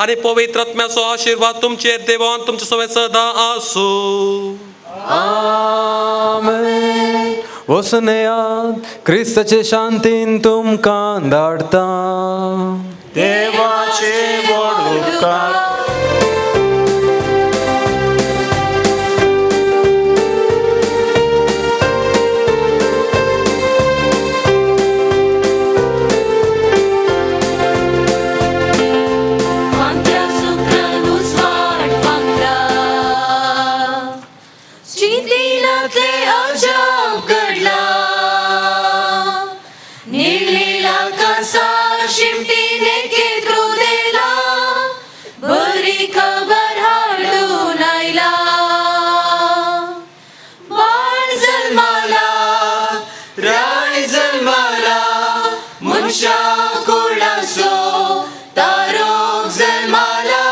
S6: आनी पवित्र आत्म्याचो आशिर्वाद तुमचेर देवान तुमचे सगळे सदां आसूं.
S8: आमेन. वसनेयात क्रिस्ताचे शांतीन तुमकां धाडटा.
S5: देवाचे व्हड उपकार.
S10: फांत्या सुक्रान उजवाड फांकला, चिंतिनांतले अजाप घडला, निळलेला कांसार शिमटीन एकेत्र उदेला, बरी खबर हाडून आयला. बाळ जल्माला,
S1: राय जल्माला, मनशा कुळाचो तारोक जल्माला,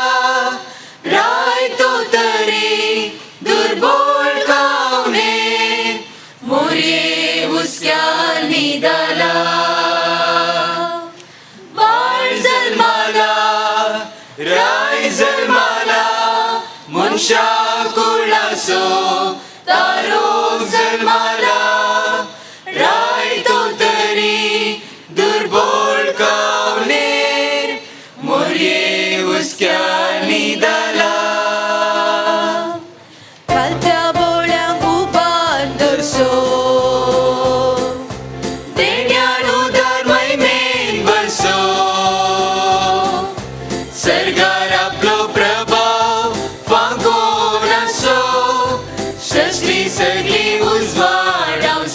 S1: राय तो तरी दुर्बोळ कावणेर मोरये हुस्क्यार न्हिदला. बाळ जल्माला, राय जल्माला, मनशा कुळाचो तारोक जल्माला, राय तो तरी दुर्बोळ कावणेर मोरये हुस्क्यार न्हिदला.
S21: खालत्या बोळ्यांक उबार दरसो,
S1: देण्यान उदार महिमेन बसो, सर्गार आपलो प्रभाव फांकोन आसो, सृश्टी सगळी उजवाडावसो.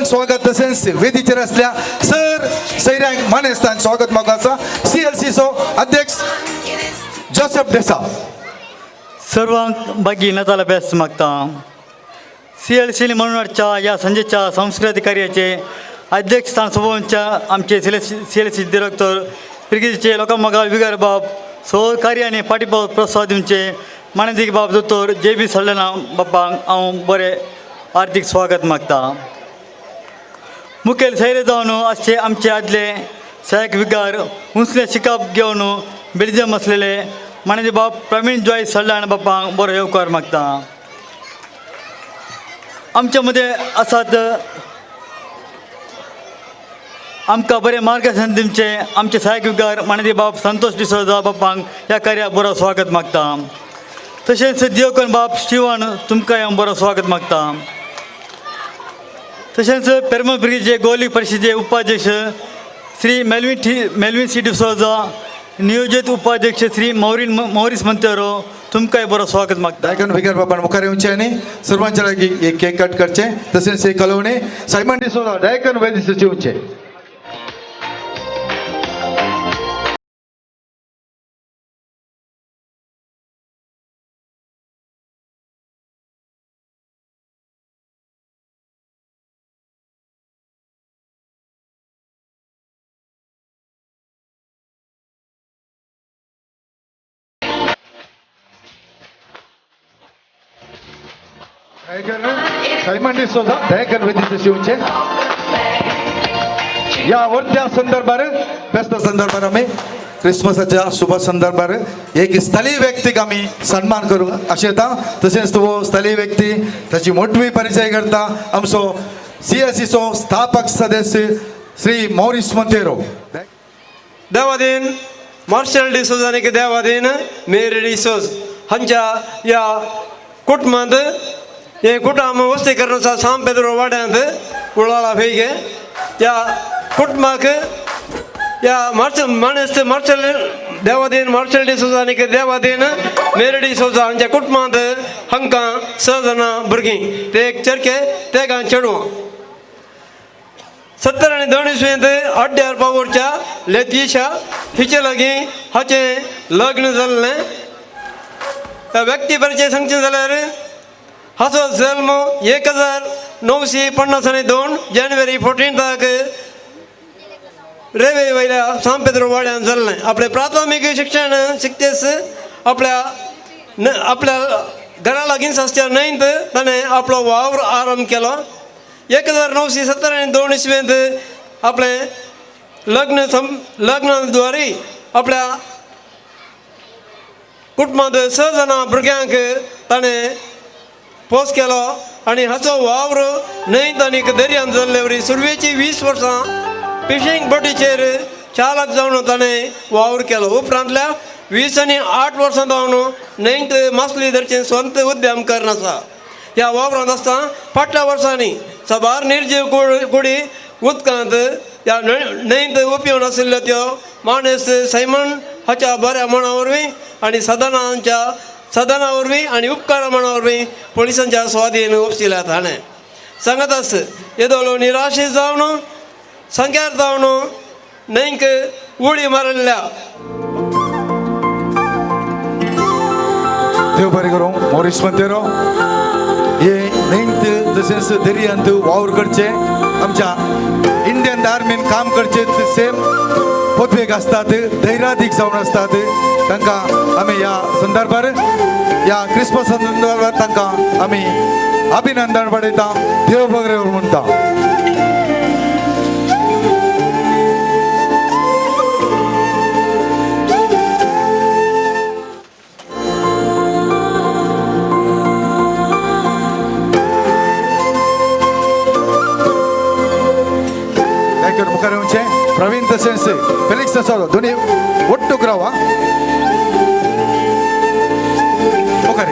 S4: स्वागत तशेंच वेदीचेर आसल्या सर सैऱ्यांक मानेस्तांक स्वागत मागो आसा सीएलसीचो अध्यक्ष जोसेफ डेसा.
S22: सर्वांक बागी नाताला बेस्ट मागता. सीएलसीने म्हणून हाडच्या ह्या संजेच्या सांस्कृतीक कार्याचे अध्यक्षस्थान सोबोवच्या आमचे सीएलसी डिरेक्टर पिरगीचे लोकां मोगाळ विगर बाब सो कार्याने पाठिंबो प्रोत्साहन दिवचे मानेदीक बाब दोतोर जे बी सल्लना बापांक हांव बरें हार्दीक स्वागत मागता. मुखेल सैरे जावन आसचे आमचे आदले सहायक विगार उंचले शिकप घेवन बेल्जियम आसलेले मानेदी बाब प्रवीण जॉय सल्लाण बापांक बरो येवकार मागता. आमच्या मदें आसात आमकां बरें मार्गदर्शन दिवचें आमचे सहायक विगार मानेदी बाब संतोष डिसोजा बापांक ह्या कार्याक बरो स्वागत मागता. तशेंच दियोकन बाब स्टिवन तुमकां हांव बरो स्वागत मागता. तशेंच पेरमल ब्रिगेडचे गोली परिशदेचे उपाध्यक्ष श्री मेल्विन सी डिसोजा, नियोजित उपाध्यक्ष श्री मौरिस मंतेरो तुमकांय बरो स्वागत मागता.
S4: दायकन विगर बाबान मुखार येवचें आनी सर्वांच्या लागीं एक केक कट करचें तशेंच एक कलोवणें सायमन डिसोजा डायकन वैद्य येवचें. सायमन डिसोजा दयाकर वैद्य येवचें. ह्या वर्त्या संदर्भार बेस्त संदर्भार आमी क्रिसमसाच्या शुभ संदर्भार एक स्थलीय व्यक्तीक आमी सन्मान करूंक आशेता. तशेंच तो स्थलीय व्यक्ती ताची मोटवी परिचय करता आमचो सीएससीचो स्थापक सदस्य श्री मौरिस मोंतेरो.
S11: देवादीन मार्शल डिसोज आनी देवादीन मेरी डिसोज हांच्या ह्या कुटुंबांत हे कुटुंब वस्ती करून आसा सांत पेद्रो वाड्यांत कुळाळा फेगे ह्या कुटुंबाक ह्या मार्शल मानेस्त मार्शल देवादीन मार्शल डिसोजा आनी देवादीन मेरी डिसोजा हांच्या कुटुंबांत हांकां 6 जाणां भुरगीं ते एक चरके तेगां चेडवां. 70 आनी 2 इसवेंत अड्ड्यार पावोरच्या लेतीशा हिचे लागीं हाचें लग्न जाल्लें. त्या व्यक्ती परिचय सांगचें जाल्यार हाचो जल्म 1952 जानेवारी 14 रेवे वयल्या सांत पेद्रो वाड्यान जाल्लें. आपलें प्राथमीक शिक्षण शिकतेच आपल्या आपल्या घरा लागींच आसच्या न्हंयत ताणें आपलो वावर आरंभ केलो. 1972 इसवेंत आपलें लग्न लग्नाद्वारे आपल्या कुटुंबांत 6 जाणां भुरग्यांक ताणें पोस केलो आनी हाचो वावर न्हंयत आनी दर्यांत जाल्ले वरी सुरवेची 20 वर्सां फिशींग बोटीचेर चालक जावन ताणें वावर केलो. उपरांतल्या 20 आनी 8 वर्सां जावन न्हंयत मासली धरचें स्वंत उद्यम करून आसा. ह्या वावरांत आसतना फाटल्या वर्सांनी साबार निर्जीव कुडी उदकांत ह्या न्हंयत उपयोग आशिल्ल्यो त्यो माणस सायमन हाच्या बऱ्या मना वरवीं आनी साधना वरवीं आनी उपकारा मना वरवीं पोलिसांच्या स्वाधीन उपशिल्यात. हाणें सांगत आस येदोलो निराशे जावन संख्यार जावन न्हंयक उडी मारिल्ल्या.
S4: देव बरें करूं मॉरिस मोंतेरो हे न्हंयत तशेंच दर्यांत वावर करचें आमच्या इंडियन आर्मीन काम करचें सेम पदवेक आसतात धैर्यादीक जावन आसतात. तांकां आमी ह्या संदर्भार ह्या क्रिसमस संदर्भार तांकां आमी अभिनंदन बडयता. देव बरें म्हणटा. मुखार येवचें प्रवीण तशेंच फेलिक्स डिसोजा दोनी ಒಟ್ಟುಗ್ ರಾವ मुखार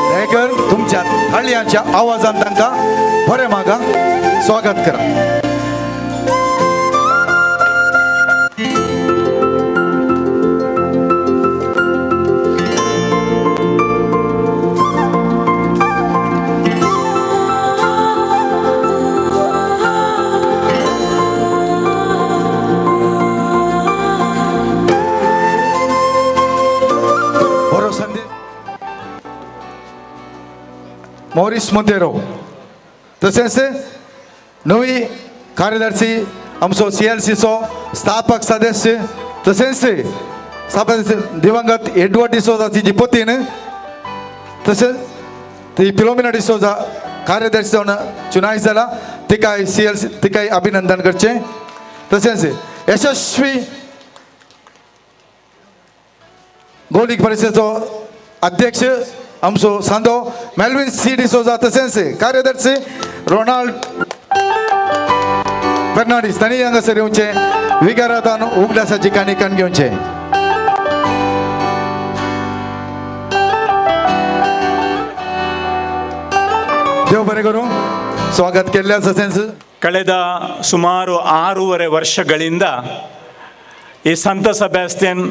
S4: दयाकर तुमच्या थाळयांच्या आवाजान तांकां बरें मागा स्वागत करा. मॉरिस मोंतेरो तशेंच नवी कार्यदर्शी आमचो सीएलसीचो स्थापक सदस्य तशेंच स्थापक दिवंगत एडवर्ड डिसोजा तिची पतीन तशेंच ती फिलोमिना डिसोजा कार्यदर्शी जावन चुनाव जाला तिकाय सीएलसी तिकाय अभिनंदन करचें. तशेंच यशस्वी गोलीक परिशदेचो अध्यक्ष आमचो सांदो मेल्विन सी डिसोजा तशेंच कार्यदर्शी रोनाल्ड फेर्नांडीस तांणी हांगासर येवचें विगारातान उगडासाची काणी कान घेवचें. देव बरें करूं स्वागत केल्ल्या तशेंच
S5: ಕಳೆದ ಸುಮಾರು 6.5 ವರ್ಷಗಳಿಂದ ಈ ಸಂತ ಸೆಬಾಸ್ಟಿಯನ್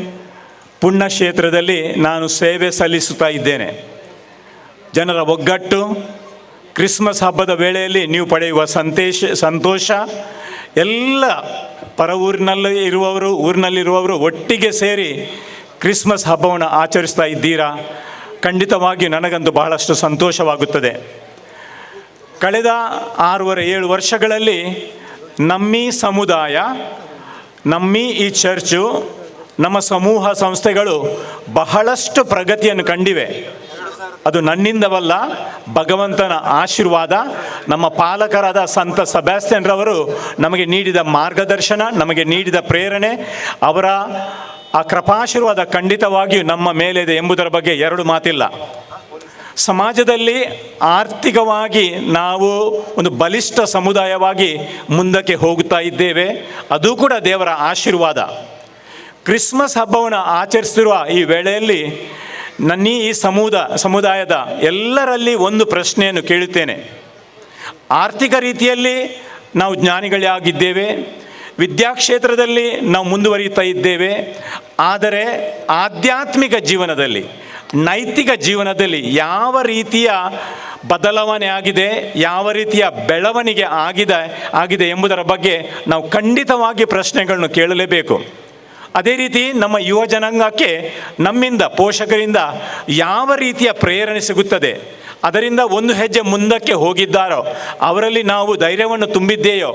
S5: ಪುಣ್ಯಕ್ಷೇತ್ರದಲ್ಲಿ ನಾನು ಸೇವೆ ಸಲ್ಲಿಸುತ್ತಾ ಇದ್ದೇನೆ. ಜನರ ಒಗ್ಗಟ್ಟು, ಕ್ರಿಸ್ಮಸ್ ಹಬ್ಬದ ವೇಳೆಯಲ್ಲಿ ನೀವು ಪಡೆಯುವ ಸಂತೋಷ, ಎಲ್ಲ ಪರ ಊರಿನಲ್ಲಿ ಇರುವವರು ಊರಿನಲ್ಲಿರುವವರು ಒಟ್ಟಿಗೆ ಸೇರಿ ಕ್ರಿಸ್ಮಸ್ ಹಬ್ಬವನ್ನು ಆಚರಿಸ್ತಾ ಇದ್ದೀರಾ. ಖಂಡಿತವಾಗಿಯೂ ನನಗಂತೂ ಬಹಳಷ್ಟು ಸಂತೋಷವಾಗುತ್ತದೆ. ಕಳೆದ 6.5-7 ವರ್ಷಗಳಲ್ಲಿ ನಮ್ಮೀ ಸಮುದಾಯ, ನಮ್ಮೀ ಈ ಚರ್ಚು, ನಮ್ಮ ಸಮೂಹ ಸಂಸ್ಥೆಗಳು ಬಹಳಷ್ಟು ಪ್ರಗತಿಯನ್ನು ಕಂಡಿವೆ. ಅದು ನನ್ನಿಂದವಲ್ಲ, ಭಗವಂತನ ಆಶೀರ್ವಾದ. ನಮ್ಮ ಪಾಲಕರಾದ ಸಂತ ಸೆಬಾಸ್ಟಿಯನ್ರವರು ನಮಗೆ ನೀಡಿದ ಮಾರ್ಗದರ್ಶನ, ನಮಗೆ ನೀಡಿದ ಪ್ರೇರಣೆ, ಅವರ ಆ ಕೃಪಾಶೀರ್ವಾದ ಖಂಡಿತವಾಗಿಯೂ ನಮ್ಮ ಮೇಲಿದೆ ಎಂಬುದರ ಬಗ್ಗೆ ಎರಡು ಮಾತಿಲ್ಲ. ಸಮಾಜದಲ್ಲಿ ಆರ್ಥಿಕವಾಗಿ ನಾವು ಒಂದು ಬಲಿಷ್ಠ ಸಮುದಾಯವಾಗಿ ಮುಂದಕ್ಕೆ ಹೋಗುತ್ತಾ ಇದ್ದೇವೆ. ಅದು ಕೂಡ ದೇವರ ಆಶೀರ್ವಾದ. ಕ್ರಿಸ್ಮಸ್ ಹಬ್ಬವನ್ನು ಆಚರಿಸ್ತಿರುವ ಈ ವೇಳೆಯಲ್ಲಿ ನನ್ನ ಈ ಸಮುದಾಯದ ಎಲ್ಲರಲ್ಲಿ ಒಂದು ಪ್ರಶ್ನೆಯನ್ನು ಕೇಳುತ್ತೇನೆ. ಆರ್ಥಿಕ ರೀತಿಯಲ್ಲಿ ನಾವು ಜ್ಞಾನಿಗಳಾಗಿದ್ದೇವೆ, ವಿದ್ಯಾಕ್ಷೇತ್ರದಲ್ಲಿ ನಾವು ಮುಂದುವರಿಯುತ್ತಾ ಇದ್ದೇವೆ, ಆದರೆ ಆಧ್ಯಾತ್ಮಿಕ ಜೀವನದಲ್ಲಿ, ನೈತಿಕ ಜೀವನದಲ್ಲಿ ಯಾವ ರೀತಿಯ ಬದಲಾವಣೆ ಆಗಿದೆ, ಯಾವ ರೀತಿಯ ಬೆಳವಣಿಗೆ ಆಗಿದೆ ಎಂಬುದರ ಬಗ್ಗೆ ನಾವು ಖಂಡಿತವಾಗಿ ಪ್ರಶ್ನೆಗಳನ್ನು ಕೇಳಲೇಬೇಕು. ಅದೇ ರೀತಿ ನಮ್ಮ ಯುವ ಜನಾಂಗಕ್ಕೆ ನಮ್ಮಿಂದ, ಪೋಷಕರಿಂದ ಯಾವ ರೀತಿಯ ಪ್ರೇರಣೆ ಸಿಗುತ್ತದೆ, ಅದರಿಂದ ಒಂದು ಹೆಜ್ಜೆ ಮುಂದಕ್ಕೆ ಹೋಗಿದ್ದಾರೋ ಅವರಲ್ಲಿ ನಾವು ಧೈರ್ಯವನ್ನು ತುಂಬಿದ್ದೇಯೋ,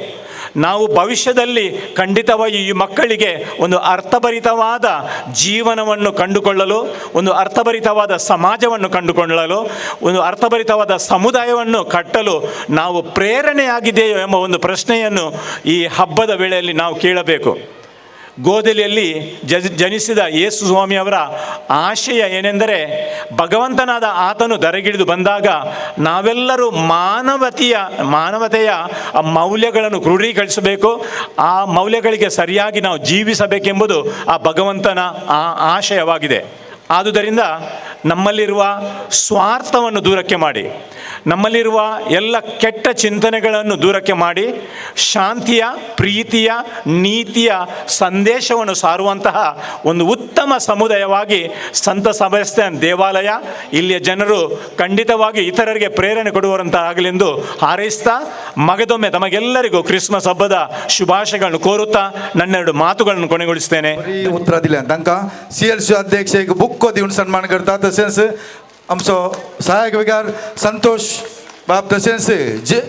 S5: ನಾವು ಭವಿಷ್ಯದಲ್ಲಿ ಖಂಡಿತವಾಗಿ ಈ ಮಕ್ಕಳಿಗೆ ಒಂದು ಅರ್ಥಭರಿತವಾದ ಜೀವನವನ್ನು ಕಂಡುಕೊಳ್ಳಲು, ಒಂದು ಅರ್ಥಭರಿತವಾದ ಸಮಾಜವನ್ನು ಕಂಡುಕೊಳ್ಳಲು, ಒಂದು ಅರ್ಥಭರಿತವಾದ ಸಮುದಾಯವನ್ನು ಕಟ್ಟಲು ನಾವು ಪ್ರೇರಣೆಯಾಗಿದೆಯೋ ಎಂಬ ಒಂದು ಪ್ರಶ್ನೆಯನ್ನು ಈ ಹಬ್ಬದ ವೇಳೆಯಲ್ಲಿ ನಾವು ಕೇಳಬೇಕು. ಗೋದಲಿಯಲ್ಲಿ ಜನಿಸಿದ ಯೇಸು ಸ್ವಾಮಿಯವರ ಆಶಯ ಏನೆಂದರೆ, ಭಗವಂತನಾದ ಆತನು ಧರೆಗಿಳಿದು ಬಂದಾಗ ನಾವೆಲ್ಲರೂ ಮಾನವತೆಯ ಆ ಮೌಲ್ಯಗಳನ್ನು ಕ್ರೋಢೀಕರಿಸಬೇಕು, ಆ ಮೌಲ್ಯಗಳಿಗೆ ಸರಿಯಾಗಿ ನಾವು ಜೀವಿಸಬೇಕೆಂಬುದು ಆ ಭಗವಂತನ ಆ ಆಶಯವಾಗಿದೆ. ಆದುದರಿಂದ ನಮ್ಮಲ್ಲಿರುವ ಸ್ವಾರ್ಥವನ್ನು ದೂರಕ್ಕೆ ಮಾಡಿ, ನಮ್ಮಲ್ಲಿರುವ ಎಲ್ಲ ಕೆಟ್ಟ ಚಿಂತನೆಗಳನ್ನು ದೂರಕ್ಕೆ ಮಾಡಿ, ಶಾಂತಿಯ, ಪ್ರೀತಿಯ, ನೀತಿಯ ಸಂದೇಶವನ್ನು ಸಾರುವಂತಹ ಒಂದು ಉತ್ತಮ ಸಮುದಾಯವಾಗಿ ಸಂತ ಸೆಬಾಸ್ಟಿಯನ್ ದೇವಾಲಯ ಇಲ್ಲಿಯ ಜನರು ಖಂಡಿತವಾಗಿ ಇತರರಿಗೆ ಪ್ರೇರಣೆ ಕೊಡುವಂತಾಗಲೆಂದು ಹಾರೈಸ್ತಾ, ಮಗದೊಮ್ಮೆ ತಮಗೆಲ್ಲರಿಗೂ ಕ್ರಿಸ್ಮಸ್ ಹಬ್ಬದ ಶುಭಾಶಯಗಳನ್ನು ಕೋರುತ್ತಾ ನನ್ನೆರಡು ಮಾತುಗಳನ್ನು ಕೊನೆಗೊಳಿಸ್ತೇನೆ.
S4: ಉತ್ತರ दिल्यान तांकां सी एल सी अध्यक्ष एक बुक्को दिवन सन्मान करता. तशेंच आमचो सहायक विगार संतोष बाब, तशेंच जे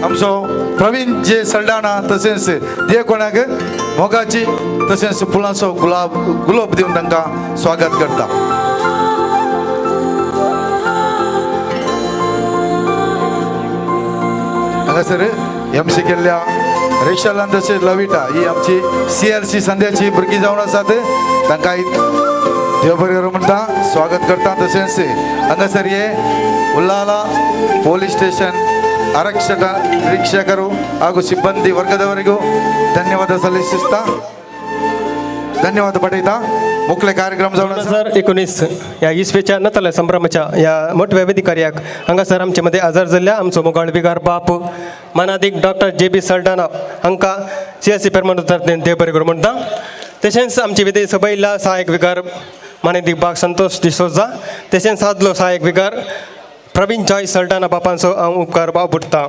S4: आमचो प्रवीण जे सल्डाणा, तशेंच जे कोणाक मोगाची तशेंच फुलांचो गुलाब दिवन तांकां स्वागत करता. हांगासर एम सी केल्ल्या रेशलान तशेंच लविटा ही आमची सी एल सी संध्याची भुरगीं जावन आसात, तांकां देव बरें करूं म्हणटा स्वागत करता. तशेंच हांगासर हे उल्लाला ಪೊಲೀಸ್ ಸ್ಟೇಷನ್ ಆರಕ್ಷಕ ನಿರೀಕ್ಷಕರು ಹಾಗೂ ಸಿಬ್ಬಂದಿ ವರ್ಗದವರಿಗೂ ಧನ್ಯವಾದ ಸಲ್ಲಿಸುತ್ತಾ ಧನ್ಯವಾದ ಪಡೆಯುತ್ತಾ मुखले कार्यक्रम जावन
S7: 2019 ह्या इसवेच्या नतल्या संभ्रमाच्या ह्या मोठ्या वेदिकार्याक हांगासर आमचे मदें हजर जाल्ल्या आमचो मोगाळ विगार बाप मानादीक डॉक्टर जे बी सल्डाना हांकां सी एस सी पेरमान देव बरें करूं म्हणटा. तशेंच आमचे विदेश सभा सहायक विगार मानादीक बाग संतोष डिसोजा, तशेंच आदलो सहायक विगार प्रवीण जॉय सल्डाना बापांचो हांव उपकार बाबुडटा,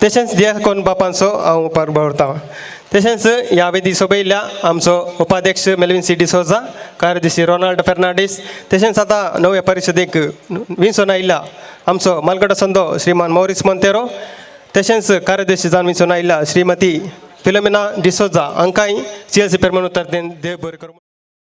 S7: तशेंच दियाकोन बापांचो हांव उपकार बाबुडटा. तशेंच ह्या वेदी सोबयल्ल्या आमचो उपाध्यक्ष मेलविन सी डिसोजा, कार्यदर्शी रोनाल्ड फेर्नांडीस, तशेंच आतां नव्या परिशदेक विंचोन आयिल्ल्या आमचो मालगडो संदो श्रीमान मॉरिस मोंतेरो तशेंच कार्यदर्शी जावन विसोन आयिल्ल्या श्रीमती फिलोमिना डिसोजा हांकांय सी एल सी पेरमनुतर देव बरें करूं.